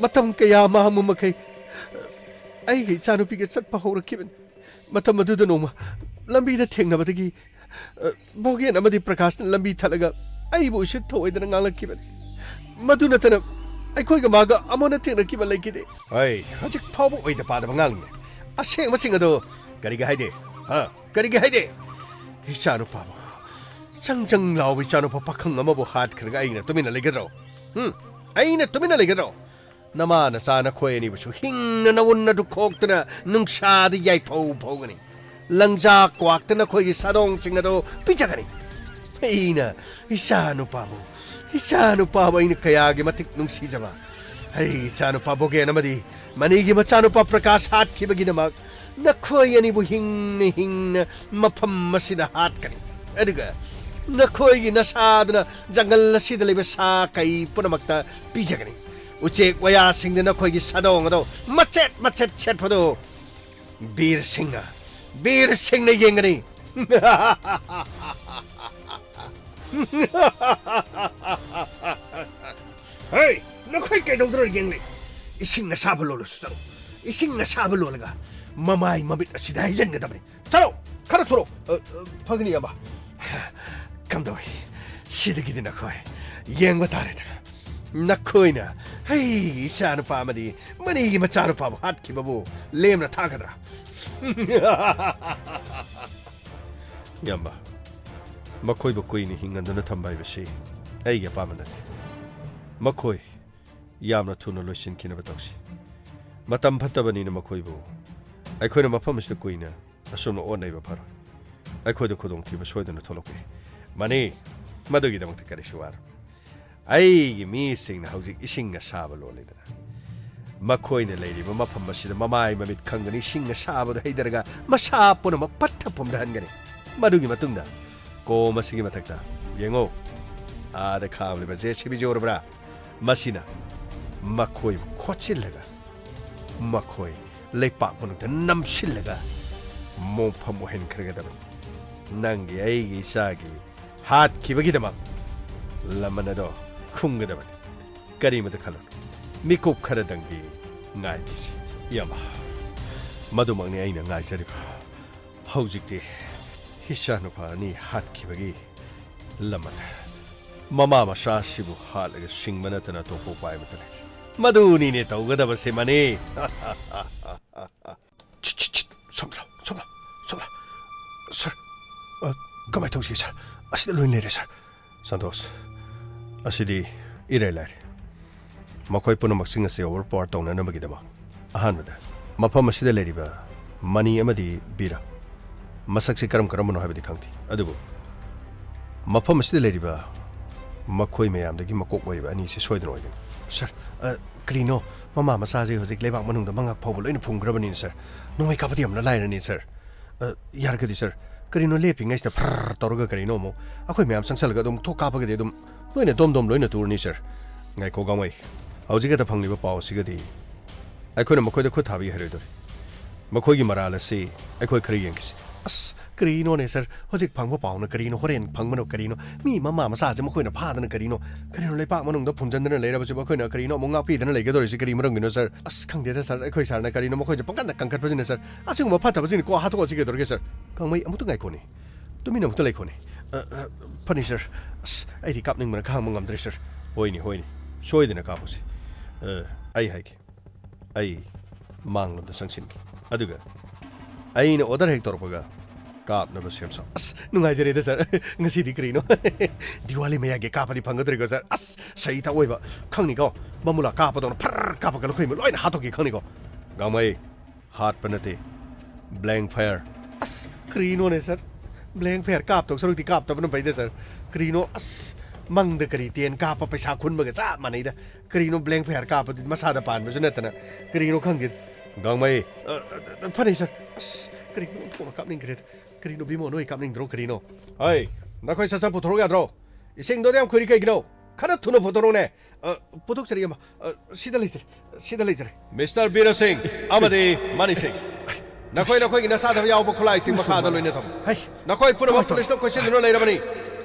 ꯃꯇꯝ ꯀꯌꯥ ꯃꯥꯡꯕ ꯃꯈꯩ ꯑꯩꯒꯤ ꯏꯆꯥꯅꯨꯄꯤꯒ ꯆꯠꯄ ꯍꯧꯔꯛꯈꯤꯕꯅꯤ꯫ ꯃꯇꯝ ꯑꯗꯨꯗ ꯅꯣꯡꯃ ꯂꯝꯕꯤꯗ ꯊꯦꯡꯅꯕꯗꯒꯤ, ꯑ, ꯚꯣꯒꯦꯟ ꯑꯃꯗꯤ ꯄ꯭ꯔꯀꯥꯁꯅ ꯂꯝꯕꯤ ꯊꯠꯂꯒ ꯑꯩꯕꯨ ꯎꯁꯤꯠ ꯊꯧꯑꯣꯏꯗꯅ ꯉꯥꯡꯂꯛꯈꯤꯕꯅꯤ꯫ ꯃꯗꯨ ꯅꯠꯇꯅ ꯑꯩꯈꯣꯏꯒ ꯃꯥꯒ ꯑꯃꯨꯛ ꯍꯟꯅ ꯊꯦꯡꯅꯈꯤꯕ ꯂꯩꯈꯤꯗꯦ꯫ ꯍꯣꯏ, ꯍꯧꯖꯤꯛ ꯐꯥꯎꯕ ꯑꯣꯏꯗ ꯄꯥꯗꯕ ꯉꯥꯡꯂꯤ꯫ ꯑꯁꯦꯡꯕꯁꯤꯡ ꯑꯗꯣ ꯀꯔꯤꯒꯤ ꯍꯥꯏꯗꯦ? ꯍꯥ? ꯀꯔꯤꯒꯤ ꯍꯥꯏꯗꯦ? ꯏꯆꯥꯅꯨꯄꯥꯕꯨ ꯆꯪ ꯆꯪ ꯂꯥꯎꯕ ꯏꯆꯥꯅꯨꯄꯥ ꯄꯥꯈꯪ ꯑꯃꯕꯨ ꯍꯥꯠꯈ꯭ꯔꯒ ꯑꯩꯅ ꯇꯨꯃꯤꯟꯅ ꯂꯩꯒꯗ꯭ꯔꯣ? ꯍꯨꯝ? ꯑꯩꯅ ꯇꯨꯃꯤꯟꯅ ꯂꯩꯒꯗ꯭ꯔꯣ? ꯅꯃꯥ ꯅꯆꯥ ꯅꯈꯣꯏ ꯑꯅꯤꯕꯨꯁꯨ ꯍꯤꯡꯅ ꯅꯋꯨꯟ ꯑꯗꯨ ꯈꯣꯛꯇꯨꯅ ꯅꯨꯡꯁꯥꯗ ꯌꯥꯏꯐꯧ ꯐꯧꯒꯅꯤ꯫ ꯂꯪꯖꯥ ꯀ꯭ꯋꯥꯛꯇ ꯅꯈꯣꯏꯒꯤ ꯁꯥꯗꯣꯡꯁꯤꯡ ꯑꯗꯨ ꯄꯤꯖꯒꯅꯤ꯫ ꯑꯩꯅ ꯏꯆꯥꯅꯨꯄꯥꯕꯨ, ꯏꯆꯥꯅꯨꯄꯥꯕꯨ ꯑꯩꯅ ꯀꯌꯥꯒꯤ ꯃꯇꯤꯛ ꯅꯨꯡꯁꯤꯖꯕ꯫ ꯑꯩ ꯏꯆꯥꯅꯨꯄꯥ ꯕꯣꯒꯦꯟ ꯑꯃꯗꯤ ꯃꯅꯤꯒꯤ ꯃꯆꯥꯅꯨꯄꯥ ꯄ꯭ꯔꯀꯥꯁ ꯍꯥꯠꯈꯤꯕꯒꯤꯗꯃꯛ ꯅꯈꯣꯏ ꯑꯅꯤꯕꯨ ꯍꯤꯡꯅ ꯍꯤꯡꯅ ꯃꯐꯝ ꯑꯁꯤꯗ ꯍꯥꯠꯀꯅꯤ꯫ ꯑꯗꯨꯒ ꯅꯈꯣꯏꯒꯤ ꯅꯁꯥꯗꯨꯅ ꯖꯪꯒꯜ ꯑꯁꯤꯗ ꯂꯩꯕ ꯁꯥ ꯀꯩ ꯄꯨꯝꯅꯃꯛꯇ ꯄꯤꯖꯒꯅꯤ꯫ ꯎꯆꯦꯛ ꯋꯥꯌꯥꯁꯤꯡꯗ ꯅꯈꯣꯏꯒꯤ ꯁꯥꯗꯣꯡ ꯑꯗꯣ ꯃꯆꯦꯠ ꯃꯆꯦꯠ ꯁꯦꯠꯄꯗꯣ ꯕꯤꯔꯁꯤꯡꯅ, ꯕꯤꯔꯁꯤꯡꯅ ꯌꯦꯡꯒꯅꯤ꯫ ꯍꯦ, ꯅꯈꯣꯏ ꯀꯩꯗꯧꯗꯨꯅ ꯌꯦꯡꯂꯤ? ꯏꯁꯤꯡ ꯑꯁꯥꯕ ꯂꯣꯜꯂꯁꯨ ꯆꯠꯂꯣ꯫ ꯏꯁꯤꯡ ꯑꯁꯥꯕ ꯂꯣꯜꯂꯒ ꯃꯃꯥꯏ ꯃꯃꯤꯠ ꯑꯁꯤꯗ ꯍꯩꯖꯤꯟꯒꯗꯕꯅꯤ꯫ ꯆꯠꯂꯣ, ꯈꯔ ꯊꯨꯔꯣ꯫ ꯑ, ꯑ, ꯐꯒꯅꯤ, ꯏꯌꯥꯝꯕ꯫ ꯀꯝꯗꯧꯏ? ꯁꯤꯗꯒꯤꯗꯤ ꯅꯈꯣꯏ ꯌꯦꯡꯕ ꯇꯥꯔꯦꯗꯅ꯫ ꯅꯈꯣꯏꯅ ꯑꯩꯒꯤ ꯏꯆꯥꯅꯨꯄꯥ ꯑꯃꯗꯤ ꯃꯅꯤꯒꯤ ꯃꯆꯥꯅꯨꯄꯥꯕꯨ ꯍꯥꯠꯈꯤꯕꯕꯨ ꯂꯦꯝꯅ ꯊꯥꯒꯗ꯭ꯔꯥ? ꯏꯌꯥꯝꯕ, ꯃꯈꯣꯏꯕꯨ ꯀꯨꯏꯅ ꯍꯤꯡꯍꯟꯗꯨꯅ ꯊꯝꯕ ꯍꯥꯏꯕꯁꯤ ꯑꯩꯒꯤ ꯑꯄꯥꯝꯕ ꯅꯠꯇꯦ꯫ ꯃꯈꯣꯏ ꯌꯥꯝꯅ ꯊꯨꯅ ꯂꯣꯏꯁꯤꯟꯈꯤꯅꯕ ꯇꯧꯁꯤ꯫ ꯃꯇꯝ ꯐꯠꯇꯕꯅꯤꯅ ꯃꯈꯣꯏꯕꯨ ꯑꯩꯈꯣꯏꯅ ꯃꯐꯝ ꯑꯁꯤꯗ ꯀꯨꯏꯅ ꯑꯁꯨꯝꯅ ꯑꯣꯠ ꯅꯩꯕ ꯐꯔꯣꯏ꯫ ꯑꯩꯈꯣꯏꯗ ꯈꯨꯗꯣꯡꯊꯤꯕ ꯁꯣꯏꯗꯅ ꯊꯣꯛꯂꯛꯄ ꯌꯥꯏ꯫ ꯃꯅꯤ, ꯃꯗꯨꯒꯤꯗꯃꯛꯇ ꯀꯔꯤꯁꯨ ꯋꯥꯔꯨꯅꯨ꯫ ꯑꯩꯒꯤ ꯃꯤꯁꯤꯡꯅ ꯍꯧꯖꯤꯛ ꯏꯁꯤꯡ ꯑꯁꯥꯕ ꯂꯣꯜꯂꯤꯗꯅ꯫ ꯃꯈꯣꯏꯅ ꯂꯩꯔꯤꯕ ꯃꯐꯝ ꯑꯁꯤꯗ ꯃꯃꯥꯏ ꯃꯃꯤꯠ ꯈꯪꯗꯅ ꯏꯁꯤꯡ ꯑꯁꯥꯕꯗ ꯍꯩꯊꯔꯒ ꯃꯁꯥ ꯄꯨꯝꯅꯃꯛ ꯄꯠꯊ ꯄꯨꯝꯊꯍꯟꯒꯅꯤ꯫ ꯃꯗꯨꯒꯤ ꯃꯇꯨꯡꯗ ꯀꯣꯝ ꯑꯁꯤꯒꯤ ꯃꯊꯛꯇ ꯌꯦꯡꯉꯨ꯫ ꯑꯥꯗ ꯈꯥꯝꯂꯤꯕ ꯖꯦ ꯁꯤ ꯕꯤꯁꯤ ꯎꯔꯕ꯭ꯔꯥ? ꯃꯁꯤꯅ ꯃꯈꯣꯏꯕꯨ ꯈꯣꯠꯆꯤꯜꯂꯒ, ꯃꯈꯣꯏ ꯂꯩꯄꯥꯛ ꯃꯅꯨꯡꯗ ꯅꯝꯁꯤꯜꯂꯒ ꯃꯣꯡꯐꯝ ꯑꯣꯏꯍꯟꯈ꯭ꯔꯒꯗꯕꯅꯤ꯫ ꯅꯪꯒꯤ, ꯑꯩꯒꯤ, ꯏꯆꯥꯒꯤ ꯍꯥꯠꯈꯤꯕꯒꯤꯗꯃꯛ ꯂꯃꯟ ꯑꯗꯣ ꯈꯨꯝꯒꯗꯕꯅꯤ꯫ ꯀꯔꯤꯃꯇ ꯈꯜꯂꯨꯅꯨ꯫ ꯃꯤꯀꯨꯞ ꯈꯔꯗꯪꯗꯤ ꯉꯥꯏꯈꯤꯁꯤ, ꯏꯌꯥꯝꯕ꯫ ꯃꯗꯨꯃꯛꯅꯤ ꯑꯩꯅ ꯉꯥꯏꯖꯔꯤꯕ꯫ ꯍꯧꯖꯤꯛꯇꯤ ꯏꯆꯥꯅꯨꯄꯥ ꯑꯅꯤ ꯍꯥꯠꯈꯤꯕꯒꯤ ꯂꯃꯟ ꯃꯃꯥ ꯃꯆꯥ ꯑꯁꯤꯕꯨ ꯍꯥꯠꯂꯒ ꯁꯤꯡꯕ ꯅꯠꯇꯅ ꯑꯇꯣꯞꯄ ꯎꯄꯥꯏ ꯑꯃꯠꯇ ꯂꯩꯇꯦ꯫ ꯃꯗꯨꯅꯤꯅꯦ ꯇꯧꯒꯗꯕꯁꯦ, ꯃꯅꯤ꯫ ꯁꯤꯠ, ꯁꯤꯠ, ꯁꯤꯠ, ꯁꯣꯝꯗ ꯂꯥꯎ, ꯁꯣꯝꯗ ꯂꯥꯎ, ꯁꯣꯝꯗ ꯂꯥꯎ꯫ ꯁꯥꯔ, ꯑ, ꯀꯃꯥꯏꯅ ꯇꯧꯁꯤꯒꯦ, ꯁꯥꯔ? ꯑꯁꯤꯗ ꯂꯣꯏ ꯂꯩꯔꯦ, ꯁꯥꯔ꯫ ꯁꯟꯇꯣꯁ, ꯑꯁꯤꯗꯤ ꯏꯔꯥꯏ ꯂꯥꯏꯔꯦ꯫ ꯃꯈꯣꯏ ꯄꯨꯝꯅꯃꯛꯁꯤꯡ ꯑꯁꯤ ꯑꯣꯚꯔ ꯄꯥꯋꯔ ꯇꯧꯅꯅꯕꯒꯤꯗꯃꯛ, ꯑꯍꯥꯟꯕꯗ, ꯃꯐꯝ ꯑꯁꯤꯗ ꯂꯩꯔꯤꯕ ꯃꯅꯤ ꯑꯃꯗꯤ ꯕꯤꯔꯥ, ꯃꯁꯛꯁꯤ ꯀꯔꯝ ꯀꯔꯝꯕꯅꯣ ꯍꯥꯏꯕꯗꯤ ꯈꯪꯗꯦ, ꯑꯗꯨꯕꯨ ꯃꯐꯝ ꯑꯁꯤꯗ ꯂꯩꯔꯤꯕ ꯃꯈꯣꯏ ꯃꯌꯥꯝꯗꯒꯤ ꯃꯀꯣꯛ ꯑꯣꯏꯔꯤꯕ ꯑꯅꯤꯁꯤ ꯁꯣꯏꯗꯅ ꯑꯣꯏꯒꯅꯤ꯫ ꯁꯥꯔ, ꯑ, ꯀꯔꯤꯅꯣ? ꯃꯃꯥ ꯃꯆꯥꯁꯤ ꯍꯧꯖꯤꯛ ꯂꯩꯕꯥꯛ ꯃꯅꯨꯡꯗ ꯃꯉꯛ ꯐꯥꯎꯕ ꯂꯣꯏꯅ ꯐꯨꯝꯈ꯭ꯔꯕꯅꯤꯅ, ꯁꯥꯔ꯫ ꯅꯣꯡꯃꯩ ꯀꯥꯞꯄꯗꯤ ꯌꯥꯝꯅ ꯂꯥꯏꯔꯅꯤ, ꯁꯥꯔ꯫ ꯑ, ꯌꯥꯔꯒꯗꯤ, ꯁꯥꯔ, ꯀꯔꯤꯅꯣ ꯂꯦꯞꯄꯤꯉꯩꯁꯤꯗ ꯐꯔꯔ ꯇꯧꯔꯒ ꯀꯔꯤꯅꯣ ꯑꯃꯨꯛ ꯑꯩꯈꯣꯏ ꯃꯌꯥꯝ ꯆꯪꯁꯜꯂꯒ ꯑꯗꯨꯝ ꯊꯣꯛ ꯀꯥꯞꯄꯒꯗꯤ ꯑꯗꯨꯝ ꯂꯣꯏꯅ ꯗꯣꯝ ꯗꯣꯝ ꯂꯣꯏꯅ ꯇꯨꯔꯅꯤ, ꯁꯥꯔ꯫ ꯉꯥꯏꯈꯣ, ꯒꯥꯡꯃꯩ꯫ ꯍꯧꯖꯤꯛ ꯈꯛꯇ ꯐꯪꯂꯤꯕ ꯄꯥꯎ ꯑꯁꯤꯒꯗꯤ ꯑꯩꯈꯣꯏꯅ ꯃꯈꯣꯏꯗ ꯈꯨꯠ ꯊꯥꯕꯤꯍꯜꯂꯣꯏꯗꯧꯔꯤ꯫ ꯃꯈꯣꯏꯒꯤ ꯃꯔꯥꯜ ꯑꯁꯤ ꯑꯩꯈꯣꯏ ꯈꯔ ꯌꯦꯡꯈꯤꯁꯤ꯫ ꯑꯁ, ꯀꯔꯤꯅꯣꯅꯦ, ꯁꯥꯔ? ꯍꯧꯖꯤꯛ ꯐꯪꯕ ꯄꯥꯎꯅ ꯀꯔꯤꯅꯣ? ꯍꯣꯔꯦꯟ ꯐꯪꯕꯅ ꯀꯔꯤꯅꯣ? ꯃꯤ ꯃꯃꯥ ꯃꯆꯥꯁꯦ ꯃꯈꯣꯏꯅ ꯐꯥꯗꯅ ꯀꯔꯤꯅꯣ? ꯀꯔꯤꯅꯣ, ꯂꯩꯄꯥꯛ ꯃꯅꯨꯡꯗ ꯐꯨꯝꯖꯤꯟꯗꯅ ꯂꯩꯔꯕꯁꯤꯕꯨ ꯑꯩꯈꯣꯏꯅ ꯀꯔꯤꯅꯣ ꯑꯃꯨꯛ ꯉꯥꯛꯄꯤꯗꯅ ꯂꯩꯒꯗꯧꯔꯤꯁꯤ ꯀꯔꯤ ꯃꯔꯝꯒꯤꯅꯣ, ꯁꯥꯔ? ꯑꯁ, ꯈꯪꯗꯦꯗ, ꯁꯥꯔ꯫ ꯑꯩꯈꯣꯏ ꯁꯥꯔꯅ ꯀꯔꯤꯅꯣ ꯃꯈꯣꯏꯁꯦ ꯄꯪꯀꯟꯗ ꯀꯟꯈꯠꯄꯁꯤꯅ, ꯁꯥꯔ꯫ ꯑꯁꯤꯒꯨꯝꯕ ꯐꯠꯇꯕꯁꯤꯡꯅ ꯀꯣ ꯍꯥꯠꯇꯣꯛꯑꯁꯤ ꯀꯩꯗꯧꯔꯒꯦ, ꯁꯥꯔ? ꯒꯥꯡꯃꯩ, ꯑꯃꯨꯛꯇ ꯉꯥꯏꯈꯣꯅꯦ꯫ ꯇꯨꯃꯤꯟꯅ ꯑꯃꯨꯛꯇ ꯂꯩꯈꯣꯅꯦ꯫ ꯑ, ꯑ, ꯐꯅꯤ, ꯁꯔ꯫ ꯑꯁ, ꯑꯩꯗꯤ ꯀꯥꯞꯅꯤꯡꯕꯅ ꯈꯥꯡꯕ ꯉꯝꯗ꯭ꯔꯦ, ꯁꯔ꯫ ꯍꯣꯏꯅꯦ, ꯍꯣꯏꯅꯦ꯫ ꯁꯣꯏꯗꯅ ꯀꯥꯞꯄꯨꯁꯦ꯫ ꯑ, ꯑꯩ ꯍꯥꯏꯒꯦ꯫ ꯑꯩ ꯃꯥꯡꯂꯣꯝꯗ ꯆꯪꯁꯤꯟꯒꯦ꯫ ꯑꯗꯨꯒ ꯑꯩꯅ ꯑꯣꯔꯗꯔ ꯍꯦꯛ ꯇꯧꯔꯛꯄꯒ ꯀꯥꯞꯅꯕ ꯁꯦꯝ ꯁꯥꯎ꯫ ꯑꯁ, ꯅꯨꯡꯉꯥꯏꯖꯔꯦꯗ, ꯁꯔ꯫ ꯉꯁꯤꯗꯤ ꯀꯔꯤꯅꯣ? ꯗꯤꯋꯥꯂꯤ ꯃꯌꯥꯒꯤ ꯀꯥꯞꯄꯗꯤ ꯐꯪꯒꯗ꯭ꯔꯦꯀꯣ, ꯁꯔ? ꯑꯁ, ꯁꯍꯤ ꯇꯥꯛꯑꯣꯏꯕ꯫ ꯈꯪꯅꯤꯀꯣ? ꯕꯃꯨꯂꯥ ꯀꯥꯞꯄꯗꯧꯅ ꯐꯔ ꯀꯥꯞꯄꯒ ꯂꯈꯣꯏ ꯂꯣꯏꯅ ꯍꯥꯠꯇꯣꯛꯀꯦ, ꯈꯪꯅꯤꯀꯣ? ꯒꯥꯡꯃꯩ, ꯍꯥꯠꯄ ꯅꯠꯇꯦ, blank fire꯫ ꯑꯁ, ꯀꯔꯤꯅꯣꯅꯦ, ꯁꯔ? Blank fire ꯀꯥꯞꯇꯧ ꯁꯔꯨꯛꯇꯤ ꯀꯥꯞꯇꯕꯅ ꯐꯩꯗ, ꯁꯔ꯫ ꯀꯔꯤꯅꯣ, ꯑꯁ, ꯃꯪꯗ ꯀꯔꯤ ꯇꯦꯟ ꯀꯥꯞꯄ ꯄꯩꯁꯥ ꯈꯨꯟꯕꯒ ꯆꯞ ꯃꯥꯟꯅꯩꯗ꯫ ꯀꯔꯤꯅꯣ blank fire ꯀꯥꯞꯄꯗꯨꯗꯤ ꯃꯁꯥꯗ ꯄꯥꯟꯕꯁꯨ ꯅꯠꯇꯅ꯫ ꯀꯔꯤꯅꯣ ꯈꯪꯗꯦ꯫ ꯒꯥꯡꯃꯩ꯫ ꯑ, ꯑ, ꯑ, ꯐꯅꯤ, ꯁꯔ꯫ ꯑꯁ, ꯀꯔꯤꯅꯣ ꯑꯣꯟꯊꯣꯛꯅ ꯀꯥꯞꯅꯤꯡꯈ꯭ꯔꯦꯗ꯫ ꯀꯔꯤꯅꯣ ꯕꯤꯃꯣ, ꯅꯣꯏ ꯀꯥꯞꯅꯤꯡꯗ꯭ꯔꯣ ꯀꯔꯤꯅꯣ? ꯍꯩ, ꯅꯈꯣꯏ ꯁꯠ ꯁꯠ ꯄꯨꯊꯣꯔꯛꯎ ꯌꯥꯗ꯭ꯔꯣ? ꯏꯁꯤꯡꯗꯣ ꯌꯥꯝ ꯈꯨꯏꯔꯤ ꯀꯩꯒꯤꯅꯣ? ꯈꯔ ꯊꯨꯅ ꯄꯨꯊꯣꯔꯛꯎꯅꯦ꯫ ꯑ, ꯄꯨꯊꯣꯛꯆꯔꯤ, ꯏꯌꯥꯝꯕ꯫ ꯑ, ꯁꯤꯗ ꯂꯩꯖꯔꯦ, ꯁꯤꯗ ꯂꯩꯖꯔꯦ꯫ ꯃꯤꯁꯇꯔ ꯕꯤꯔ ꯁꯤꯡ ꯑꯃꯗꯤ ꯃꯅꯤ ꯁꯤꯡ, ꯅꯈꯣꯏ ꯅꯈꯣꯏꯒꯤ ꯅꯁꯥꯗ ꯌꯥꯎꯕ ꯈꯨꯠꯂꯥꯏꯁꯤꯡ ꯃꯈꯥꯗ ꯂꯣꯏꯅ ꯊꯝꯃꯨ꯫ ꯍꯩ, ꯅꯈꯣꯏ ꯄꯨꯝꯅꯃꯛ ꯀꯃꯥꯏ ꯇꯧ- ꯄꯨꯂꯤꯁꯅ ꯀꯣꯏꯁꯤꯟꯗꯨꯅ ꯂꯩꯔꯕꯅꯤ꯫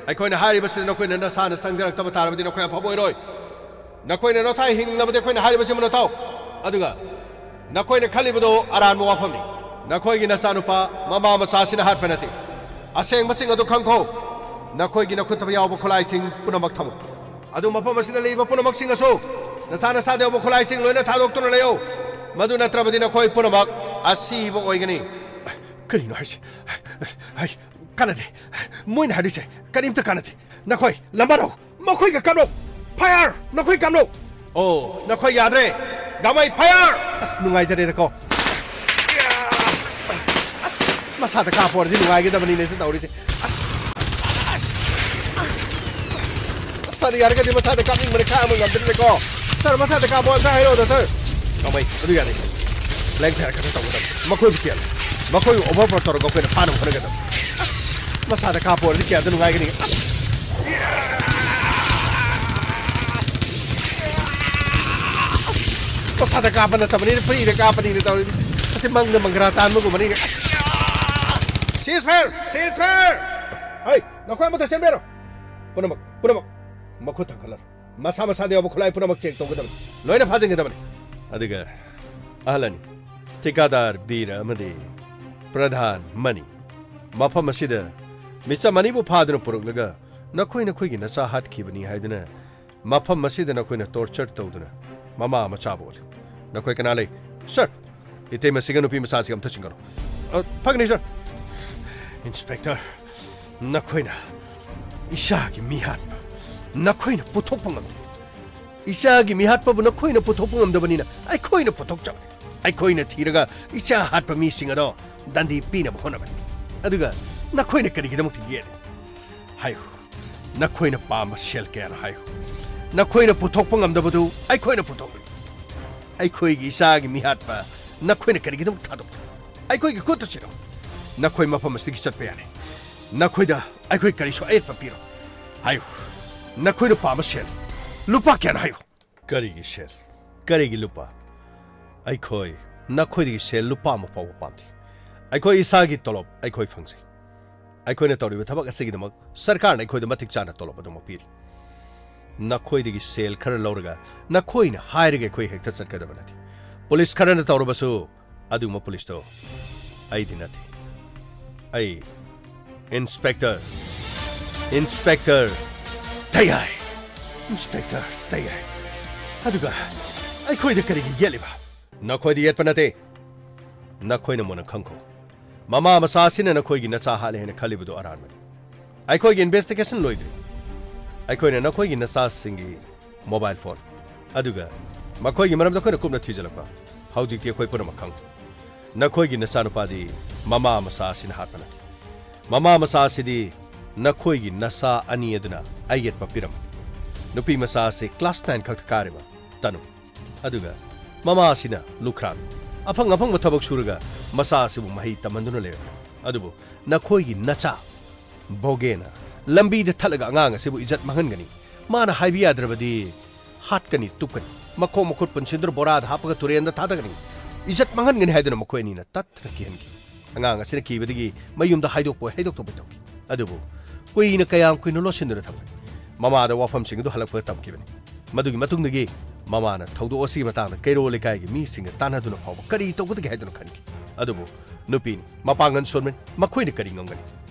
ꯑꯩꯈꯣꯏꯅ ꯍꯥꯏꯔꯤꯕꯁꯤꯗ ꯅꯈꯣꯏꯅ ꯅꯁꯥꯅ ꯆꯪꯖꯔꯛꯇꯕ ꯇꯥꯔꯕꯗꯤ ꯅꯈꯣꯏ ꯑꯐꯕ ꯑꯣꯏꯔꯣꯏ꯫ ꯅꯈꯣꯏꯅ ꯅꯣꯊꯥꯏ ꯍꯤꯡꯅꯕꯗꯤ ꯑꯩꯈꯣꯏꯅ ꯍꯥꯏꯔꯤꯕꯁꯤ ꯃꯨꯟꯅ ꯇꯥꯎ꯫ ꯑꯗꯨꯒ ꯅꯈꯣꯏꯅ ꯈꯜꯂꯤꯕꯗꯨ ꯑꯔꯥꯟꯕ ꯋꯥꯐꯝꯅꯤ꯫ ꯅꯈꯣꯏꯒꯤ ꯅꯆꯥꯅꯨꯄꯥ ꯃꯃꯥ ꯃꯆꯥꯁꯤꯅ ꯍꯥꯠꯄ ꯅꯠꯇꯦ꯫ ꯑꯁꯦꯡꯕꯁꯤꯡ ꯑꯗꯨ ꯈꯪꯈꯣ꯫ ꯅꯈꯣꯏꯒꯤ ꯅꯈꯨꯠꯇ ꯌꯥꯎꯕ ꯈꯨꯠꯂꯥꯏꯁꯤꯡ ꯄꯨꯝꯅꯃꯛ ꯊꯝꯃꯨ꯫ ꯑꯗꯨ ꯃꯐꯝ ꯑꯁꯤꯗ ꯂꯩꯔꯤꯕ ꯄꯨꯝꯅꯃꯛꯁꯤꯡ ꯑꯁꯨ ꯅꯁꯥ ꯅꯁꯥꯗ ꯌꯥꯎꯕ ꯈꯨꯠꯂꯥꯏꯁꯤꯡ ꯂꯣꯏꯅ ꯊꯥꯗꯣꯛꯇꯨꯅ ꯂꯩꯌꯨ꯫ ꯃꯗꯨ ꯅꯠꯇ꯭ꯔꯕꯗꯤ ꯅꯈꯣꯏ ꯄꯨꯝꯅꯃꯛ ꯑꯁꯤꯕ ꯑꯣꯏꯒꯅꯤ꯫ ꯀꯔꯤꯅꯣ ꯍꯥꯏꯁꯦ? ꯍꯥꯏ, ꯀꯥꯟꯅꯗꯦ꯫ ꯃꯣꯏꯅ ꯍꯥꯏꯔꯤꯁꯦ ꯀꯔꯤꯝꯇ ꯀꯥꯟꯅꯗꯦ꯫ ꯅꯈꯣꯏ ꯂꯝꯕꯥꯔꯧ, ꯃꯈꯣꯏꯒ ꯀꯥꯞꯂꯧ꯫ Fire! ꯅꯈꯣꯏ ꯀꯥꯞꯂꯧ꯫ ꯑꯣ, ꯅꯈꯣꯏ ꯌꯥꯗ꯭ꯔꯦ꯫ ꯒꯥꯡꯃꯩ, fire! ꯑꯁ, ꯅꯨꯡꯉꯥꯏꯖꯔꯦꯗꯀꯣ꯫ ꯑꯁ, ꯃꯁꯥꯗ ꯀꯥꯞꯄ ꯑꯣꯏꯔꯗꯤ ꯅꯨꯡꯉꯥꯏꯒꯗꯕꯅꯤꯅꯦ ꯁꯤ ꯇꯧꯔꯤꯁꯦ꯫ ꯑꯁ, ꯑꯁ, ꯁꯥꯔ, ꯌꯥꯔꯒꯗꯤ ꯃꯁꯥꯗ ꯀꯥꯞꯅꯤꯡꯕꯅ ꯈꯥꯡꯕ ꯉꯝꯗ꯭ꯔꯦꯀꯣ꯫ ꯁꯥꯔ, ꯃꯁꯥꯗ ꯀꯥꯞꯄꯣ ꯑꯝꯇ ꯍꯥꯏꯔꯛꯑꯣꯗ, ꯁꯥꯔ꯫ ꯒꯥꯡꯃꯩ, ꯑꯗꯨ ꯌꯥꯗꯦ꯫ Blank fire ꯈꯛꯇ ꯇꯧꯒꯗꯕ꯫ ꯃꯈꯣꯏꯕꯨ ꯀꯤꯍꯜꯂꯨ꯫ ꯃꯈꯣꯏꯕꯨ overpower ꯇꯧꯔꯒ ꯑꯩꯈꯣꯏꯅ ꯐꯥꯅꯕ ꯍꯣꯠꯅꯒꯗꯕ꯫ ꯑꯁ, ꯃꯁꯥꯗ ꯀꯥꯞꯄ ꯑꯣꯏꯔꯗꯤ ꯀꯌꯥꯗ ꯅꯨꯡꯉꯥꯏꯒꯅꯤ꯫ ꯑꯁ, ꯃꯁꯥꯗ ꯀꯥꯞꯄ ꯅꯠꯇꯕꯅꯤꯅ freeꯗ ꯀꯥꯞꯄꯅꯤꯅ ꯇꯧꯔꯤꯁꯦ꯫ ꯑꯁꯤ ꯃꯪꯗ ꯃꯪꯒ꯭ꯔꯥ ꯇꯥꯟꯕꯒꯨꯝꯕꯅꯤꯅꯦ꯫ ꯑꯁ! Ceasefire! Ceasefire! ꯍꯩ, ꯅꯈꯣꯏ ꯑꯃꯠꯇ ꯆꯦꯟꯕꯤꯔꯣ꯫ ꯄꯨꯝꯅꯃꯛ, ꯄꯨꯝꯅꯃꯛ, ꯃꯈꯨꯠ ꯊꯥꯡꯒꯠꯂꯔꯣ꯫ ꯃꯁꯥ ꯃꯁꯥꯗ ꯌꯥꯎꯕ ꯈꯨꯠꯂꯥꯏ ꯄꯨꯝꯅꯃꯛ check ꯇꯧꯒꯗꯕꯅꯤ꯫ ꯂꯣꯏꯅ ꯐꯥꯖꯤꯟꯒꯗꯕꯅꯤ꯫ ꯑꯗꯨꯒ ꯑꯍꯜ ꯑꯅꯤ, ꯊꯤꯀꯥꯗꯥꯔ ꯕꯤꯔ ꯑꯃꯗꯤ ꯄ꯭ꯔꯙꯥꯟ ꯃꯅꯤ, ꯃꯐꯝ ꯑꯁꯤꯗ ꯃꯤꯆꯝ ꯑꯅꯤꯕꯨ ꯐꯥꯗꯨꯅ ꯄꯨꯔꯛꯂꯒ ꯅꯈꯣꯏ ꯅꯈꯣꯏꯒꯤ ꯅꯆꯥ ꯍꯥꯠꯈꯤꯕꯅꯤ ꯍꯥꯏꯗꯨꯅ ꯃꯐꯝ ꯑꯁꯤꯗ ꯅꯈꯣꯏꯅ torture ꯇꯧꯗꯨꯅ ꯃꯃꯥ ꯃꯆꯥꯕꯨ ꯑꯣꯠꯂꯤ꯫ ꯅꯈꯣꯏ ꯀꯅꯥ ꯂꯩ? Sir, ꯏꯇꯩꯃꯁꯤꯒ ꯅꯨꯄꯤ ꯃꯆꯥꯁꯤꯒ ꯑꯝꯇ ꯆꯤꯡꯒꯅꯨ꯫ ꯑ, ꯐꯒꯅꯤ, sir꯫ Inspector, ꯅꯈꯣꯏꯅ ꯏꯆꯥꯒꯤ ꯃꯤꯍꯥꯠꯄ ꯅꯈꯣꯏꯅ ꯄꯨꯊꯣꯛꯄ ꯉꯝꯗꯦ꯫ ꯏꯆꯥꯒꯤ ꯃꯤꯍꯥꯠꯄꯕꯨ ꯅꯈꯣꯏꯅ ꯄꯨꯊꯣꯛꯄ ꯉꯝꯗꯕꯅꯤꯅ ꯑꯩꯈꯣꯏꯅ ꯄꯨꯊꯣꯛꯆꯕꯅꯤ꯫ ꯑꯩꯈꯣꯏꯅ ꯊꯤꯔꯒ ꯏꯆꯥ ꯍꯥꯠꯄ ꯃꯤꯁꯤꯡ ꯑꯗꯣ ꯗꯟꯗꯤ ꯄꯤꯅꯕ ꯍꯣꯠꯅꯕꯅꯤ꯫ ꯑꯗꯨꯒ ꯅꯈꯣꯏꯅ ꯀꯔꯤꯒꯤꯗꯃꯛꯇ ꯌꯦꯠꯂꯤ? ꯍꯥꯏꯌꯨ꯫ ꯅꯈꯣꯏꯅ ꯄꯥꯝꯕ ꯁꯦꯜ ꯀꯌꯥꯅꯣ ꯍꯥꯏꯌꯨ꯫ ꯅꯈꯣꯏꯅ ꯄꯨꯊꯣꯛꯄ ꯉꯝꯗꯕꯗꯨ ꯑꯩꯈꯣꯏꯅ ꯄꯨꯊꯣꯛꯂꯤ꯫ ꯑꯩꯈꯣꯏꯒꯤ ꯏꯆꯥꯒꯤ ꯃꯤꯍꯥꯠꯄ ꯅꯈꯣꯏꯅ ꯀꯔꯤꯒꯤꯗꯃꯛ ꯊꯥꯗꯣꯛꯂꯤ? ꯑꯩꯈꯣꯏꯒꯤ ꯈꯨꯠꯇ ꯁꯤꯔꯣ꯫ ꯅꯈꯣꯏ ꯃꯐꯝ ꯑꯁꯤꯗꯒꯤ ꯆꯠꯄ ꯌꯥꯔꯦ꯫ ꯅꯈꯣꯏꯗ ꯑꯩꯈꯣꯏ ꯀꯔꯤꯁꯨ ꯑꯌꯦꯠꯄ ꯄꯤꯔꯣꯏ꯫ ꯍꯥꯏꯌꯨ, ꯅꯈꯣꯏꯅ ꯄꯥꯝꯕ ꯁꯦꯜ ꯂꯨꯄꯥ ꯀꯌꯥꯅꯣ ꯍꯥꯏꯌꯨ꯫ ꯀꯔꯤꯒꯤ ꯁꯦꯜ? ꯀꯔꯤꯒꯤ ꯂꯨꯄꯥ? ꯑꯩꯈꯣꯏ ꯅꯈꯣꯏꯗꯒꯤ ꯁꯦꯜ ꯂꯨꯄꯥ ꯑꯃ ꯐꯥꯎꯕ ꯄꯥꯝꯗꯦ꯫ ꯑꯩꯈꯣꯏ ꯏꯁꯥꯒꯤ ꯇꯣꯂꯣꯞ ꯑꯩꯈꯣꯏ ꯐꯪꯖꯩ꯫ ꯑꯩꯈꯣꯏꯅ ꯇꯧꯔꯤꯕ ꯊꯕꯛ ꯑꯁꯤꯒꯤꯗꯃꯛ ꯁꯔꯀꯥꯔꯅ ꯑꯩꯈꯣꯏꯗ ꯃꯇꯤꯛ ꯆꯥꯅ ꯇꯣꯂꯣꯞ ꯑꯗꯨꯃꯛ ꯄꯤꯔꯤ꯫ ꯅꯈꯣꯏꯗꯒꯤ ꯁꯦꯜ ꯈꯔ ꯂꯧꯔꯒ ꯅꯈꯣꯏꯅ ꯍꯥꯏꯔꯒ ꯑꯩꯈꯣꯏ ꯍꯦꯛꯇ ꯆꯠꯀꯗꯕ ꯅꯠꯇꯦ꯫ ꯄꯨꯂꯤꯁ ꯈꯔꯅ ꯇꯧꯔꯕꯁꯨ ꯑꯗꯨꯒꯨꯝꯕ ꯄꯨꯂꯤꯁꯇꯣ ꯑꯩꯗꯤ ꯅꯠꯇꯦ꯫ ꯑꯩ Inspector, Inspector ꯇꯌꯥꯏ, Inspector ꯇꯌꯥꯏ꯫ ꯑꯗꯨꯒ ꯑꯩꯈꯣꯏꯗ ꯀꯔꯤꯒꯤ ꯌꯦꯠꯂꯤꯕ? ꯅꯈꯣꯏꯗ ꯌꯦꯠꯄ ꯅꯠꯇꯦ꯫ ꯅꯈꯣꯏꯅ ꯃꯨꯟꯅ ꯈꯪꯈꯣ꯫ ꯃꯃꯥ ꯃꯆꯥ ꯑꯁꯤꯅ ꯅꯈꯣꯏꯒꯤ ꯅꯆꯥ ꯍꯥꯠꯂꯦ ꯍꯥꯏꯅ ꯈꯜꯂꯤꯕꯗꯨ ꯑꯔꯥꯟꯕꯅꯤ꯫ ꯑꯩꯈꯣꯏꯒꯤ investigation ꯂꯣꯏꯗ꯭ꯔꯤ꯫ ꯑꯩꯈꯣꯏꯅ ꯅꯈꯣꯏꯒꯤ ꯅꯆꯥꯁꯤꯡꯒꯤ mobile phone ꯑꯗꯨꯒ ꯃꯈꯣꯏꯒꯤ ꯃꯔꯝꯗ ꯑꯩꯈꯣꯏꯅ ꯀꯨꯞꯅ ꯊꯤꯖꯤꯜꯂꯛꯄ ꯍꯧꯖꯤꯛꯇꯤ ꯑꯩꯈꯣꯏ ꯄꯨꯝꯅꯃꯛ ꯈꯪꯂꯦ꯫ ꯅꯈꯣꯏꯒꯤ ꯅꯆꯥꯅꯨꯄꯥꯗꯤ ꯃꯃꯥ ꯃꯆꯥ ꯑꯁꯤꯅ ꯍꯥꯠꯄ ꯅꯠꯇꯦ꯫ ꯃꯃꯥ ꯃꯆꯥ ꯑꯁꯤꯗꯤ ꯅꯈꯣꯏꯒꯤ ꯅꯆꯥ ꯑꯅꯤ ꯑꯗꯨꯅ ꯑꯌꯦꯠꯄ ꯄꯤꯔꯝꯃꯤ꯫ ꯅꯨꯄꯤ ꯃꯆꯥ ꯑꯁꯤ class nine ꯈꯛꯇ ꯀꯥꯔꯤꯕ ꯇꯅꯨ꯫ ꯑꯗꯨꯒ ꯃꯃꯥ ꯑꯁꯤꯅ ꯂꯨꯈ꯭ꯔꯥꯕꯤ꯫ ꯑꯐꯪ ꯑꯐꯪꯕ ꯊꯕꯛ ꯁꯨꯔꯒ ꯃꯆꯥ ꯑꯁꯤꯕꯨ ꯃꯍꯩ ꯇꯝꯍꯟꯗꯨꯅ ꯂꯩꯔꯝꯃꯤ꯫ ꯑꯗꯨꯕꯨ ꯅꯈꯣꯏꯒꯤ ꯅꯆꯥ ꯕꯣꯒꯦꯅ ꯂꯝꯕꯤꯗ ꯊꯠꯂꯒ ꯑꯉꯥꯡ ꯑꯁꯤꯕꯨ ꯏꯖꯠ ꯃꯥꯡꯍꯟꯒꯅꯤ꯫ ꯃꯥꯅ ꯍꯥꯏꯕ ꯌꯥꯗ꯭ꯔꯕꯗꯤ ꯍꯥꯠꯀꯅꯤ, ꯇꯨꯞꯀꯅꯤ꯫ ꯃꯈꯣꯡ ꯃꯈꯨꯠ ꯄꯨꯟꯁꯤꯟꯗꯨꯅ ꯕꯣꯔꯥꯗ ꯍꯥꯞꯄꯒ ꯇꯨꯔꯦꯟꯗ ꯊꯥꯗꯒꯅꯤ꯫ ꯏꯖꯠ ꯃꯥꯡꯍꯟꯒꯅꯤ ꯍꯥꯏꯗꯨꯅ ꯃꯈꯣꯏ ꯑꯅꯤꯅ ꯇꯠꯇꯅ ꯀꯤꯍꯟꯈꯤ꯫ ꯑꯉꯥꯡ ꯑꯁꯤꯅ ꯀꯤꯕꯗꯒꯤ ꯃꯌꯨꯝꯗ ꯍꯥꯏꯗꯣꯛꯄ ꯍꯥꯏꯗꯣꯛꯇꯕ ꯇꯧꯈꯤ꯫ ꯑꯗꯨꯕꯨ ꯀꯨꯏꯅ ꯀꯌꯥꯝ ꯀꯨꯏꯅ ꯂꯣꯠꯁꯤꯟꯗꯨꯅ ꯊꯝꯒꯅꯤ? ꯃꯃꯥꯗ ꯋꯥꯐꯝꯁꯤꯡ ꯑꯗꯨ ꯍꯜꯂꯛꯄꯗ ꯇꯝꯈꯤꯕꯅꯤ꯫ ꯃꯗꯨꯒꯤ ꯃꯇꯨꯡꯗꯒꯤ ꯃꯃꯥꯅ ꯊꯧꯗꯣꯛ ꯑꯁꯤꯒꯤ ꯃꯇꯥꯡꯗ ꯀꯩꯔꯣꯜ ꯂꯩꯀꯥꯏꯒꯤ ꯃꯤꯁꯤꯡꯒ ꯇꯥꯟꯅꯗꯨꯅ ꯐꯥꯎꯕ ꯀꯔꯤ ꯇꯧꯒꯗꯒꯦ ꯍꯥꯏꯗꯨꯅ ꯈꯟꯈꯤ꯫ ꯑꯗꯨꯕꯨ ꯅꯨꯄꯤꯅꯤ, ꯃꯄꯥꯡꯒꯜ ꯁꯣꯟꯕꯅꯤ, ꯃꯈꯣꯏꯅ ꯀꯔꯤ ꯉꯝꯒꯅꯤ?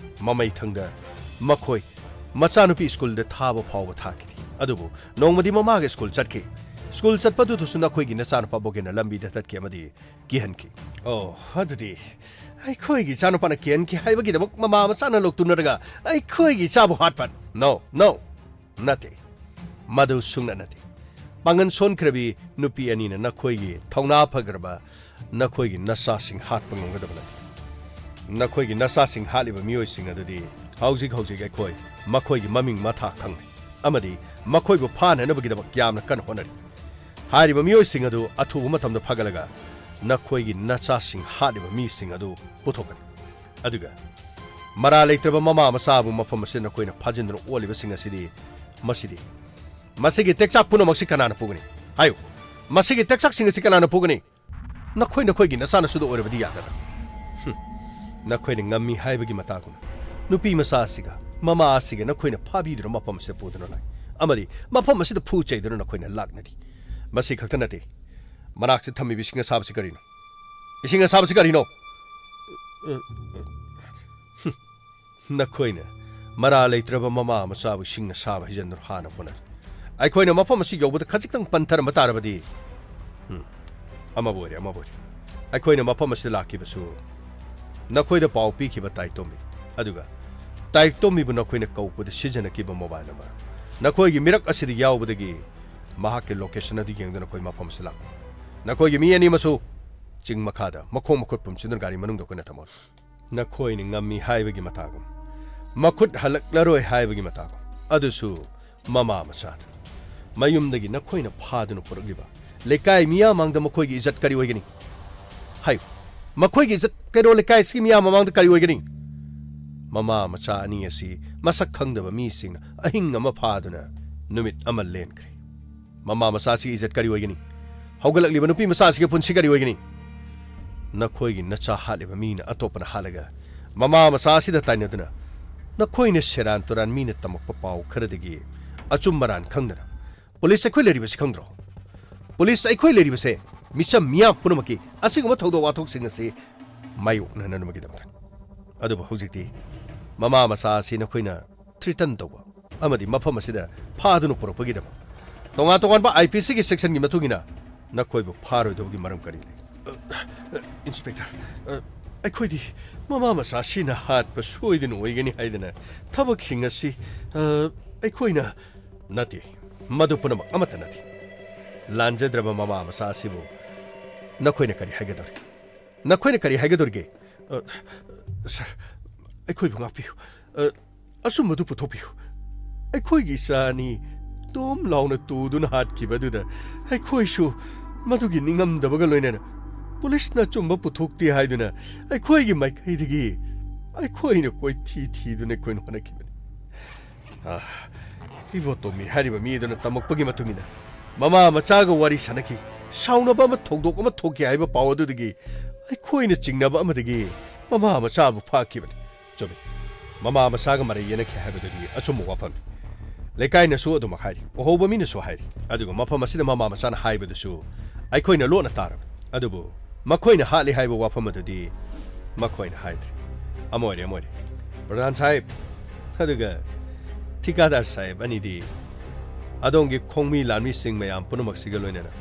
ꯃꯃꯩꯊꯪꯗ ꯃꯈꯣꯏ ꯃꯆꯥꯅꯨꯄꯤ ꯁ꯭ꯀꯨꯜꯗ ꯊꯥꯕ ꯐꯥꯎꯕ ꯊꯥꯈꯤꯗꯦ꯫ ꯑꯗꯨꯕꯨ ꯅꯣꯡꯃꯗꯤ ꯃꯃꯥꯒ ꯁ꯭ꯀꯨꯜ ꯆꯠꯈꯤ꯫ ꯁ꯭ꯀꯨꯜ ꯆꯠꯄꯗꯨꯗꯁꯨ ꯅꯈꯣꯏꯒꯤ ꯅꯆꯥꯅꯨꯄꯥ ꯕꯣꯒꯦꯟꯅ ꯂꯝꯕꯤꯗ ꯊꯠꯈꯤ ꯑꯃꯗꯤ ꯀꯤꯍꯟꯈꯤ꯫ ꯑꯣ, ꯑꯗꯨꯗꯤ ꯑꯩꯈꯣꯏꯒꯤ ꯏꯆꯥꯅꯨꯄꯥꯅ ꯀꯤꯍꯟꯈꯤ ꯍꯥꯏꯕꯒꯤꯗꯃꯛ ꯃꯃꯥ ꯃꯆꯥꯅ ꯂꯣꯛꯇꯨꯅꯔꯒ ꯑꯩꯈꯣꯏꯒꯤ ꯏꯆꯥꯕꯨ ꯍꯥꯠꯄ? No, no, ꯅꯠꯇꯦ꯫ ꯃꯗꯨ ꯁꯨꯡꯅ ꯅꯠꯇꯦ꯫ ꯄꯥꯡꯒꯜ ꯁꯣꯟꯈ꯭ꯔꯕꯤ ꯅꯨꯄꯤ ꯑꯅꯤꯅ ꯅꯈꯣꯏꯒꯤ ꯊꯧꯅꯥ ꯐꯈ꯭ꯔꯕ ꯅꯈꯣꯏꯒꯤ ꯅꯆꯥꯁꯤꯡ ꯍꯥꯠꯄ ꯉꯝꯒꯗꯕ ꯅꯠꯇꯦ꯫ ꯅꯈꯣꯏꯒꯤ ꯅꯆꯥꯁꯤꯡ ꯍꯥꯠꯂꯤꯕ ꯃꯤꯑꯣꯏꯁꯤꯡ ꯑꯗꯨꯗꯤ ꯍꯧꯖꯤꯛ ꯍꯧꯖꯤꯛ ꯑꯩꯈꯣꯏ ꯃꯈꯣꯏꯒꯤ ꯃꯃꯤꯡ ꯃꯊꯥ ꯈꯪꯂꯦ ꯑꯃꯗꯤ ꯃꯈꯣꯏꯕꯨ ꯐꯥꯅꯅꯕꯒꯤꯗꯃꯛ ꯌꯥꯝꯅ ꯀꯟꯅ ꯍꯣꯠꯅꯔꯤ꯫ ꯍꯥꯏꯔꯤꯕ ꯃꯤꯑꯣꯏꯁꯤꯡ ꯑꯗꯨ ꯑꯊꯨꯕ ꯃꯇꯝꯗ ꯐꯒꯠꯂꯒ ꯅꯈꯣꯏꯒꯤ ꯅꯆꯥꯁꯤꯡ ꯍꯥꯠꯂꯤꯕ ꯃꯤꯁꯤꯡ ꯑꯗꯨ ꯄꯨꯊꯣꯛꯀꯅꯤ꯫ ꯑꯗꯨꯒ ꯃꯔꯥ ꯂꯩꯇ꯭ꯔꯕ ꯃꯃꯥ ꯃꯆꯥꯕꯨ ꯃꯐꯝ ꯑꯁꯤꯗ ꯅꯈꯣꯏꯅ ꯐꯥꯖꯤꯟꯗꯨꯅ ꯑꯣꯜꯂꯤꯕꯁꯤꯡ ꯑꯁꯤꯗꯤ, ꯃꯁꯤꯗꯤ, ꯃꯁꯤꯒꯤ ꯇꯦꯛꯆꯥꯛ ꯄꯨꯝꯅꯃꯛꯁꯤ ꯀꯅꯥꯅ ꯄꯨꯒꯅꯤ? ꯍꯥꯏꯌꯨ, ꯃꯁꯤꯒꯤ ꯇꯦꯛꯆꯥꯛꯁꯤꯡ ꯑꯁꯤ ꯀꯅꯥꯅ ꯄꯨꯒꯅꯤ? ꯅꯈꯣꯏ ꯅꯈꯣꯏꯒꯤ ꯅꯆꯥꯅꯁꯨꯗ ꯑꯣꯏꯔꯕꯗꯤ ꯌꯥꯒꯗ꯭ꯔꯥ? ꯍꯨꯝ, ꯅꯈꯣꯏꯅ ꯉꯝꯃꯤ ꯍꯥꯏꯕꯒꯤ ꯃꯇꯥꯒꯨꯝ, ꯅꯨꯄꯤ ꯃꯆꯥ ꯑꯁꯤꯒ ꯃꯃꯥ ꯑꯁꯤꯒ ꯅꯈꯣꯏꯅ ꯐꯥꯕꯤꯗꯨꯅ ꯃꯐꯝ ꯑꯁꯤꯗ ꯄꯨꯗꯨꯅ ꯂꯥꯛꯏ ꯑꯃꯗꯤ ꯃꯐꯝ ꯑꯁꯤꯗ ꯐꯨ ꯆꯩꯗꯨꯅ ꯅꯈꯣꯏꯅ ꯂꯥꯛꯅꯔꯤ꯫ ꯃꯁꯤ ꯈꯛꯇ ꯅꯠꯇꯦ, ꯃꯅꯥꯛꯁꯤꯗ ꯊꯝꯃꯤꯕ ꯏꯁꯤꯡ ꯑꯁꯥꯕꯁꯤ ꯀꯔꯤꯅꯣ? ꯏꯁꯤꯡ ꯑꯁꯥꯕꯁꯤ ꯀꯔꯤꯅꯣ? ꯍꯨꯝ, ꯅꯈꯣꯏꯅ ꯃꯔꯥ ꯂꯩꯇ꯭ꯔꯕ ꯃꯃꯥ ꯃꯆꯥꯕꯨ ꯏꯁꯤꯡ ꯑꯁꯥꯕ ꯍꯩꯖꯤꯟꯗꯨꯅ ꯍꯥꯟꯅ ꯍꯣꯠꯅꯔꯤ꯫ ꯑꯩꯈꯣꯏꯅ ꯃꯐꯝ ꯑꯁꯤ ꯌꯧꯕꯗ ꯈꯖꯤꯛꯇꯪ ꯄꯟꯊꯔꯝꯕ ꯇꯥꯔꯕꯗꯤ, ꯎꯝ, ꯑꯃꯕꯨ ꯑꯣꯏꯔꯦ, ꯑꯃꯕꯨ ꯑꯣꯏꯔꯦ꯫ ꯑꯩꯈꯣꯏꯅ ꯃꯐꯝ ꯑꯁꯤꯗ ꯂꯥꯛꯈꯤꯕꯁꯨ ꯅꯈꯣꯏꯗ ꯄꯥꯎ ꯄꯤꯈꯤꯕ ꯇꯥꯏꯇꯣꯝꯕꯤ, ꯑꯗꯨꯒ ꯇꯥꯏꯇꯣꯝꯕꯤꯕꯨ ꯅꯈꯣꯏꯅ ꯀꯧꯕꯗ ꯁꯤꯖꯤꯟꯅꯈꯤꯕ ꯃꯣꯕꯥꯏꯜ ꯅꯝꯕꯔ ꯅꯈꯣꯏꯒꯤ ꯃꯤꯔꯛ ꯑꯁꯤꯗ ꯌꯥꯎꯕꯗꯒꯤ ꯃꯍꯥꯛꯀꯤ ꯂꯣꯀꯦꯁꯟ ꯑꯗꯨ ꯌꯦꯡꯗꯨꯅ ꯑꯩꯈꯣꯏ ꯃꯐꯝ ꯑꯁꯤꯗ ꯂꯥꯛꯄꯅꯤ꯫ ꯅꯈꯣꯏꯒꯤ ꯃꯤ ꯑꯅꯤꯃꯛꯁꯨ ꯆꯤꯡ ꯃꯈꯥꯗ ꯃꯈꯣꯡ ꯃꯈꯨꯠ ꯄꯨꯝꯁꯤꯟꯗꯨꯅ ꯒꯥꯔꯤ ꯃꯅꯨꯡꯗ ꯑꯩꯈꯣꯏꯅ ꯊꯝꯍꯧꯔꯦ꯫ ꯅꯈꯣꯏꯅ ꯉꯝꯃꯤ ꯍꯥꯏꯕꯒꯤ ꯃꯇꯥꯒꯨꯝ, ꯃꯈꯨꯠ ꯍꯜꯂꯛꯂꯔꯣꯏ ꯍꯥꯏꯕꯒꯤ ꯃꯇꯥꯒꯨꯝ, ꯑꯗꯨꯁꯨ ꯃꯃꯥ ꯃꯆꯥꯗ꯫ ꯃꯌꯨꯝꯗꯒꯤ ꯅꯈꯣꯏꯅ ꯐꯥꯗꯨꯅ ꯄꯨꯔꯛꯂꯤꯕ ꯂꯩꯀꯥꯏ ꯃꯤꯌꯥꯝ ꯃꯥꯡꯗ ꯃꯈꯣꯏꯒꯤ ꯏꯖꯠ ꯀꯔꯤ ꯑꯣꯏꯒꯅꯤ? ꯍꯥꯏꯌꯨ, ꯃꯈꯣꯏꯒꯤ ꯏꯖꯠ ꯀꯩꯔꯣꯜ ꯂꯩꯀꯥꯏꯁꯤꯒꯤ ꯃꯤꯌꯥꯝ ꯃꯃꯥꯡꯗ ꯀꯔꯤ ꯑꯣꯏꯒꯅꯤ? ꯃꯃꯥ ꯃꯆꯥ ꯑꯅꯤ ꯑꯁꯤ ꯃꯁꯛ ꯈꯪꯗꯕ ꯃꯤꯁꯤꯡꯅ ꯑꯍꯤꯡ ꯑꯃ ꯐꯥꯗꯨꯅ ꯅꯨꯃꯤꯠ ꯑꯃ ꯂꯦꯟꯈ꯭ꯔꯦ꯫ ꯃꯃꯥ ꯃꯆꯥꯁꯤꯒꯤ ꯏꯖꯠ ꯀꯔꯤ ꯑꯣꯏꯒꯅꯤ? ꯍꯧꯒꯠꯂꯛꯂꯤꯕ ꯅꯨꯄꯤ ꯃꯆꯥꯁꯤꯒꯤ ꯄꯨꯟꯁꯤ ꯀꯔꯤ ꯑꯣꯏꯒꯅꯤ? ꯅꯈꯣꯏꯒꯤ ꯅꯆꯥ ꯍꯥꯠꯂꯤꯕ ꯃꯤꯅ ꯑꯇꯣꯞꯄꯅ ꯍꯥꯠꯂꯒ ꯃꯃꯥ ꯃꯆꯥ ꯑꯁꯤꯗ ꯇꯥꯏꯅꯗꯨꯅ, ꯅꯈꯣꯏꯅ ꯁꯦꯔꯥꯟ ꯇꯨꯔꯥꯟ ꯃꯤꯅ ꯇꯝꯃꯛꯄ ꯄꯥꯎ ꯈꯔꯗꯒꯤ ꯑꯆꯨꯝ ꯑꯔꯥꯟ ꯈꯪꯗꯅ, ꯄꯨꯂꯤꯁ ꯑꯩꯈꯣꯏ ꯂꯩꯔꯤꯕꯁꯤ ꯈꯪꯗ꯭ꯔꯣ? ꯄꯨꯂꯤꯁ ꯑꯩꯈꯣꯏ ꯂꯩꯔꯤꯕꯁꯦ ꯃꯤꯆꯝ ꯃꯤꯌꯥꯝ ꯄꯨꯝꯅꯃꯛꯀꯤ ꯑꯁꯤꯒꯨꯝꯕ ꯊꯧꯗꯣꯛ ꯋꯥꯊꯣꯛꯁꯤꯡ ꯑꯁꯤ ꯃꯥꯌꯣꯛꯅꯅꯕꯒꯤꯗꯃꯛꯇ꯫ ꯑꯗꯨꯕꯨ ꯍꯧꯖꯤꯛꯇꯤ ꯃꯃꯥ ꯃꯆꯥ ꯑꯁꯤ ꯅꯈꯣꯏꯅ ꯊ꯭ꯔꯤꯇꯟ ꯇꯧꯕ ꯑꯃꯗꯤ ꯃꯐꯝ ꯑꯁꯤꯗ ꯐꯥꯗꯨꯅ ꯄꯨꯔꯛꯄꯒꯤꯗꯃꯛ ꯇꯣꯉꯥꯟ ꯇꯣꯉꯥꯟꯕ ꯑꯥꯏ ꯄꯤ ꯁꯤꯒꯤ ꯁꯦꯛꯁꯟꯒꯤ ꯃꯇꯨꯡ ꯏꯟꯅ ꯅꯈꯣꯏꯕꯨ ꯐꯥꯔꯣꯏꯗꯕꯒꯤ ꯃꯔꯝ ꯀꯔꯤ ꯂꯩ? ꯏꯟꯁꯄꯦꯛꯇꯔ, ꯑ, ꯑꯩꯈꯣꯏꯗꯤ ꯃꯃꯥ ꯃꯆꯥꯁꯤꯅ ꯍꯥꯠꯄ ꯁꯣꯏꯗꯅ ꯑꯣꯏꯒꯅꯤ ꯍꯥꯏꯗꯅ ꯊꯕꯛꯁꯤꯡ ꯑꯁꯤ, ꯑ, ꯑꯩꯈꯣꯏꯅ ꯅꯠꯇꯦ, ꯃꯗꯨ ꯄꯨꯝꯅꯃꯛ ꯑꯃꯠꯇ ꯅꯠꯇꯦ꯫ ꯂꯥꯟꯖꯗ꯭ꯔꯕ ꯃꯃꯥ ꯃꯆꯥ ꯑꯁꯤꯕꯨ ꯅꯈꯣꯏꯅ ꯀꯔꯤ ꯍꯥꯏꯒꯗꯧꯔꯤ? ꯅꯈꯣꯏꯅ ꯀꯔꯤ ꯍꯥꯏꯒꯗꯧꯔꯤꯒꯦ? ꯑ, ꯁꯔ, ꯑꯩꯈꯣꯏꯕꯨ ꯉꯥꯛꯄꯤꯌꯨ꯫ ꯑ, ꯑꯆꯨꯝꯕꯗꯨ ꯄꯨꯊꯣꯛꯄꯤꯌꯨ꯫ ꯑꯩꯈꯣꯏꯒꯤ ꯏꯆꯥ ꯑꯅꯤ ꯇꯣꯝ ꯂꯥꯎꯅ ꯇꯨꯗꯨꯅ ꯍꯥꯠꯈꯤꯕ ꯑꯗꯨꯗ ꯑꯩꯈꯣꯏꯁꯨ ꯃꯗꯨꯒꯤ ꯅꯤꯡꯉꯝꯗꯕꯒ ꯂꯣꯏꯅꯅ ꯄꯨꯂꯤꯁꯅ ꯑꯆꯨꯝꯕ ꯄꯨꯊꯣꯛꯇꯦ ꯍꯥꯏꯗꯨꯅ ꯑꯩꯈꯣꯏꯒꯤ ꯃꯥꯏꯀꯩꯗꯒꯤ ꯑꯩꯈꯣꯏꯅ ꯀꯣꯏꯊꯤ ꯊꯤꯗꯨꯅ ꯑꯩꯈꯣꯏꯅ ꯍꯣꯠꯅꯈꯤꯕꯅꯤ꯫ ꯑ, ꯏꯕꯣꯇꯣꯃꯤ ꯍꯥꯏꯔꯤꯕ ꯃꯤ ꯑꯗꯨꯅ ꯇꯝꯃꯛꯄꯒꯤ ꯃꯇꯨꯡ ꯏꯟꯅ ꯃꯃꯥ ꯃꯆꯥꯒ ꯋꯥꯔꯤ ꯁꯥꯟꯅꯈꯤ꯫ ꯁꯥꯎꯅꯕ ꯑꯃ, ꯊꯧꯗꯣꯛ ꯑꯃ ꯊꯣꯛꯈꯤ ꯍꯥꯏꯕ ꯄꯥꯎ ꯑꯗꯨꯗꯒꯤ ꯑꯩꯈꯣꯏꯅ ꯆꯤꯡꯅꯕ ꯑꯃꯗꯒꯤ ꯃꯃꯥ ꯃꯆꯥꯕꯨ ꯐꯥꯈꯤꯕꯅꯤ꯫ ꯆꯨꯝꯃꯤ꯫ ꯃꯃꯥ ꯃꯆꯥꯒ ꯃꯔꯩ ꯌꯦꯟꯅꯈꯤ ꯍꯥꯏꯕꯗꯨꯗꯤ ꯑꯆꯨꯝꯕ ꯋꯥꯐꯝꯅꯤ꯫ ꯂꯩꯀꯥꯏꯅꯁꯨ ꯑꯗꯨꯃꯛ ꯍꯥꯏꯔꯤ, ꯎꯍꯧꯕ ꯃꯤꯅꯁꯨ ꯍꯥꯏꯔꯤ꯫ ꯑꯗꯨꯒ ꯃꯐꯝ ꯑꯁꯤꯗ ꯃꯃꯥ ꯃꯆꯥꯅ ꯍꯥꯏꯕꯗꯨꯁꯨ ꯑꯩꯈꯣꯏꯅ ꯂꯣꯟꯅ ꯇꯥꯔꯕꯅꯤ꯫ ꯑꯗꯨꯕꯨ ꯃꯈꯣꯏꯅ ꯍꯥꯠꯂꯤ ꯍꯥꯏꯕ ꯋꯥꯐꯝ ꯑꯗꯨꯗꯤ ꯃꯈꯣꯏꯅ ꯍꯥꯏꯗ꯭ꯔꯤ꯫ ꯑꯃ ꯑꯣꯏꯔꯦ, ꯑꯃ ꯑꯣꯏꯔꯦ꯫ ꯄ꯭ꯔꯙꯥꯟ ꯁꯥꯍꯦꯕ, ꯑꯗꯨꯒ ꯊꯤꯀꯥꯗꯥꯔ ꯁꯥꯍꯦꯕ ꯑꯅꯤꯗꯤ ꯑꯗꯣꯝꯒꯤ ꯈꯣꯡꯃꯤ ꯂꯥꯟꯃꯤꯁꯤꯡ ꯃꯌꯥꯝ ꯄꯨꯝꯅꯃꯛꯁꯤꯒ ꯂꯣꯏꯅꯅ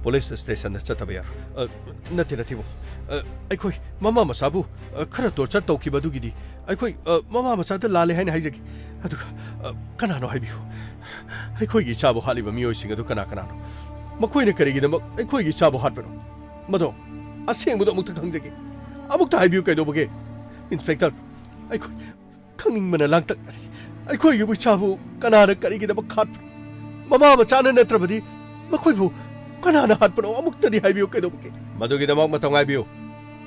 ꯄꯨꯂꯤꯁ ꯁ꯭ꯇꯦꯁꯟꯗ ꯆꯠꯇꯕ ꯌꯥꯔꯣꯏ꯫ ꯑ, ꯅꯠꯇꯦ, ꯅꯠꯇꯦ, ꯃꯣ-, ꯑ, ꯑꯩꯈꯣꯏ ꯃꯃꯥ ꯃꯆꯥꯕꯨ, ꯑ, ꯈꯔ ꯇꯣꯔꯆꯔ ꯇꯧꯈꯤꯕ ꯑꯗꯨꯒꯤꯗꯤ ꯑꯩꯈꯣꯏ, ꯑ, ꯃꯃꯥ ꯃꯆꯥꯗ ꯂꯥꯜꯂꯦ ꯍꯥꯏꯅ ꯍꯥꯏꯖꯒꯦ꯫ ꯑꯗꯨꯒ, ꯑ, ꯀꯅꯥꯅꯣ ꯍꯥꯏꯕꯤꯌꯨ꯫ ꯑꯩꯈꯣꯏꯒꯤ ꯏꯆꯥꯕꯨ ꯍꯥꯠꯂꯤꯕ ꯃꯤꯑꯣꯏꯁꯤꯡ ꯑꯗꯨ ꯀꯅꯥ ꯀꯅꯥꯅꯣ? ꯃꯈꯣꯏꯅ ꯀꯔꯤꯒꯤꯗꯃꯛ ꯑꯩꯈꯣꯏꯒꯤ ꯏꯆꯥꯕꯨ ꯍꯥꯠꯄꯅꯣ? ꯃꯗꯣ ꯑꯁꯦꯡꯕꯗꯣ ꯑꯃꯨꯛꯇ ꯈꯪꯖꯒꯦ꯫ ꯑꯃꯨꯛꯇ ꯍꯥꯏꯕꯤꯌꯨ ꯀꯩꯗꯧꯕꯒꯦ? ꯏꯟꯁꯄꯦꯛꯇꯔ, ꯑꯩꯈꯣꯏ ꯈꯪꯅꯤꯡꯕꯅ ꯂꯥꯡꯇꯛꯅꯔꯦ꯫ ꯑꯩꯈꯣꯏꯒꯤꯕꯨ ꯏꯆꯥꯕꯨ ꯀꯅꯥꯅ ꯀꯔꯤꯒꯤꯗꯃꯛ ꯍꯥꯠꯄꯅꯣ? ꯃꯃꯥ ꯃꯆꯥꯅ ꯅꯠꯇ꯭ꯔꯕꯗꯤ ꯃꯈꯣꯏꯕꯨ ꯀꯅꯥꯅ ꯍꯥꯠꯄꯅꯣ? ꯑꯃꯨꯛꯇꯗꯤ ꯍꯥꯏꯕꯤꯌꯨ ꯀꯩꯗꯧꯕꯒꯦ? ꯃꯗꯨꯒꯤꯗꯃꯛ ꯃꯇꯝ ꯉꯥꯏꯕꯤꯌꯨ꯫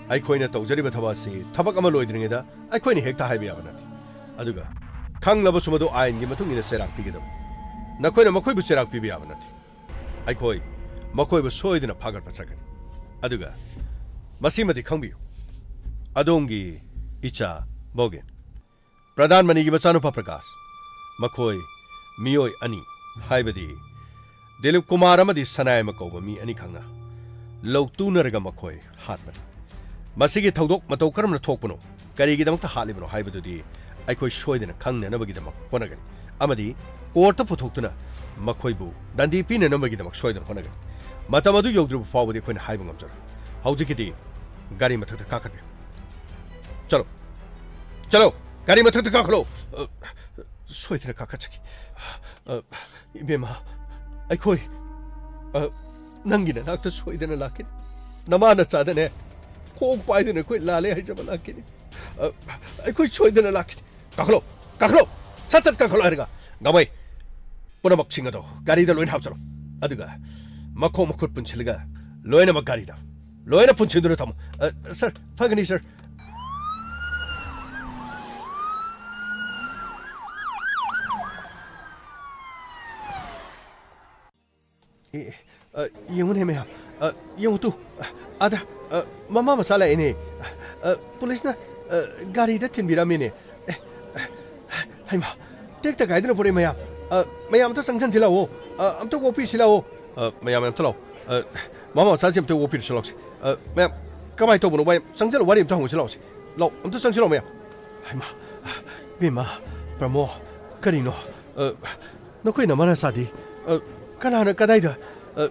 ꯑꯩꯈꯣꯏꯅ ꯇꯧꯖꯔꯤꯕ ꯊꯕꯛ ꯑꯁꯤ ꯊꯕꯛ ꯑꯃ ꯂꯣꯏꯗ꯭ꯔꯤꯉꯩꯗ ꯑꯩꯈꯣꯏꯅ ꯍꯦꯛꯇ ꯍꯥꯏꯕ ꯌꯥꯕ ꯅꯠꯇꯦ꯫ ꯑꯗꯨꯒ ꯈꯪꯂꯕꯁꯨ ꯃꯗꯨ ꯑꯥꯏꯟꯒꯤ ꯃꯇꯨꯡ ꯏꯟꯅ ꯆꯩꯔꯥꯛ ꯄꯤꯒꯗꯕꯅꯤ꯫ ꯅꯈꯣꯏꯅ ꯃꯈꯣꯏꯕꯨ ꯆꯩꯔꯥꯛ ꯄꯤꯕ ꯌꯥꯕ ꯅꯠꯇꯦ꯫ ꯑꯩꯈꯣꯏ ꯃꯈꯣꯏꯕꯨ ꯁꯣꯏꯗꯅ ꯐꯥꯒꯠꯄ ꯆꯠꯀꯅꯤ꯫ ꯑꯗꯨꯒ ꯃꯁꯤꯃꯗꯤ ꯈꯪꯕꯤꯌꯨ, ꯑꯗꯣꯝꯒꯤ ꯏꯆꯥ ꯕꯣꯒꯦꯟ, ꯄ꯭ꯔꯙꯥꯟ ꯃꯅꯤꯒꯤ ꯃꯆꯥꯅꯨꯄꯥ ꯄ꯭ꯔꯀꯥꯁ, ꯃꯈꯣꯏ ꯃꯤꯑꯣꯏ ꯑꯅꯤ, ꯍꯥꯏꯕꯗꯤ ꯗꯤꯂꯤꯞ ꯀꯨꯃꯥꯔ ꯑꯃꯗꯤ ꯁꯅꯥꯌꯥꯏꯃ ꯀꯧꯕ ꯃꯤ ꯑꯅꯤꯈꯛꯅ ꯂꯧꯇꯨꯅꯔꯒ ꯃꯈꯣꯏ ꯍꯥꯠꯄꯅꯤ꯫ ꯃꯁꯤꯒꯤ ꯊꯧꯗꯣꯛ ꯃꯇꯧ ꯀꯔꯝꯅ ꯊꯣꯛꯄꯅꯣ ꯀꯔꯤꯒꯤꯗꯃꯛꯇ ꯍꯥꯠꯂꯤꯕꯅꯣ ꯍꯥꯏꯕꯗꯨꯗꯤ ꯑꯩꯈꯣꯏ ꯁꯣꯏꯗꯅ ꯈꯪꯅꯅꯕꯒꯤꯗꯃꯛ ꯍꯣꯠꯅꯒꯅꯤ, ꯑꯃꯗꯤ ꯀꯣꯔꯠꯇ ꯄꯨꯊꯣꯛꯇꯨꯅ ꯃꯈꯣꯏꯕꯨ ꯗꯟꯗꯤ ꯄꯤꯅꯅꯕꯒꯤꯗꯃꯛ ꯁꯣꯏꯗꯅ ꯍꯣꯠꯅꯒꯅꯤ꯫ ꯃꯇꯝ ꯑꯗꯨ ꯌꯧꯗ꯭ꯔꯤꯕ ꯐꯥꯎꯕꯗꯤ ꯑꯩꯈꯣꯏꯅ ꯍꯥꯏꯕ ꯉꯝꯖꯔꯣꯏ꯫ ꯍꯧꯖꯤꯛꯀꯤꯗꯤ ꯒꯥꯔꯤ ꯃꯊꯛꯇ ꯀꯥꯈꯠꯄꯤꯌꯨ꯫ ꯆꯠꯂꯣ, ꯆꯠꯂꯣ, ꯒꯥꯔꯤ ꯃꯊꯛꯇ ꯀꯥꯈꯠꯂꯣ꯫ ꯑ, ꯁꯣꯏꯗꯅ ꯀꯥꯈꯠꯆꯒꯦ꯫ ꯑ, ꯏꯕꯦꯝꯃ, ꯑꯩꯈꯣꯏ, ꯑ, ꯅꯪꯒꯤ ꯅꯅꯥꯛꯇ ꯁꯣꯏꯗꯅ ꯂꯥꯛꯀꯅꯤ꯫ ꯅꯃꯥ ꯅꯆꯥꯗꯅꯦ, ꯈꯣꯡ ꯄꯥꯏꯗꯨꯅ ꯑꯩꯈꯣꯏ ꯂꯥꯜꯂꯦ ꯍꯥꯏꯖꯕ ꯂꯥꯛꯀꯅꯤ꯫ ꯑ, ꯑꯩꯈꯣꯏ ꯁꯣꯏꯗꯅ ꯂꯥꯛꯀꯅꯤ꯫ ꯀꯥꯈꯠꯂꯣ, ꯀꯥꯈꯠꯂꯣ, ꯁꯠ ꯁꯠ ꯀꯥꯈꯠꯂꯣ ꯍꯥꯏꯔꯒ꯫ ꯒꯥꯡꯃꯩ, ꯄꯨꯝꯅꯃꯛꯁꯤꯡ ꯑꯗꯣ ꯒꯥꯔꯤꯗ ꯂꯣꯏꯅ ꯍꯥꯞꯆꯜꯂꯣ꯫ ꯑꯗꯨꯒ ꯃꯈꯣꯡ ꯃꯈꯨꯠ ꯄꯨꯟꯁꯤꯜꯂꯒ ꯂꯣꯏꯅꯃꯛ ꯒꯥꯔꯤꯗ ꯂꯣꯏꯅ ꯄꯨꯟꯁꯤꯟꯗꯨꯅ ꯊꯝꯃꯣ꯫ ꯑ, ꯁꯥꯔ, ꯐꯒꯅꯤ, ꯁꯥꯔ꯫ ꯑꯦ, ꯑ, ꯌꯦꯡꯉꯨꯅꯦ ꯃꯌꯥꯝ, ꯑ, ꯌꯦꯡꯉꯨ ꯇꯨ, ꯑ, ꯑꯥꯗ, ꯑ, ꯃꯃꯥ ꯃꯆꯥ ꯂꯥꯛꯑꯦꯅꯦ꯫ ꯑ, ꯄꯨꯂꯤꯁꯅ, ꯑ, ꯒꯥꯔꯤꯗ ꯊꯤꯟꯕꯤꯔꯝꯃꯦꯅꯦ꯫ ꯑꯦ, ꯑ, ꯍꯩꯃꯥ, ꯇꯦꯛꯇ ꯀꯥꯏꯗꯅ ꯄꯨꯔꯛꯑꯦ ꯃꯌꯥꯝ꯫ ꯑ, ꯃꯌꯥꯝ ꯑꯝꯇ ꯆꯪꯁꯟꯁꯤ ꯂꯥꯛꯑꯣ꯫ ꯑ, ꯑꯝꯇ ꯑꯣꯛꯄꯤꯁꯤ ꯂꯥꯛꯑꯣ꯫ ꯑ, ꯃꯌꯥꯝ ꯑꯝꯇ ꯂꯥꯛꯑꯣ꯫ ꯑ, ꯃꯃꯥ ꯃꯆꯥꯁꯦ ꯑꯝꯇ ꯑꯣꯛꯄꯤꯔꯨꯁꯤ ꯂꯥꯛꯑꯣꯁꯤ꯫ ꯑ, ꯃꯌꯥꯝ, ꯀꯃꯥꯏꯅ ꯇꯧꯕꯅꯣ? ꯃꯌꯥꯝ ꯆꯪꯁꯤꯜꯂꯣ, ꯋꯥꯔꯤ ꯑꯝꯇ ꯍꯪꯉꯨꯁꯤ ꯂꯥꯛꯑꯣꯁꯤ꯫ ꯂꯥꯛꯑꯣ, ꯑꯝꯇ ꯆꯪꯁꯤꯜꯂꯣ ꯃꯌꯥꯝ꯫ ꯍꯩꯃꯥ, ꯏꯕꯦꯝꯃ, ꯄ꯭ꯔꯃꯣ, ꯀꯔꯤꯅꯣ? ꯑ, ꯅꯈꯣꯏ ꯅꯃꯥ ꯅꯆꯥꯗꯤ, ꯑ, ꯀꯅꯥꯅ ꯀꯗꯥꯏꯗ, ꯑ,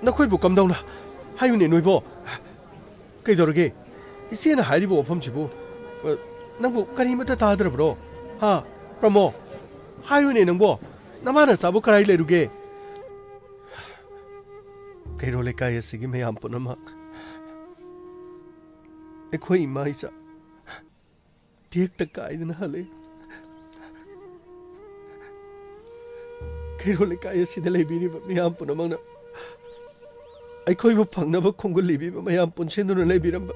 ꯅꯈꯣꯏꯕꯨ ꯀꯝꯗꯧꯅ? ꯍꯥꯏꯌꯨꯅꯦ ꯅꯣꯏꯕꯣ꯫ ꯀꯩꯗꯧꯔꯒꯦ? ꯏꯆꯦꯅ ꯍꯥꯏꯔꯤꯕ ꯋꯥꯐꯝꯁꯤꯕꯨ, ꯑ, ꯅꯪꯕꯨ ꯀꯔꯤꯃꯠꯇ ꯇꯥꯗ꯭ꯔꯕ꯭ꯔꯣ? ꯍꯥ? ꯄ꯭ꯔꯃꯣ, ꯍꯥꯏꯌꯨꯅꯦ ꯅꯪꯕꯣ꯫ ꯅꯃꯥ ꯅꯆꯥꯕꯨ ꯀꯗꯥꯏ ꯂꯩꯔꯨꯒꯦ? ꯀꯩꯔꯣꯜ ꯂꯩꯀꯥꯏ ꯑꯁꯤꯒꯤ ꯃꯌꯥꯝ ꯄꯨꯝꯅꯃꯛ ꯑꯩꯈꯣꯏ ꯏꯃꯥ ꯏꯆꯥ ꯇꯦꯛꯇ ꯀꯥꯏꯗꯅ ꯍꯜꯂꯛꯏ꯫ ꯀꯩꯔꯣꯜ ꯂꯩꯀꯥꯏ ꯑꯁꯤꯗ ꯂꯩꯕꯤꯔꯤꯕ ꯃꯤꯌꯥꯝ ꯄꯨꯝꯅꯃꯛꯅ ꯑꯩꯈꯣꯏꯕꯨ ꯐꯪꯅꯕ ꯈꯣꯡꯒꯨꯜ ꯂꯤꯕꯤꯕ ꯃꯌꯥꯝ ꯄꯨꯟꯁꯤꯟꯗꯨꯅ ꯂꯩꯕꯤꯔꯝꯕ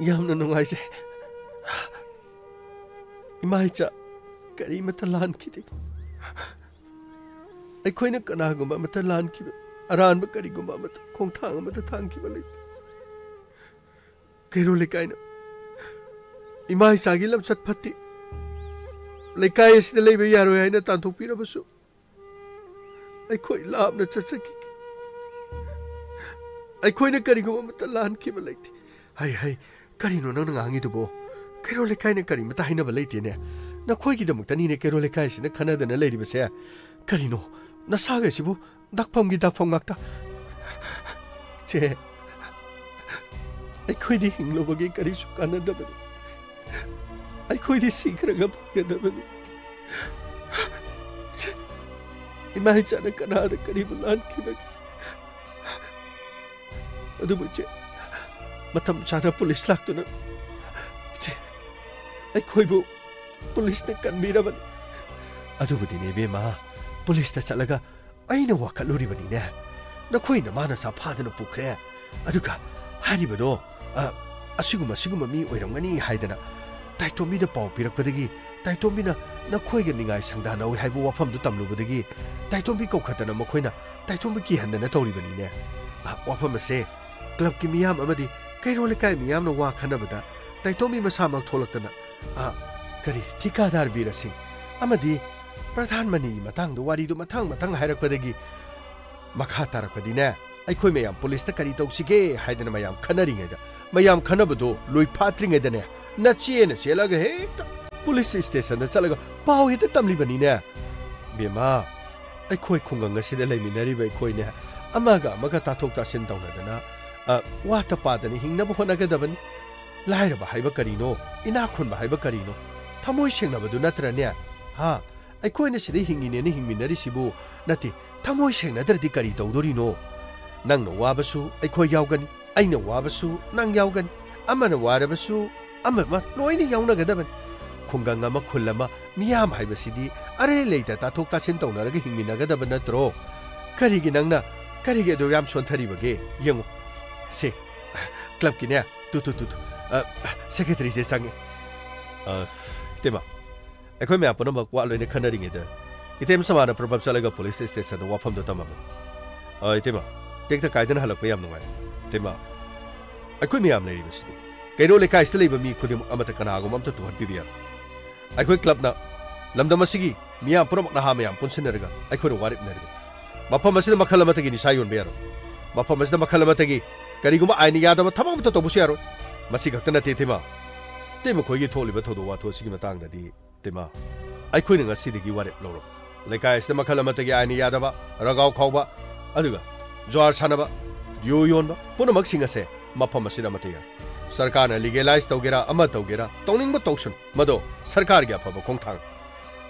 ꯌꯥꯝꯅ ꯅꯨꯡꯉꯥꯏꯖꯩ꯫ ꯏꯃꯥ ꯏꯆꯥ ꯀꯔꯤꯃꯠꯇ ꯂꯥꯟꯈꯤꯗꯦ꯫ ꯑꯩꯈꯣꯏꯅ ꯀꯅꯥꯒꯨꯝꯕ ꯑꯃꯠꯇ ꯂꯥꯟꯈꯤꯕ, ꯑꯔꯥꯟꯕ ꯀꯔꯤꯒꯨꯝꯕ ꯑꯃꯠꯇ ꯈꯣꯡꯊꯥꯡ ꯑꯃꯠꯇ ꯊꯥꯡꯈꯤꯕ ꯂꯩꯇꯦ꯫ ꯀꯩꯔꯣꯜ ꯂꯩꯀꯥꯏꯅ ꯏꯃꯥ ꯏꯆꯥꯒꯤ ꯂꯝꯆꯠ ꯐꯠꯇꯦ, ꯂꯩꯀꯥꯏ ꯑꯁꯤꯗ ꯂꯩꯕ ꯌꯥꯔꯣꯏ ꯍꯥꯏꯅ ꯇꯥꯟꯊꯣꯛꯄꯤꯔꯕꯁꯨ, ꯑꯩꯈꯣꯏ ꯂꯥꯞꯅ ꯆꯠꯆꯈꯤ꯫ ꯑꯩꯈꯣꯏꯅ ꯀꯔꯤꯒꯨꯝꯕ ꯑꯃꯠꯇ ꯂꯥꯟꯈꯤꯕ ꯂꯩꯇꯦ꯫ ꯍꯩ, ꯍꯩ, ꯀꯔꯤꯅꯣ ꯅꯪꯅ ꯉꯥꯡꯉꯤꯗꯨꯕꯣ? ꯀꯩꯔꯣꯜ ꯂꯩꯀꯥꯏꯅ ꯀꯔꯤꯃꯇ ꯍꯥꯏꯅꯕ ꯂꯩꯇꯦꯅꯦ꯫ ꯅꯈꯣꯏꯒꯤꯗꯃꯛꯇꯅꯤꯅꯦ ꯀꯩꯔꯣꯜ ꯂꯩꯀꯥꯏꯁꯤꯅ ꯈꯟꯅꯗꯅ ꯂꯩꯔꯤꯕꯁꯦ꯫ ꯀꯔꯤꯅꯣ? ꯅꯁꯥꯒ ꯑꯁꯤꯕꯨ ꯗꯥꯛꯐꯝꯒꯤ ꯗꯥꯛꯐꯝ ꯉꯥꯛꯇ꯫ ꯆꯦ, ꯑꯩꯈꯣꯏꯗꯤ ꯍꯤꯡꯂꯨꯕꯒꯤ ꯀꯔꯤꯁꯨ ꯀꯥꯟꯅꯗꯕꯅꯤ꯫ ꯑꯩꯈꯣꯏꯗꯤ ꯁꯤꯈ꯭ꯔꯒ ꯐꯒꯗꯕꯅꯤ꯫ ꯆꯦ, ꯏꯃꯥ ꯏꯆꯥꯅ ꯀꯅꯥꯗ ꯀꯔꯤꯕꯨ ꯂꯥꯟꯈꯤꯕꯒꯦ? ꯑꯗꯨꯕꯨ ꯏꯆꯦ, ꯃꯇꯝ ꯆꯥꯅ ꯄꯨꯂꯤꯁ ꯂꯥꯛꯇꯨꯅ ꯏꯆꯦ, ꯑꯩꯈꯣꯏꯕꯨ ꯄꯨꯂꯤꯁꯅ ꯀꯟꯕꯤꯔꯕꯅꯤ꯫ ꯑꯗꯨꯕꯨꯗꯤꯅꯦ ꯏꯕꯦꯝꯃ, ꯄꯨꯂꯤꯁꯇ ꯆꯠꯂꯒ ꯑꯩꯅ ꯋꯥꯀꯠꯂꯨꯔꯤꯕꯅꯤꯅꯦ꯫ ꯅꯈꯣꯏ ꯅꯃꯥ ꯅꯆꯥ ꯐꯥꯗꯨꯅ ꯄꯨꯈ꯭ꯔꯦ꯫ ꯑꯗꯨꯒ ꯍꯥꯏꯔꯤꯕꯗꯣ, ꯑ, ꯑꯁꯤꯒꯨꯝꯕ, ꯑꯁꯤꯒꯨꯝꯕ ꯃꯤ ꯑꯣꯏꯔꯝꯒꯅꯤ ꯍꯥꯏꯗꯅ ꯇꯥꯏꯇꯣꯝꯕꯤꯗ ꯄꯥꯎ ꯄꯤꯔꯛꯄꯗꯒꯤ ꯇꯥꯏꯇꯣꯝꯕꯤꯅ ꯅꯈꯣꯏꯒ ꯅꯤꯡꯉꯥꯏ ꯁꯪꯗꯥꯅꯧꯏ ꯍꯥꯏꯕ ꯋꯥꯐꯝꯗꯨ ꯇꯝꯂꯨꯕꯗꯒꯤ ꯇꯥꯏꯇꯣꯝꯕꯤ ꯀꯧꯈꯠꯇꯅ ꯃꯈꯣꯏꯅ ꯇꯥꯏꯇꯣꯝꯕꯤ ꯀꯤꯍꯟꯗꯅ ꯇꯧꯔꯤꯕꯅꯤꯅꯦ꯫ ꯑ, ꯋꯥꯐꯝ ꯑꯁꯦ ꯀ꯭ꯂꯕꯀꯤ ꯃꯤꯌꯥꯝ ꯑꯃꯗꯤ ꯀꯩꯔꯣꯜ ꯂꯩꯀꯥꯏ ꯃꯤꯌꯥꯝꯅ ꯋꯥ ꯈꯟꯅꯕꯗ ꯇꯥꯏꯇꯣꯝꯕꯤ ꯃꯁꯥꯃꯛ ꯊꯣꯛꯂꯛꯇꯅ, ꯑ, ꯀꯔꯤ, ꯊꯤꯀꯥꯗꯥꯔ ꯕꯤꯔ ꯁꯤꯡ ꯑꯃꯗꯤ ꯄ꯭ꯔꯙꯥꯟ ꯃꯅꯤꯒꯤ ꯃꯇꯥꯡꯗ ꯋꯥꯔꯤꯗꯨ ꯃꯊꯪ ꯃꯊꯪ ꯍꯥꯏꯔꯛꯄꯗꯒꯤ ꯃꯈꯥ ꯇꯥꯔꯛꯄꯗꯤꯅꯦ, ꯑꯩꯈꯣꯏ ꯃꯌꯥꯝ ꯄꯨꯂꯤꯁꯇ ꯀꯔꯤ ꯇꯧꯁꯤꯒꯦ ꯍꯥꯏꯗꯅ ꯃꯌꯥꯝ ꯈꯟꯅꯔꯤꯉꯩꯗ, ꯃꯌꯥꯝ ꯈꯟꯅꯕꯗꯣ ꯂꯣꯏ ꯐꯥꯠꯇ꯭ꯔꯤꯉꯩꯗꯅꯦ, ꯅꯆꯦꯅ ꯆꯦꯜꯂꯒ ꯍꯦꯛꯇ ꯄꯨꯂꯤꯁ ꯁ꯭ꯇꯦꯁꯟꯗ ꯆꯠꯂꯒ ꯄꯥꯎ ꯍꯦꯛꯇ ꯇꯝꯂꯤꯕꯅꯤꯅꯦ꯫ ꯕꯦꯝꯃ, ꯑꯩꯈꯣꯏ ꯈꯨꯡꯒꯪ ꯑꯁꯤꯗ ꯂꯩꯃꯤꯟꯅꯔꯤꯕ ꯑꯩꯈꯣꯏꯅꯦ, ꯑꯃꯒ ꯑꯃꯒ ꯇꯥꯊꯣꯛ ꯇꯥꯁꯤꯟ ꯇꯧꯅꯗꯅ, ꯑ, ꯋꯥꯠꯇ ꯄꯥꯗꯅ ꯍꯤꯡꯅꯕ ꯍꯣꯠꯅꯒꯗꯕꯅꯤ꯫ ꯂꯥꯏꯔꯕ ꯍꯥꯏꯕ ꯀꯔꯤꯅꯣ? ꯏꯅꯥꯛ ꯈꯨꯟꯕ ꯍꯥꯏꯕ ꯀꯔꯤꯅꯣ? ꯊꯃꯣꯏ ꯁꯦꯡꯅꯕꯗꯨ ꯅꯠꯇ꯭ꯔꯅꯦ? ꯍꯥ? ꯑꯩꯈꯣꯏꯅ ꯁꯤꯗ ꯍꯤꯡꯉꯤꯅꯦꯅ ꯍꯤꯡꯃꯤꯟꯅꯔꯤꯁꯤꯕꯨ ꯅꯠꯇꯦ, ꯊꯃꯣꯏ ꯁꯦꯡꯅꯗ꯭ꯔꯗꯤ ꯀꯔꯤ ꯇꯧꯗꯣꯔꯤꯅꯣ? ꯅꯪꯅ ꯋꯥꯕꯁꯨ ꯑꯩꯈꯣꯏ ꯌꯥꯎꯒꯅꯤ, ꯑꯩꯅ ꯋꯥꯕꯁꯨ ꯅꯪ ꯌꯥꯎꯒꯅꯤ, ꯑꯃꯅ ꯋꯥꯔꯕꯁꯨ ꯑꯃ ꯑꯃ ꯂꯣꯏꯅ ꯌꯥꯎꯅꯒꯗꯕꯅꯤ꯫ ꯈꯨꯡꯒꯪ ꯑꯃ, ꯈꯨꯜ ꯑꯃ, ꯃꯤꯌꯥꯝ ꯍꯥꯏꯕꯁꯤꯗꯤ ꯑꯔꯩ ꯂꯩꯇ ꯇꯥꯊꯣꯛ ꯇꯥꯁꯤꯟ ꯇꯧꯅꯔꯒ ꯍꯤꯡꯃꯤꯟꯅꯒꯗꯕ ꯅꯠꯇ꯭ꯔꯣ? ꯀꯔꯤꯒꯤ ꯅꯪꯅ, ꯀꯔꯤꯒꯤ ꯑꯗꯨ ꯌꯥꯝ ꯁꯣꯟꯊꯔꯤꯕꯒꯦ? ꯌꯦꯡꯉꯨ, ꯁꯦ, ꯀ꯭ꯂꯕꯀꯤꯅꯦ, ꯇꯨ, ꯇꯨ, ꯇꯨ, ꯇꯨ, ꯑ, ꯁꯦꯀ꯭ꯔꯦꯇꯔꯤꯁꯦ ꯆꯪꯉꯦ꯫ ꯑ, ꯏꯇꯩꯃ, ꯑꯩꯈꯣꯏ ꯃꯌꯥꯝ ꯄꯨꯝꯅꯃꯛ ꯋꯥ ꯂꯣꯏꯅ ꯈꯟꯅꯔꯤꯉꯩꯗ ꯏꯇꯩꯃ ꯁꯃꯥꯅ ꯄ꯭ꯔꯕꯞ ꯆꯠꯂꯒ ꯄꯨꯂꯤꯁ ꯁ꯭ꯇꯦꯁꯟꯗ ꯋꯥꯐꯝꯗꯣ ꯇꯝꯃꯕꯅꯤ꯫ ꯑ, ꯏꯇꯩꯃ, ꯇꯦꯛꯇ ꯀꯥꯏꯗꯅ ꯍꯜꯂꯛꯄ ꯌꯥꯝ ꯅꯨꯡꯉꯥꯏ꯫ ꯏꯇꯩꯃ, ꯑꯩꯈꯣꯏ ꯃꯌꯥꯝ ꯂꯩꯔꯤꯕꯁꯤꯗꯤ ꯀꯩꯔꯣꯜ ꯂꯩꯀꯥꯏꯁꯤꯗ ꯂꯩꯕ ꯃꯤ ꯈꯨꯗꯤꯡꯃꯛ ꯑꯃꯠꯇ ꯀꯅꯥꯒꯨꯝꯕ ꯑꯃꯠꯇ ꯇꯨꯍꯟꯕꯤꯕ ꯌꯥꯔꯣꯏ꯫ ꯑꯩꯈꯣꯏ ꯀ꯭ꯂꯕꯅ ꯂꯝꯗꯝ ꯑꯁꯤꯒꯤ ꯃꯤꯌꯥꯝ ꯄꯨꯝꯅꯃꯛ, ꯅꯍꯥ ꯃꯌꯥꯝ ꯄꯨꯟꯁꯤꯟꯅꯔꯒ ꯑꯩꯈꯣꯏꯅ ꯋꯥꯔꯦꯞꯅꯔꯤꯕꯅꯤ꯫ ꯃꯐꯝ ꯑꯁꯤꯗ ꯃꯈꯜ ꯑꯃꯠꯇꯒꯤ ꯅꯤꯁꯥ ꯌꯣꯟꯕ ꯌꯥꯔꯣꯏ꯫ ꯃꯐꯝ ꯑꯁꯤꯗ ꯃꯈꯜ ꯑꯃꯠꯇꯒꯤ ꯀꯔꯤꯒꯨꯝꯕ ꯑꯥꯏꯟꯅ ꯌꯥꯗꯕ ꯊꯕꯛ ꯑꯃꯠꯇ ꯇꯧꯕꯁꯨ ꯌꯥꯔꯣꯏ꯫ ꯃꯁꯤ ꯈꯛꯇ ꯅꯠꯇꯦ, ꯏꯇꯩꯃ꯫ ꯇꯦ, ꯃꯈꯣꯏꯒꯤ ꯊꯣꯛꯂꯤꯕ ꯊꯧꯗꯣꯛ ꯋꯥꯊꯣꯛ ꯑꯁꯤꯒꯤ ꯃꯇꯥꯡꯗꯗꯤ, ꯇꯦꯃꯥ, ꯑꯩꯈꯣꯏꯅ ꯉꯁꯤꯗꯒꯤ ꯋꯥꯔꯦꯞ ꯂꯧꯔꯕ꯫ ꯂꯩꯀꯥꯏ ꯑꯁꯤꯗ ꯃꯈꯜ ꯑꯃꯠꯇꯒꯤ ꯑꯥꯏꯟ ꯌꯥꯗꯕ, ꯔꯒꯥꯎ ꯈꯥꯎꯕ, ꯑꯗꯨꯒ ꯖꯨꯋꯥꯔ ꯁꯥꯟꯅꯕ, ꯌꯨ ꯌꯣꯟꯕ, ꯄꯨꯝꯅꯃꯛꯁꯤꯡ ꯑꯁꯦ ꯃꯐꯝ ꯑꯁꯤꯗ ꯑꯃꯠꯇ ꯌꯥꯏ꯫ ꯁꯔꯀꯥꯔꯅ ꯂꯤꯒꯦꯂꯥꯏꯖ ꯇꯧꯒꯦꯔꯥ, ꯑꯃ ꯇꯧꯒꯦꯔꯥ, ꯇꯧꯅꯤꯡꯕ ꯇꯧꯁꯅꯨ꯫ ꯃꯗꯨ ꯁꯔꯀꯥꯔꯒꯤ ꯑꯐꯕ ꯈꯣꯡꯊꯥꯡ꯫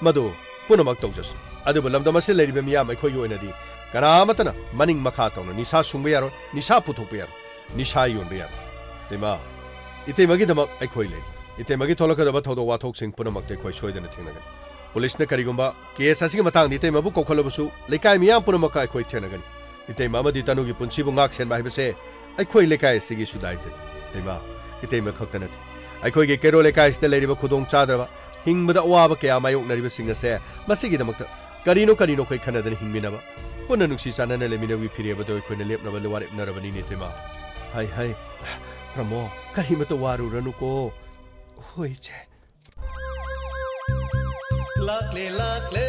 ꯃꯗꯨ ꯄꯨꯝꯅꯃꯛ ꯇꯧꯖꯁꯅꯨ꯫ ꯑꯗꯨꯕꯨ ꯂꯝꯗꯝ ꯑꯁꯤꯗ ꯂꯩꯔꯤꯕ ꯃꯤꯌꯥꯝ ꯑꯩꯈꯣꯏꯒꯤ ꯑꯣꯏꯅꯗꯤ ꯀꯅꯥ ꯑꯃꯠꯇꯅ ꯃꯅꯤꯡ ꯃꯈꯥ ꯇꯧꯅ ꯅꯤꯁꯥ ꯁꯨꯡꯕ ꯌꯥꯔꯣꯏ, ꯅꯤꯁꯥ ꯄꯨꯊꯣꯛꯄ ꯌꯥꯔꯣꯏ, ꯅꯤꯁꯥ ꯌꯣꯟꯕ ꯌꯥꯔꯣꯏ꯫ ꯏꯇꯩꯃ, ꯏꯇꯩꯃꯒꯤꯗꯃꯛ ꯑꯩꯈꯣꯏ ꯂꯩꯔꯤ꯫ ꯏꯇꯩꯃꯒꯤ ꯊꯣꯛꯂꯛꯀꯗꯕ ꯊꯧꯗꯣꯛ ꯋꯥꯊꯣꯛꯁꯤꯡ ꯄꯨꯝꯅꯃꯛꯇ ꯑꯩꯈꯣꯏ ꯁꯣꯏꯗꯅ ꯊꯦꯡꯅꯒꯅꯤ꯫ ꯄꯨꯂꯤꯁꯅ ꯀꯔꯤꯒꯨꯝꯕ ꯀꯦꯁ ꯑꯁꯤꯒꯤ ꯃꯇꯥꯡꯗ ꯏꯇꯩꯃꯕꯨ ꯀꯧꯈꯠꯂꯕꯁꯨ ꯂꯩꯀꯥꯏ ꯃꯤꯌꯥꯝ ꯄꯨꯝꯅꯃꯛꯀ ꯑꯩꯈꯣꯏ ꯊꯦꯡꯅꯒꯅꯤ꯫ ꯏꯇꯩꯃ ꯑꯃꯗꯤ ꯇꯅꯨꯒꯤ ꯄꯨꯟꯁꯤꯕꯨ ꯉꯥꯛ ꯁꯦꯟꯕ ꯍꯥꯏꯕꯁꯦ ꯑꯩꯈꯣꯏ ꯂꯩꯀꯥꯏ ꯑꯁꯤꯒꯤꯁꯨ ꯗꯥꯏꯇꯅꯤ꯫ ꯏꯇꯩꯃ, ꯏꯇꯩꯃ ꯈꯛꯇ ꯅꯠꯇꯦ, ꯑꯩꯈꯣꯏꯒꯤ ꯀꯩꯔꯣꯜ ꯂꯩꯀꯥꯏ ꯑꯁꯤꯗ ꯂꯩꯔꯤꯕ ꯈꯨꯗꯣꯡ ꯆꯥꯗ꯭ꯔꯕ, ꯍꯤꯡꯕꯗ ꯑꯋꯥꯕ ꯀꯌꯥ ꯃꯥꯌꯣꯛꯅꯔꯤꯕꯁꯤꯡ ꯑꯁꯦ ꯃꯁꯤꯒꯤꯗꯃꯛꯇ ꯀꯔꯤꯅꯣ ꯀꯔꯤꯅꯣ ꯑꯩꯈꯣꯏ ꯈꯟꯅꯗꯅ ꯍꯤꯡꯃꯤꯟꯅꯕ, ꯄꯨꯟꯅ ꯅꯨꯡꯁꯤ ꯆꯥꯟꯅꯅ ꯂꯩꯃꯤꯟꯅꯕꯒꯤ ꯐꯤꯔꯦꯞ ꯑꯗꯨ ꯑꯩꯈꯣꯏꯅ ꯂꯦꯞꯅꯕ ꯋꯥꯔꯦꯞꯅꯔꯕꯅꯤꯅꯦ ꯏꯇꯩꯃ꯫ ꯍꯥꯏ ꯍꯥꯏ, ꯄ꯭ꯔꯃꯣ, ꯀꯔꯤꯃꯇ ꯋꯥꯔꯨꯔꯅꯨꯀꯣ꯫ ꯍꯣꯏ ꯏꯆꯦ꯫ ꯂꯥꯛꯂꯦ, ꯂꯥꯛꯂꯦ,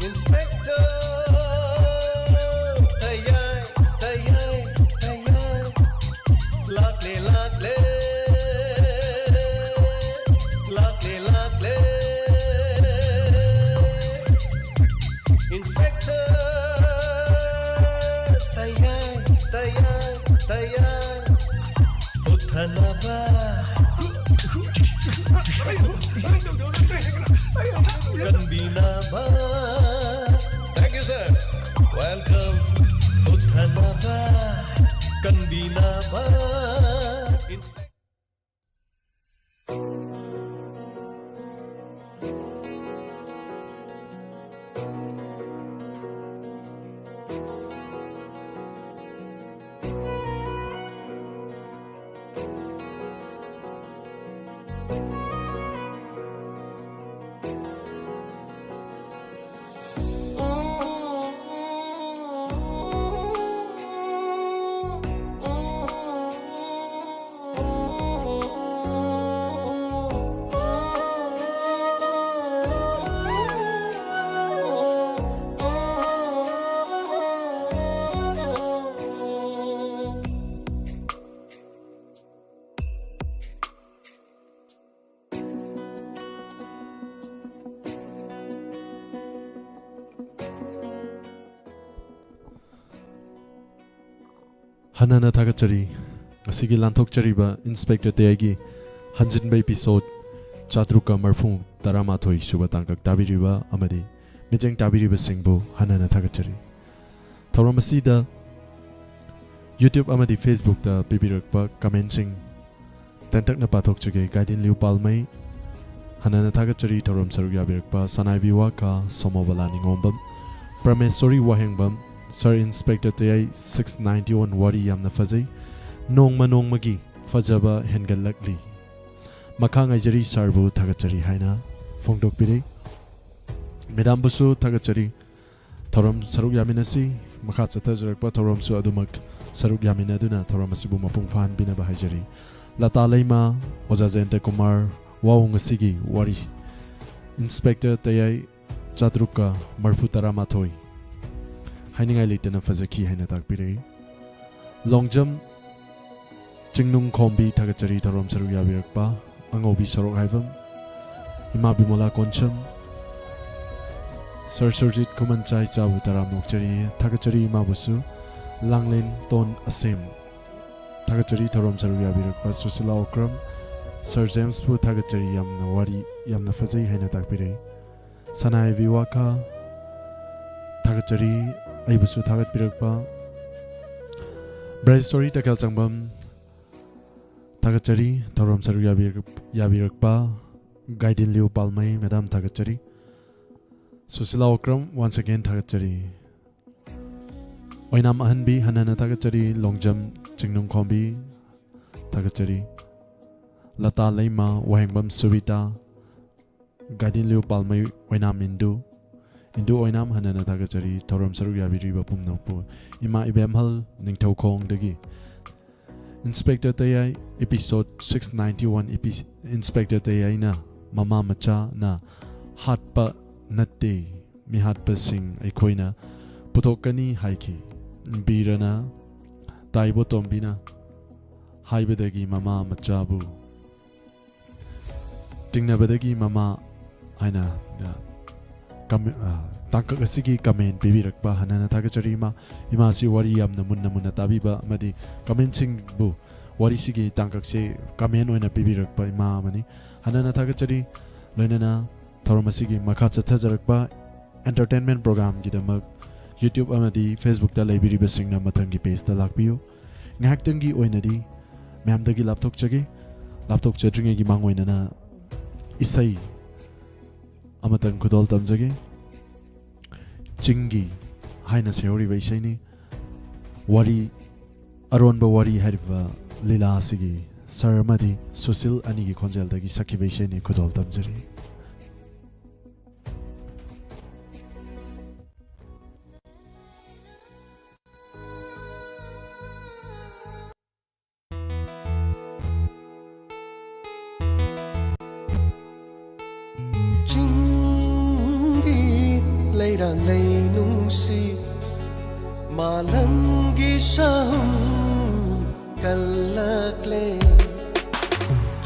ꯏꯟꯁꯄꯦꯛꯇꯔ꯫ ꯇꯌꯥꯏ, ꯇꯌꯥꯏ, ꯇꯌꯥꯏ꯫ ꯂꯥꯛꯂꯦ, ꯂꯥꯛꯂꯦ, ꯂꯥꯛꯂꯦ, ꯂꯥꯛꯂꯦ꯫ ꯏꯟꯁꯄꯦꯛꯇꯔ ꯇꯌꯥꯏ, ꯇꯌꯥꯏ, ꯇꯌꯥꯏ꯫ ꯎꯠꯊꯅꯕ, ꯀꯟꯕꯤꯅꯕ꯫ Thank you, sir. Welcome. ꯎꯠꯊꯅꯕ, ꯀꯟꯕꯤꯅꯕ꯫ ꯍꯟꯅ ꯍꯟꯅ ꯊꯥꯒꯠꯆꯔꯤ꯫ ꯉꯁꯤꯒꯤ ꯂꯥꯟꯊꯣꯛꯆꯔꯤꯕ ꯏꯟꯁꯄꯦꯛꯇꯔ ꯇꯌꯥꯏꯒꯤ ꯍꯟꯖꯤꯟꯕ ꯏꯄꯤꯁꯣꯠ ꯆꯥꯇ꯭ꯔꯨꯛꯀ ꯃꯔꯐꯨ ꯇꯔꯥꯃꯥꯊꯣꯏ ꯁꯨꯕ ꯇꯥꯡꯀꯛ ꯇꯥꯕꯤꯔꯤꯕ ꯑꯃꯗꯤ ꯃꯤꯠꯌꯦꯡ ꯇꯥꯕꯤꯔꯤꯕꯁꯤꯡꯕꯨ ꯍꯟꯅ ꯍꯟꯅ ꯊꯥꯒꯠꯆꯔꯤ꯫ ꯊꯧꯔꯝ ꯑꯁꯤꯗ YouTube ꯑꯃꯗꯤ Facebookꯇ ꯄꯤꯕꯤꯔꯛꯄ ꯀꯃꯦꯟꯁꯤꯡ ꯇꯦꯟꯇꯛꯅ ꯄꯥꯊꯣꯛꯆꯒꯦ꯫ ꯒꯥꯏꯗꯤꯟ ꯂꯤꯌꯨ ꯄꯥꯜꯃꯩ, ꯍꯟꯅ ꯍꯟꯅ ꯊꯥꯒꯠꯆꯔꯤ꯫ ꯊꯧꯔꯝ ꯁꯔꯨꯛ ꯌꯥꯕꯤꯔꯛꯄ Sanaibi Waka, Somobala Ningombam, Prameshori Wahengbam, sir inspector Tayai six ninety one, ꯋꯥꯔꯤ ꯌꯥꯝꯅ ꯐꯖꯩ, ꯅꯣꯡꯃ ꯅꯣꯡꯃꯒꯤ ꯐꯖꯕ ꯍꯦꯟꯒꯠꯂꯛꯂꯤ꯫ ꯃꯈꯥ ꯉꯥꯏꯖꯔꯤ, ꯁꯥꯔꯕꯨ ꯊꯥꯒꯠꯆꯔꯤ ꯍꯥꯏꯅ ꯐꯣꯡꯗꯣꯛꯄꯤꯔꯦ꯫ ꯃꯦꯗꯥꯝꯕꯨꯁꯨ ꯊꯥꯒꯠꯆꯔꯤ꯫ ꯊꯧꯔꯝ ꯁꯔꯨꯛ ꯌꯥꯃꯤꯟꯅꯁꯤ꯫ ꯃꯈꯥ ꯆꯠꯊꯖꯔꯛꯄ ꯊꯧꯔꯝꯁꯨ ꯑꯗꯨꯃꯛ ꯁꯔꯨꯛ ꯌꯥꯃꯤꯟꯅꯗꯨꯅ ꯊꯧꯔꯝ ꯑꯁꯤꯕꯨ ꯃꯄꯨꯡ ꯐꯥꯍꯟꯕꯤꯅꯕ ꯍꯥꯏꯖꯔꯤ꯫ ꯂꯇꯥ ꯂꯩꯃ, ꯑꯣꯖꯥ ꯖꯌꯟꯇ ꯀꯨꯃꯥꯔ, ꯋꯥꯍꯣꯡ ꯑꯁꯤꯒꯤ ꯋꯥꯔꯤ ꯏꯟꯁꯄꯦꯛꯇꯔ ꯇꯌꯥꯏ ꯆꯥꯇ꯭ꯔꯨꯛꯀ ꯃꯔꯐꯨ ꯇꯔꯥꯃꯥꯊꯣꯏ ꯍꯥꯏꯅꯤꯡꯉꯥꯏ ꯂꯩꯇꯅ ꯐꯖꯈꯤ ꯍꯥꯏꯅ ꯇꯥꯛꯄꯤꯔꯛꯏ꯫ ꯂꯣꯡꯖꯝ ꯆꯤꯡꯅꯨꯡ ꯈꯣꯝꯕꯤ ꯊꯥꯒꯠꯆꯔꯤ ꯊꯧꯔꯝ ꯁꯔꯨꯛ ꯌꯥꯕꯤꯔꯛꯄ꯫ ꯑꯉꯧꯕꯤ ꯁꯣꯔꯣꯛ ꯍꯥꯏꯕꯝ, ꯏꯃꯥ ꯕꯤꯃꯣꯂꯥ ꯀꯣꯟꯁꯝ, ꯁꯔ ꯁꯨꯔꯖꯤꯠ ꯈꯨꯃꯟꯆꯥꯏ ꯆꯥꯕꯨ ꯇꯔꯥꯝꯅ ꯑꯣꯛꯆꯔꯤ꯫ ꯊꯥꯒꯠꯆꯔꯤ ꯏꯃꯥꯕꯨꯁꯨ꯫ ꯂꯥꯡꯂꯦꯟ ꯇꯣꯟ ꯑꯁꯦꯝ ꯊꯥꯒꯠꯆꯔꯤ ꯊꯧꯔꯝ ꯁꯔꯨꯛ ꯌꯥꯕꯤꯔꯛꯄ꯫ ꯁꯨꯁꯤꯂꯥ ꯑꯣꯀ꯭ꯔꯝ, ꯁꯔ ꯖꯦꯝꯁꯄꯨ ꯊꯥꯒꯠꯆꯔꯤ, ꯌꯥꯝꯅ ꯋꯥꯔꯤ ꯌꯥꯝꯅ ꯐꯖꯩ ꯍꯥꯏꯅ ꯇꯥꯛꯄꯤꯔꯛꯏ꯫ ꯁꯅꯥꯏꯕꯤ ꯋꯥꯀꯥ ꯊꯥꯒꯠꯆꯔꯤ, ꯑꯩꯕꯨꯁꯨ ꯊꯥꯒꯠꯄꯤꯔꯛꯄ꯫ ꯕ꯭ꯔꯥꯏꯠ ꯁ꯭ꯇꯣꯔꯤ ꯇꯈꯦꯜ ꯆꯪꯕꯝ ꯊꯥꯒꯠꯆꯔꯤ ꯊꯧꯔꯝ ꯁꯔꯨꯛ ꯌꯥꯕꯤꯔꯛ-, ꯌꯥꯕꯤꯔꯛꯄ꯫ ꯒꯥꯏꯗꯤꯟ ꯂꯤꯌꯨ ꯄꯥꯜꯃꯩ ꯃꯦꯗꯥꯝ ꯊꯥꯒꯠꯆꯔꯤ꯫ ꯁꯨꯁꯤꯂꯥ ꯑꯣꯀ꯭ꯔꯝ once again ꯊꯥꯒꯠꯆꯔꯤ꯫ ꯑꯣꯏꯅꯥꯝ ꯑꯍꯟꯕꯤ ꯍꯟꯅ ꯍꯟꯅ ꯊꯥꯒꯠꯆꯔꯤ꯫ ꯂꯣꯡꯖꯝ ꯆꯤꯡꯅꯨꯡꯈꯣꯝꯕꯤ ꯊꯥꯒꯠꯆꯔꯤ꯫ ꯂꯇꯥ ꯂꯩꯃ, ꯋꯥꯍꯦꯡꯕꯝ ꯁꯨꯕꯤꯇꯥ, ꯒꯥꯏꯗꯤꯟ ꯂꯤꯌꯨ ꯄꯥꯜꯃꯩ, ꯑꯣꯏꯅꯥꯝ ꯏꯟꯗꯨ, ꯏꯟꯗꯨ ꯑꯣꯏꯅꯥꯝ ꯍꯟꯅ ꯍꯟꯅ ꯊꯥꯒꯠꯆꯔꯤ꯫ ꯊꯧꯔꯝ ꯁꯔꯨꯛ ꯌꯥꯕꯤꯔꯤꯕ ꯄꯨꯝꯅꯃꯛꯄꯨ꯫ ꯏꯃꯥ ꯏꯕꯦꯝꯍꯜ ꯅꯤꯡꯊꯧꯈꯣꯡꯗꯒꯤ inspector Tayai episode six ninety one epi-, inspector ꯇꯌꯥꯏꯅ ꯃꯃꯥ ꯃꯆꯥꯅ ꯍꯥꯠꯄ ꯅꯠꯇꯦ, ꯃꯤꯍꯥꯠꯄꯁꯤꯡ ꯑꯩꯈꯣꯏꯅ ꯄꯨꯊꯣꯛꯀꯅꯤ ꯍꯥꯏꯈꯤ꯫ ꯕꯤꯔꯅ ꯇꯥꯏꯕꯣꯇꯣꯝꯕꯤꯅ ꯍꯥꯏꯕꯗꯒꯤ ꯃꯃꯥ ꯃꯆꯥꯕꯨ ꯇꯤꯡꯅꯕꯗꯒꯤ ꯃꯃꯥ ꯍꯥꯏꯅ, ꯑ, ꯀꯝ-, ꯑ, ꯇꯥꯡꯀꯛ ꯑꯁꯤꯒꯤ comment ꯄꯤꯕꯤꯔꯛꯄ ꯍꯟꯅ ꯍꯟꯅ ꯊꯥꯒꯠꯆꯔꯤ꯫ ꯏꯃꯥ, ꯏꯃꯥꯁꯤ ꯋꯥꯔꯤ ꯌꯥꯝꯅ ꯃꯨꯟꯅ ꯃꯨꯟꯅ ꯇꯥꯕꯤꯕ ꯑꯃꯗꯤ commentꯁꯤꯡꯕꯨ, ꯋꯥꯔꯤꯁꯤꯒꯤ ꯇꯥꯡꯀꯛꯁꯦ comment ꯑꯣꯏꯅ ꯄꯤꯕꯤꯔꯛꯄ ꯏꯃꯥ ꯑꯃꯅꯤ꯫ ꯍꯟꯅ ꯍꯟꯅ ꯊꯥꯒꯠꯆꯔꯤ꯫ ꯂꯣꯏꯅꯅ ꯊꯧꯔꯝ ꯑꯁꯤꯒꯤ ꯃꯈꯥ ꯆꯠꯊꯖꯔꯛꯄ entertainment programꯒꯤꯗꯃꯛ YouTube ꯑꯃꯗꯤ Facebookꯇ ꯂꯩꯕꯤꯔꯤꯕꯁꯤꯡꯅ ꯃꯊꯪꯒꯤ pageꯇ ꯂꯥꯛꯄꯤꯌꯨ꯫ ꯉꯥꯏꯍꯥꯛꯇꯪꯒꯤ ꯑꯣꯏꯅꯗꯤ ꯃꯌꯥꯝꯗꯒꯤ ꯂꯥꯞꯊꯣꯛꯆꯒꯦ꯫ ꯂꯥꯞꯊꯣꯛꯆꯗ꯭ꯔꯤꯉꯩꯒꯤ ꯃꯥꯡꯑꯣꯏꯅꯅ ꯏꯁꯩ ꯑꯃꯇꯪ ꯈꯨꯗꯣꯜ ꯇꯝꯖꯒꯦ꯫ ꯆꯤꯡꯒꯤ ꯍꯥꯏꯅ ꯁꯩꯍꯧꯔꯤꯕ ꯏꯁꯩꯅꯤ꯫ ꯋꯥꯔꯤ, ꯑꯔꯣꯟꯕ ꯋꯥꯔꯤ ꯍꯥꯏꯔꯤꯕ ꯂꯤꯂꯥ ꯑꯁꯤꯒꯤ ꯁꯔ ꯑꯃꯗꯤ ꯁꯨꯁꯤꯜ ꯑꯅꯤꯒꯤ ꯈꯣꯟꯖꯦꯜꯗꯒꯤ ꯁꯛꯈꯤꯕ ꯏꯁꯩꯅꯤ꯫ ꯈꯨꯗꯣꯜ ꯇꯝꯖꯔꯤ꯫ ꯆꯤꯡꯒꯤ ꯂꯩꯔꯥꯡ ꯂꯩꯅꯨꯡꯁꯤ ꯃꯥꯂꯪꯒꯤ ꯁꯥꯍꯨꯝ ꯀꯜꯂꯛꯂꯦ꯫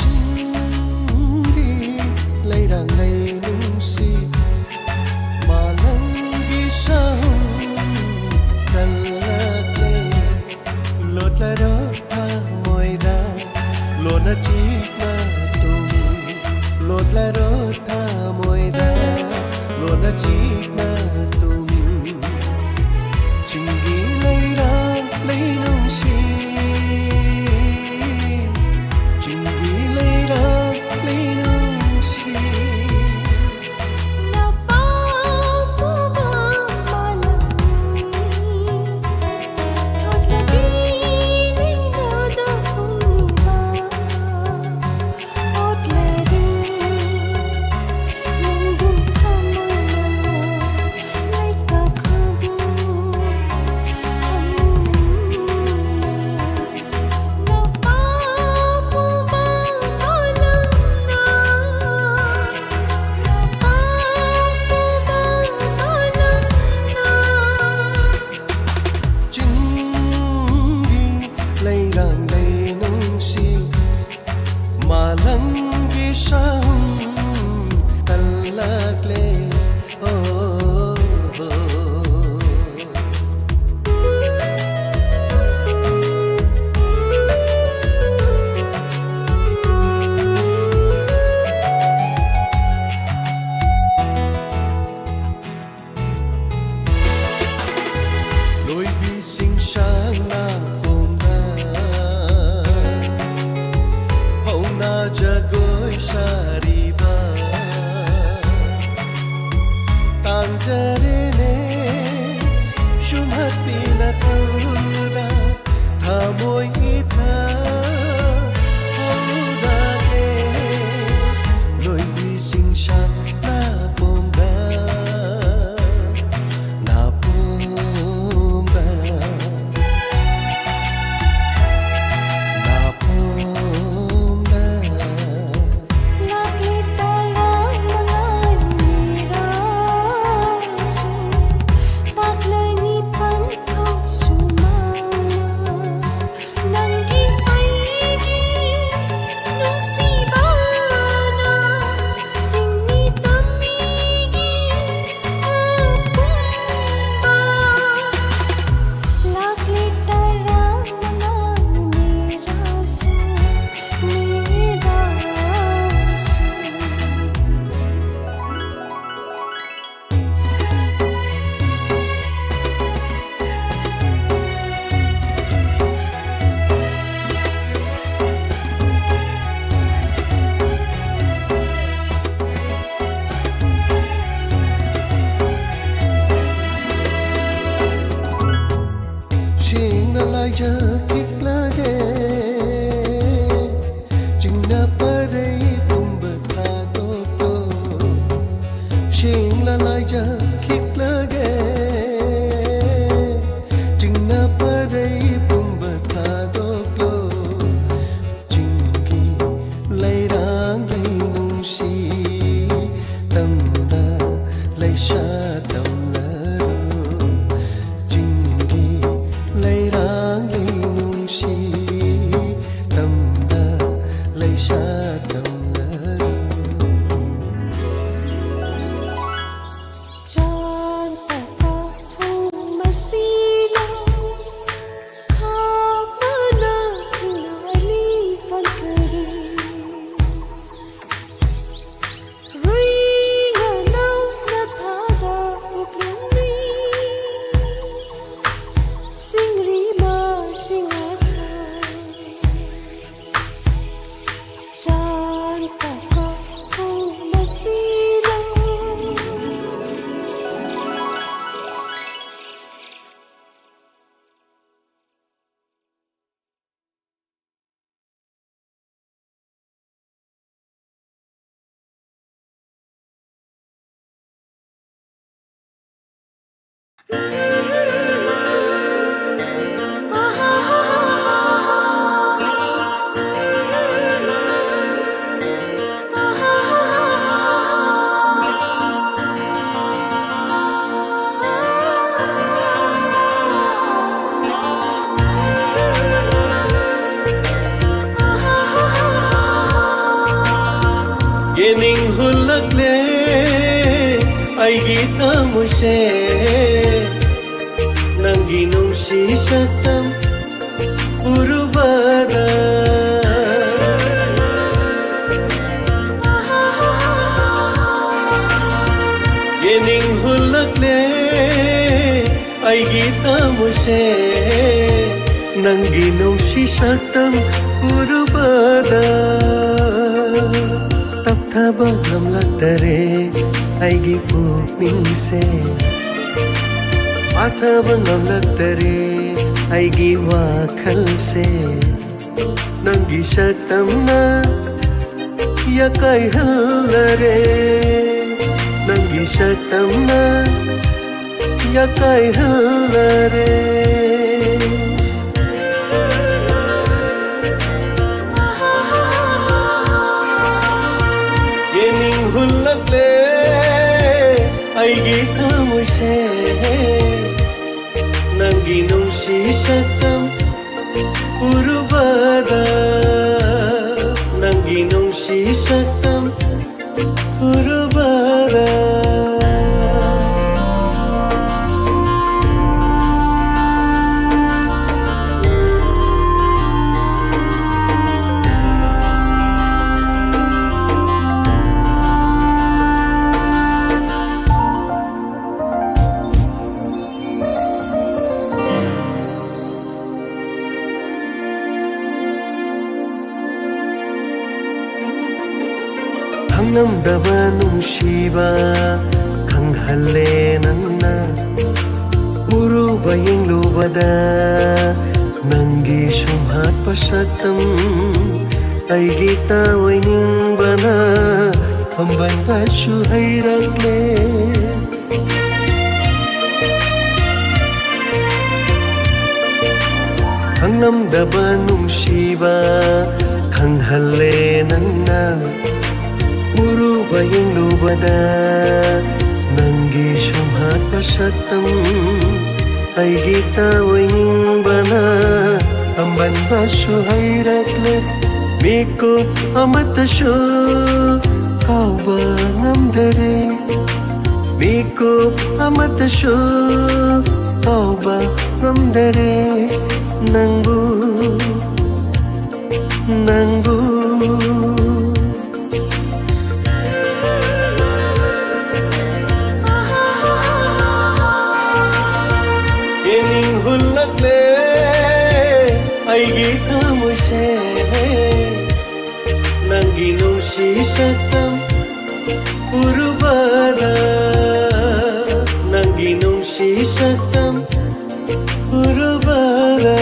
ꯆꯤꯡꯒꯤ ꯂꯩꯔꯥꯡ ꯂꯩꯅꯨꯡꯁꯤ ꯃꯥꯂꯪꯒꯤ ꯁꯥꯍꯨꯝ ꯀꯜꯂꯛꯂꯦ꯫ ꯂꯣꯠꯂꯔꯣ ꯊꯃꯣꯏꯗ ꯂꯣꯟꯅ ꯆꯤꯛꯅ ꯇꯨꯝ꯫ ꯂꯣꯠꯂꯔꯣ ꯊꯃꯣꯏꯗ ꯂꯣꯟꯅ ꯆꯤꯛꯅ ꯇꯨꯝ꯫ ꯆꯤꯡꯒꯤ ꯂꯩꯔꯥꯡ ꯂꯩꯅꯨꯡꯁꯤ, ꯆꯤꯡꯒꯤ ꯂꯩꯔꯥꯡ ꯂꯩꯅꯨꯡꯁꯤ꯫ ꯔꯦꯅꯦ, ꯁꯨꯝꯍꯠꯄꯤꯅ ꯇꯧꯗ, ꯊꯃꯣꯏ ꯏꯊ ꯍꯧꯔꯛꯑꯦ, ꯂꯣꯏꯕꯤꯁꯤꯡ ꯁꯛꯅ ꯄꯣꯝꯕ, ꯅꯥꯄꯣꯝꯕ, ꯅꯥꯄꯣꯝꯕ꯫ ꯂꯥꯛꯂꯦ ꯇꯔꯥꯃꯉꯥ ꯅꯨꯃꯤꯠꯔꯥꯁꯨ, ꯇꯥꯛꯂꯅꯤ ꯄꯟꯊꯧꯁꯨ ꯃꯥꯡꯅ꯫ ꯅꯪꯒꯤ ꯑꯩꯒꯤ ꯅꯨꯡꯁꯤꯕꯅ ꯆꯤꯡꯃꯤ ꯇꯝꯃꯤꯒꯤ ꯑꯄꯨꯝꯕ꯫ ꯂꯥꯛꯂꯦ ꯇꯔꯥꯃꯉꯥ ꯅꯨꯃꯤꯠꯔꯥꯁꯨ, ꯅꯨꯃꯤꯠꯔꯥꯁꯨ꯫ ꯁꯦꯡꯅ ꯂꯥꯏꯖꯈꯤꯛꯂꯒꯦ, ꯆꯤꯡꯅ ꯄꯔꯩ ꯄꯨꯝꯕ ꯊꯥꯗꯣꯛꯂꯣ꯫ ꯁꯦꯡꯅ ꯂꯥꯏꯖꯈꯤꯛꯂꯒꯦ, ꯆꯤꯡꯅ ꯄꯔꯩ ꯄꯨꯝꯕ ꯊꯥꯗꯣꯛꯂꯣ꯫ ꯆꯤꯡꯒꯤ ꯂꯩꯔꯥꯡ ꯂꯩꯅꯨꯡꯁꯤ, ꯇꯝꯗ ꯂꯩꯁꯥ ꯇꯝꯂꯔꯨ꯫ ꯆꯤꯡꯒꯤ ꯂꯩꯔꯥꯡ ꯂꯩꯅꯨꯡꯁꯤ, ꯇꯝꯗ ꯂꯩꯁꯥ ꯇꯝꯂꯔꯨ꯫ ꯆꯥꯟ ꯄꯀꯥ ꯐꯨ ꯃꯁꯤꯂꯣ, ꯈꯥꯃꯅ ꯊꯤꯡꯅꯂꯤ ꯐꯟꯀꯔꯤ꯫ ꯔꯨꯏ ꯉꯅꯧꯅ ꯊꯥꯗ ꯎꯛꯂꯨꯃꯤ, ꯆꯤꯡꯔꯤ ꯃꯥ ꯁꯤꯡꯍꯥꯁ꯫ ꯆꯥꯟ ꯄꯀꯥ ꯐꯨ ꯃꯁꯤꯂꯣ, ꯌꯦꯅꯤꯡ ꯍꯨꯜꯂꯛꯂꯦ ꯑꯩꯒꯤ ꯊꯃꯣꯏꯁꯦ, ꯅꯪꯒꯤ ꯅꯨꯡꯁꯤ ꯁꯛꯇꯝ ꯎꯔꯨꯕꯗ꯫ ꯌꯦꯅꯤꯡ ꯍꯨꯜꯂꯛꯂꯦ ꯑꯩꯒꯤ ꯊꯃꯣꯏꯁꯦ, ꯅꯪꯒꯤ ꯅꯨꯡꯁꯤ ꯁꯛꯇꯝ ꯎꯔꯨꯕꯗ꯫ ꯇꯞꯊꯕ ꯉꯝꯂꯛꯇꯔꯦ ꯑꯩꯒꯤ ꯄꯨꯛꯅꯤꯡꯁꯦ, ꯄꯥꯊꯕ ꯉꯝꯂꯛꯇꯔꯦ ꯑꯩꯒꯤ ꯋꯥꯈꯜꯁꯦ꯫ ꯅꯪꯒꯤ ꯁꯛꯇꯝꯅ ꯌꯥꯀꯥꯏꯍꯜꯂꯔꯦ, ꯅꯪꯒꯤ ꯁꯛꯇꯝꯅ ꯌꯥꯀꯥꯏꯍꯜꯂꯔꯦ꯫ ꯌꯦꯅꯤꯡ ꯍꯨꯜꯂꯛꯂꯦ ꯑꯩꯒꯤ ꯊꯃꯣꯏꯁꯦ, ꯅꯪꯒꯤ ꯅꯨꯡꯁꯤ ꯁꯛꯇꯝ ꯎꯔꯨꯕꯗ, ꯅꯪꯒꯤ ꯅꯨꯡꯁꯤ ꯁꯛꯇꯝ ꯎꯔꯨꯕꯗ꯫ ꯈꯪꯉꯝꯗꯕ ꯅꯨꯡꯁꯤꯕ ꯈꯪꯍꯜꯂꯦ ꯅꯪꯅ꯫ ꯎꯔꯨꯕ ꯌꯦꯡꯂꯨꯕꯗ ꯅꯪꯒꯤ ꯁꯨꯝꯍꯠꯄ ꯁꯛꯇꯝ ꯑꯩꯒꯤ ꯇꯥꯑꯣꯏꯅꯤꯡꯕꯅ ꯐꯝꯕꯟꯕꯁꯨ ꯍꯩꯔꯛꯂꯦ꯫ ꯈꯪꯂꯝꯗꯕ ꯅꯨꯡꯁꯤꯕ ꯈꯪꯍꯜꯂꯦ ꯅꯪꯅ꯫ ꯎꯔꯨꯕ ꯌꯦꯡꯂꯨꯕꯗ ꯅꯪꯒꯤ ꯁꯨꯝꯍꯠꯄ ꯁꯛꯇꯝ ꯑꯩꯒꯤ ꯇꯥꯑꯣꯏꯅꯤꯡꯕꯅ ꯑꯃꯟꯕꯁꯨ ꯍꯩꯔꯛꯂꯦ꯫ ꯃꯤꯀꯨꯞ ꯑꯃꯠꯇꯁꯨ ꯀꯥꯎꯕ ꯉꯝꯗꯔꯦ꯫ ꯃꯤꯀꯨꯞ ꯑꯃꯠꯇꯁꯨ ꯀꯥꯎꯕ ꯉꯝꯗꯔꯦ꯫ ꯅꯪꯕꯨ, ꯅꯪꯕꯨ꯫ ꯌꯦꯡꯅꯤꯡ ꯍꯨꯜꯂꯛꯂꯦ ꯑꯩꯒꯤ ꯊꯃꯣꯏꯁꯦ꯫ ꯅꯪꯒꯤ ꯅꯨꯡꯁꯤ ꯁꯛꯇꯝ ꯎꯔꯨꯕꯗ, ꯅꯪꯒꯤ ꯅꯨꯡꯁꯤ ꯁꯛꯇꯝ ꯎꯔꯨꯕꯗ꯫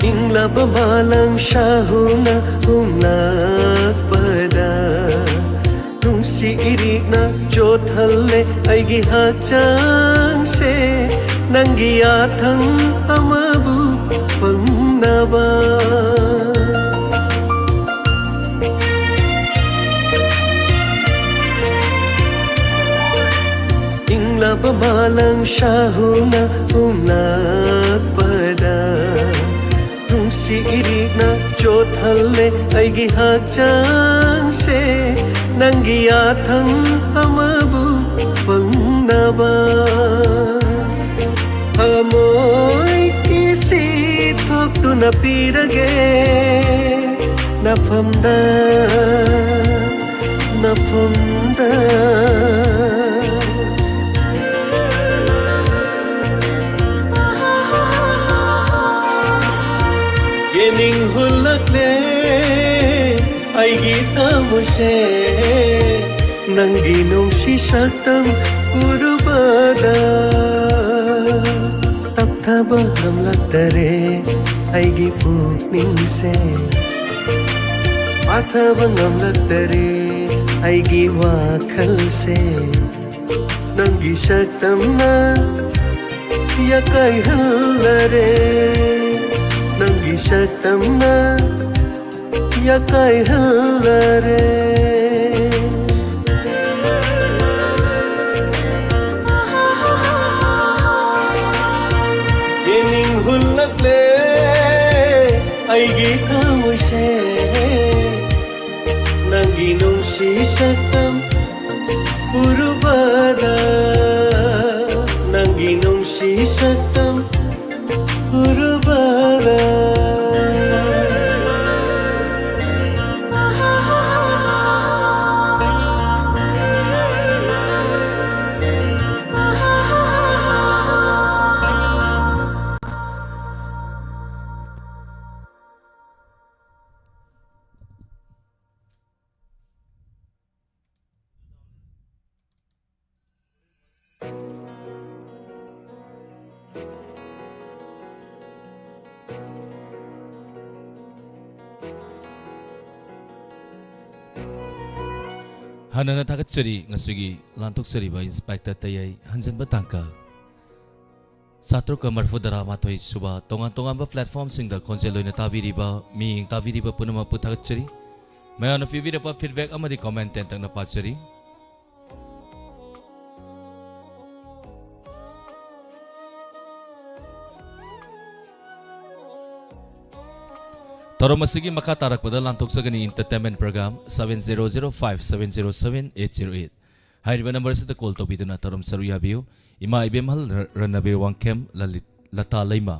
ꯏꯪꯂꯕ ꯃꯥꯂꯪ ꯁꯥꯍꯨꯅ ꯍꯨꯝꯂꯛꯄꯗ ꯅꯨꯡꯁꯤ ꯏꯔꯤꯛꯅ ꯆꯣꯠꯍꯜꯂꯦ ꯑꯩꯒꯤ ꯍꯛꯆꯥꯡꯁꯦ꯫ ꯅꯪꯒꯤ ꯌꯥꯊꯪ ꯑꯃꯕꯨ ꯐꯪꯅꯕ꯫ ꯏꯪꯂꯕ ꯃꯥꯂꯪ ꯁꯥꯍꯨꯅ ꯍꯨꯝꯂꯛꯄꯗ ꯅꯨꯡꯁꯤ ꯏꯔꯤꯛꯅ ꯆꯣꯠꯍꯜꯂꯦ ꯑꯩꯒꯤ ꯍꯛꯆꯥꯡꯁꯦ꯫ ꯅꯪꯒꯤ ꯌꯥꯊꯪ ꯑꯃꯕꯨ ꯐꯪꯅꯕ ꯊꯃꯣꯏ ꯏꯁꯤ ꯊꯣꯛꯇꯨꯅ ꯄꯤꯔꯒꯦ ꯅꯐꯝꯗ, ꯅꯐꯝꯗ꯫ ꯌꯦꯡꯅꯤꯡ ꯍꯨꯜꯂꯛꯂꯦ ꯑꯩꯒꯤ ꯊꯃꯣꯏꯁꯦ ꯅꯪꯒꯤ ꯅꯨꯡꯁꯤ ꯁꯛꯇꯝ ꯎꯔꯨꯕꯗ ꯇꯞꯊꯕ ꯉꯝꯂꯛꯇꯔꯦ꯫ ꯑꯩꯒꯤ ꯄꯨꯛꯅꯤꯡꯁꯦ ꯄꯥꯊꯕ ꯉꯝꯂꯛꯇꯔꯦ꯫ ꯑꯩꯒꯤ ꯋꯥꯈꯜꯁꯦ ꯅꯪꯒꯤ ꯁꯛꯇꯝꯅ ꯌꯥꯀꯥꯏꯍꯜꯂꯔꯦ꯫ ꯅꯪꯒꯤ ꯁꯛꯇꯝꯅ ꯌꯥꯀꯥꯏꯍꯜꯂꯔꯦ꯫ ꯌꯦꯡꯅꯤꯡꯍꯨꯜꯂꯛꯂꯦ ꯑꯩꯒꯤ ꯊꯃꯣꯏꯁꯦ ꯅꯪꯒꯤ ꯅꯨꯡꯁꯤ ꯁꯛꯇꯝ ꯎꯔꯨꯕꯗ, ꯅꯪꯒꯤ ꯅꯨꯡꯁꯤ ꯁꯛꯇꯝ ꯎꯔꯨꯕꯗ꯫ ꯍꯥꯟꯅꯅ ꯊꯥꯒꯠꯆꯔꯤ ꯉꯁꯤꯒꯤ ꯂꯥꯟꯊꯣꯛꯆꯔꯤꯕ ꯏꯟꯁꯄꯦꯛꯇꯔ ꯇꯌꯥꯏ ꯍꯟꯖꯟꯕ ꯇꯥꯡꯀꯛ ꯆꯥꯇ꯭ꯔꯨꯛꯀ ꯃꯔꯤꯐꯨꯇꯔꯥ ꯃꯥꯊꯣꯏ ꯁꯨꯕ ꯇꯣꯉꯥꯟ ꯇꯣꯉꯥꯟꯕ ꯄ꯭ꯂꯦꯠꯐꯣꯝꯁꯤꯡꯗ ꯈꯣꯟꯖꯦꯜ ꯑꯣꯏꯅ ꯇꯥꯕꯤꯔꯤꯕ ꯃꯤꯠꯌꯦꯡ ꯇꯥꯕꯤꯔꯤꯕ ꯄꯨꯝꯅꯃꯛꯄꯨ ꯊꯥꯒꯠꯆꯔꯤ꯫ ꯃꯌꯥꯝꯅ ꯄꯤꯕꯤꯔꯛꯄ ꯐꯤꯗꯕꯦꯛ ꯑꯃꯗꯤ ꯀꯣꯃꯦꯟ ꯇꯦꯟꯇꯛꯅ ꯄꯥꯖꯔꯤ꯫ ꯊꯧꯔꯝ ꯑꯁꯤꯒꯤ ꯃꯈꯥ ꯇꯥꯔꯛꯄꯗ ꯂꯥꯟꯊꯣꯛꯆꯒꯅꯤ entertainment program seven zero zero five seven zero seven eight zero eight ꯍꯥꯏꯔꯤꯕ ꯅꯝꯕꯔ ꯑꯁꯤꯗ ꯀꯣꯜ ꯇꯧꯕꯤꯗꯨꯅ ꯊꯧꯔꯝ ꯁꯔꯨꯛ ꯌꯥꯕꯤꯌꯨ꯫ ꯏꯃꯥ ꯏꯕꯦꯝꯍꯜ ꯔ-, ꯔꯅꯕꯤꯔ ꯋꯥꯡꯈꯦꯝ, ꯂꯂꯤꯠ, ꯂꯇꯥ ꯂꯩꯃ,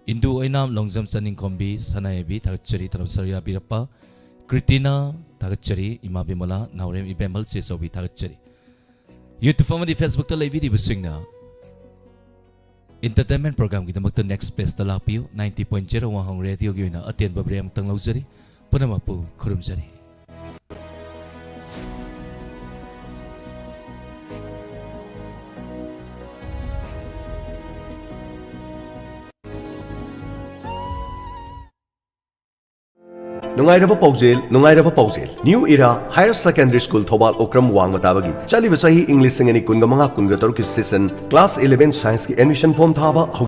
ꯏꯟꯗꯨ ꯑꯣꯏꯅꯥꯝ, ꯂꯣꯡꯖꯝ ꯆꯅꯤꯡꯈꯣꯝꯕꯤ, ꯁꯅꯥꯌꯥꯏꯕꯤ ꯊꯥꯒꯠꯆꯔꯤ꯫ ꯊꯧꯔꯝ ꯁꯔꯨꯛ ꯌꯥꯕꯤꯔꯛꯄ ꯀ꯭ꯔꯤꯇꯤꯅꯥ ꯊꯥꯒꯠꯆꯔꯤ꯫ ꯏꯃꯥ ꯕꯤꯃꯂꯥ, ꯅꯥꯎꯔꯦꯝ ꯏꯕꯦꯝꯍꯜ ꯆꯦꯆꯧꯕꯤ ꯊꯥꯒꯠꯆꯔꯤ꯫ YouTube ꯑꯃꯗꯤ Facebook ꯇ ꯂꯩꯕꯤꯔꯤꯕꯁꯤꯡꯅ entertainment program ꯒꯤꯗꯃꯛꯇ next page ꯇ ꯂꯥꯛꯄꯤꯌꯨ꯫ Ninety point zero ꯋꯥꯍꯪ ꯔꯦꯗꯤꯑꯣꯒꯤ ꯑꯣꯏꯅ ꯑꯇꯦꯟꯕ break ꯑꯃꯇꯪ ꯂꯧꯖꯔꯤ꯫ ꯄꯨꯝꯅꯃꯛꯄꯨ ꯈꯨꯔꯨꯝꯖꯔꯤ꯫ ꯅꯨꯡꯉꯥꯏꯔꯕ ꯄꯥꯎꯖꯦꯜ, ꯅꯨꯡꯉꯥꯏꯔꯕ ꯄꯥꯎꯖꯦꯜ꯫ New Era Higher Secondary School Thoubal Okram ꯋꯥꯡꯃ ꯇꯥꯕꯒꯤ ꯆꯠꯂꯤꯕ ꯆꯍꯤ ꯏꯪ ꯂꯤꯁꯤꯡ ꯑꯅꯤ ꯀꯨꯟꯒ ꯃꯉꯥ ꯀꯨꯟꯒ ꯇꯔꯨꯛꯀꯤ session class eleven scienceꯀꯤ admission form ꯊꯥꯕ ꯍꯧ-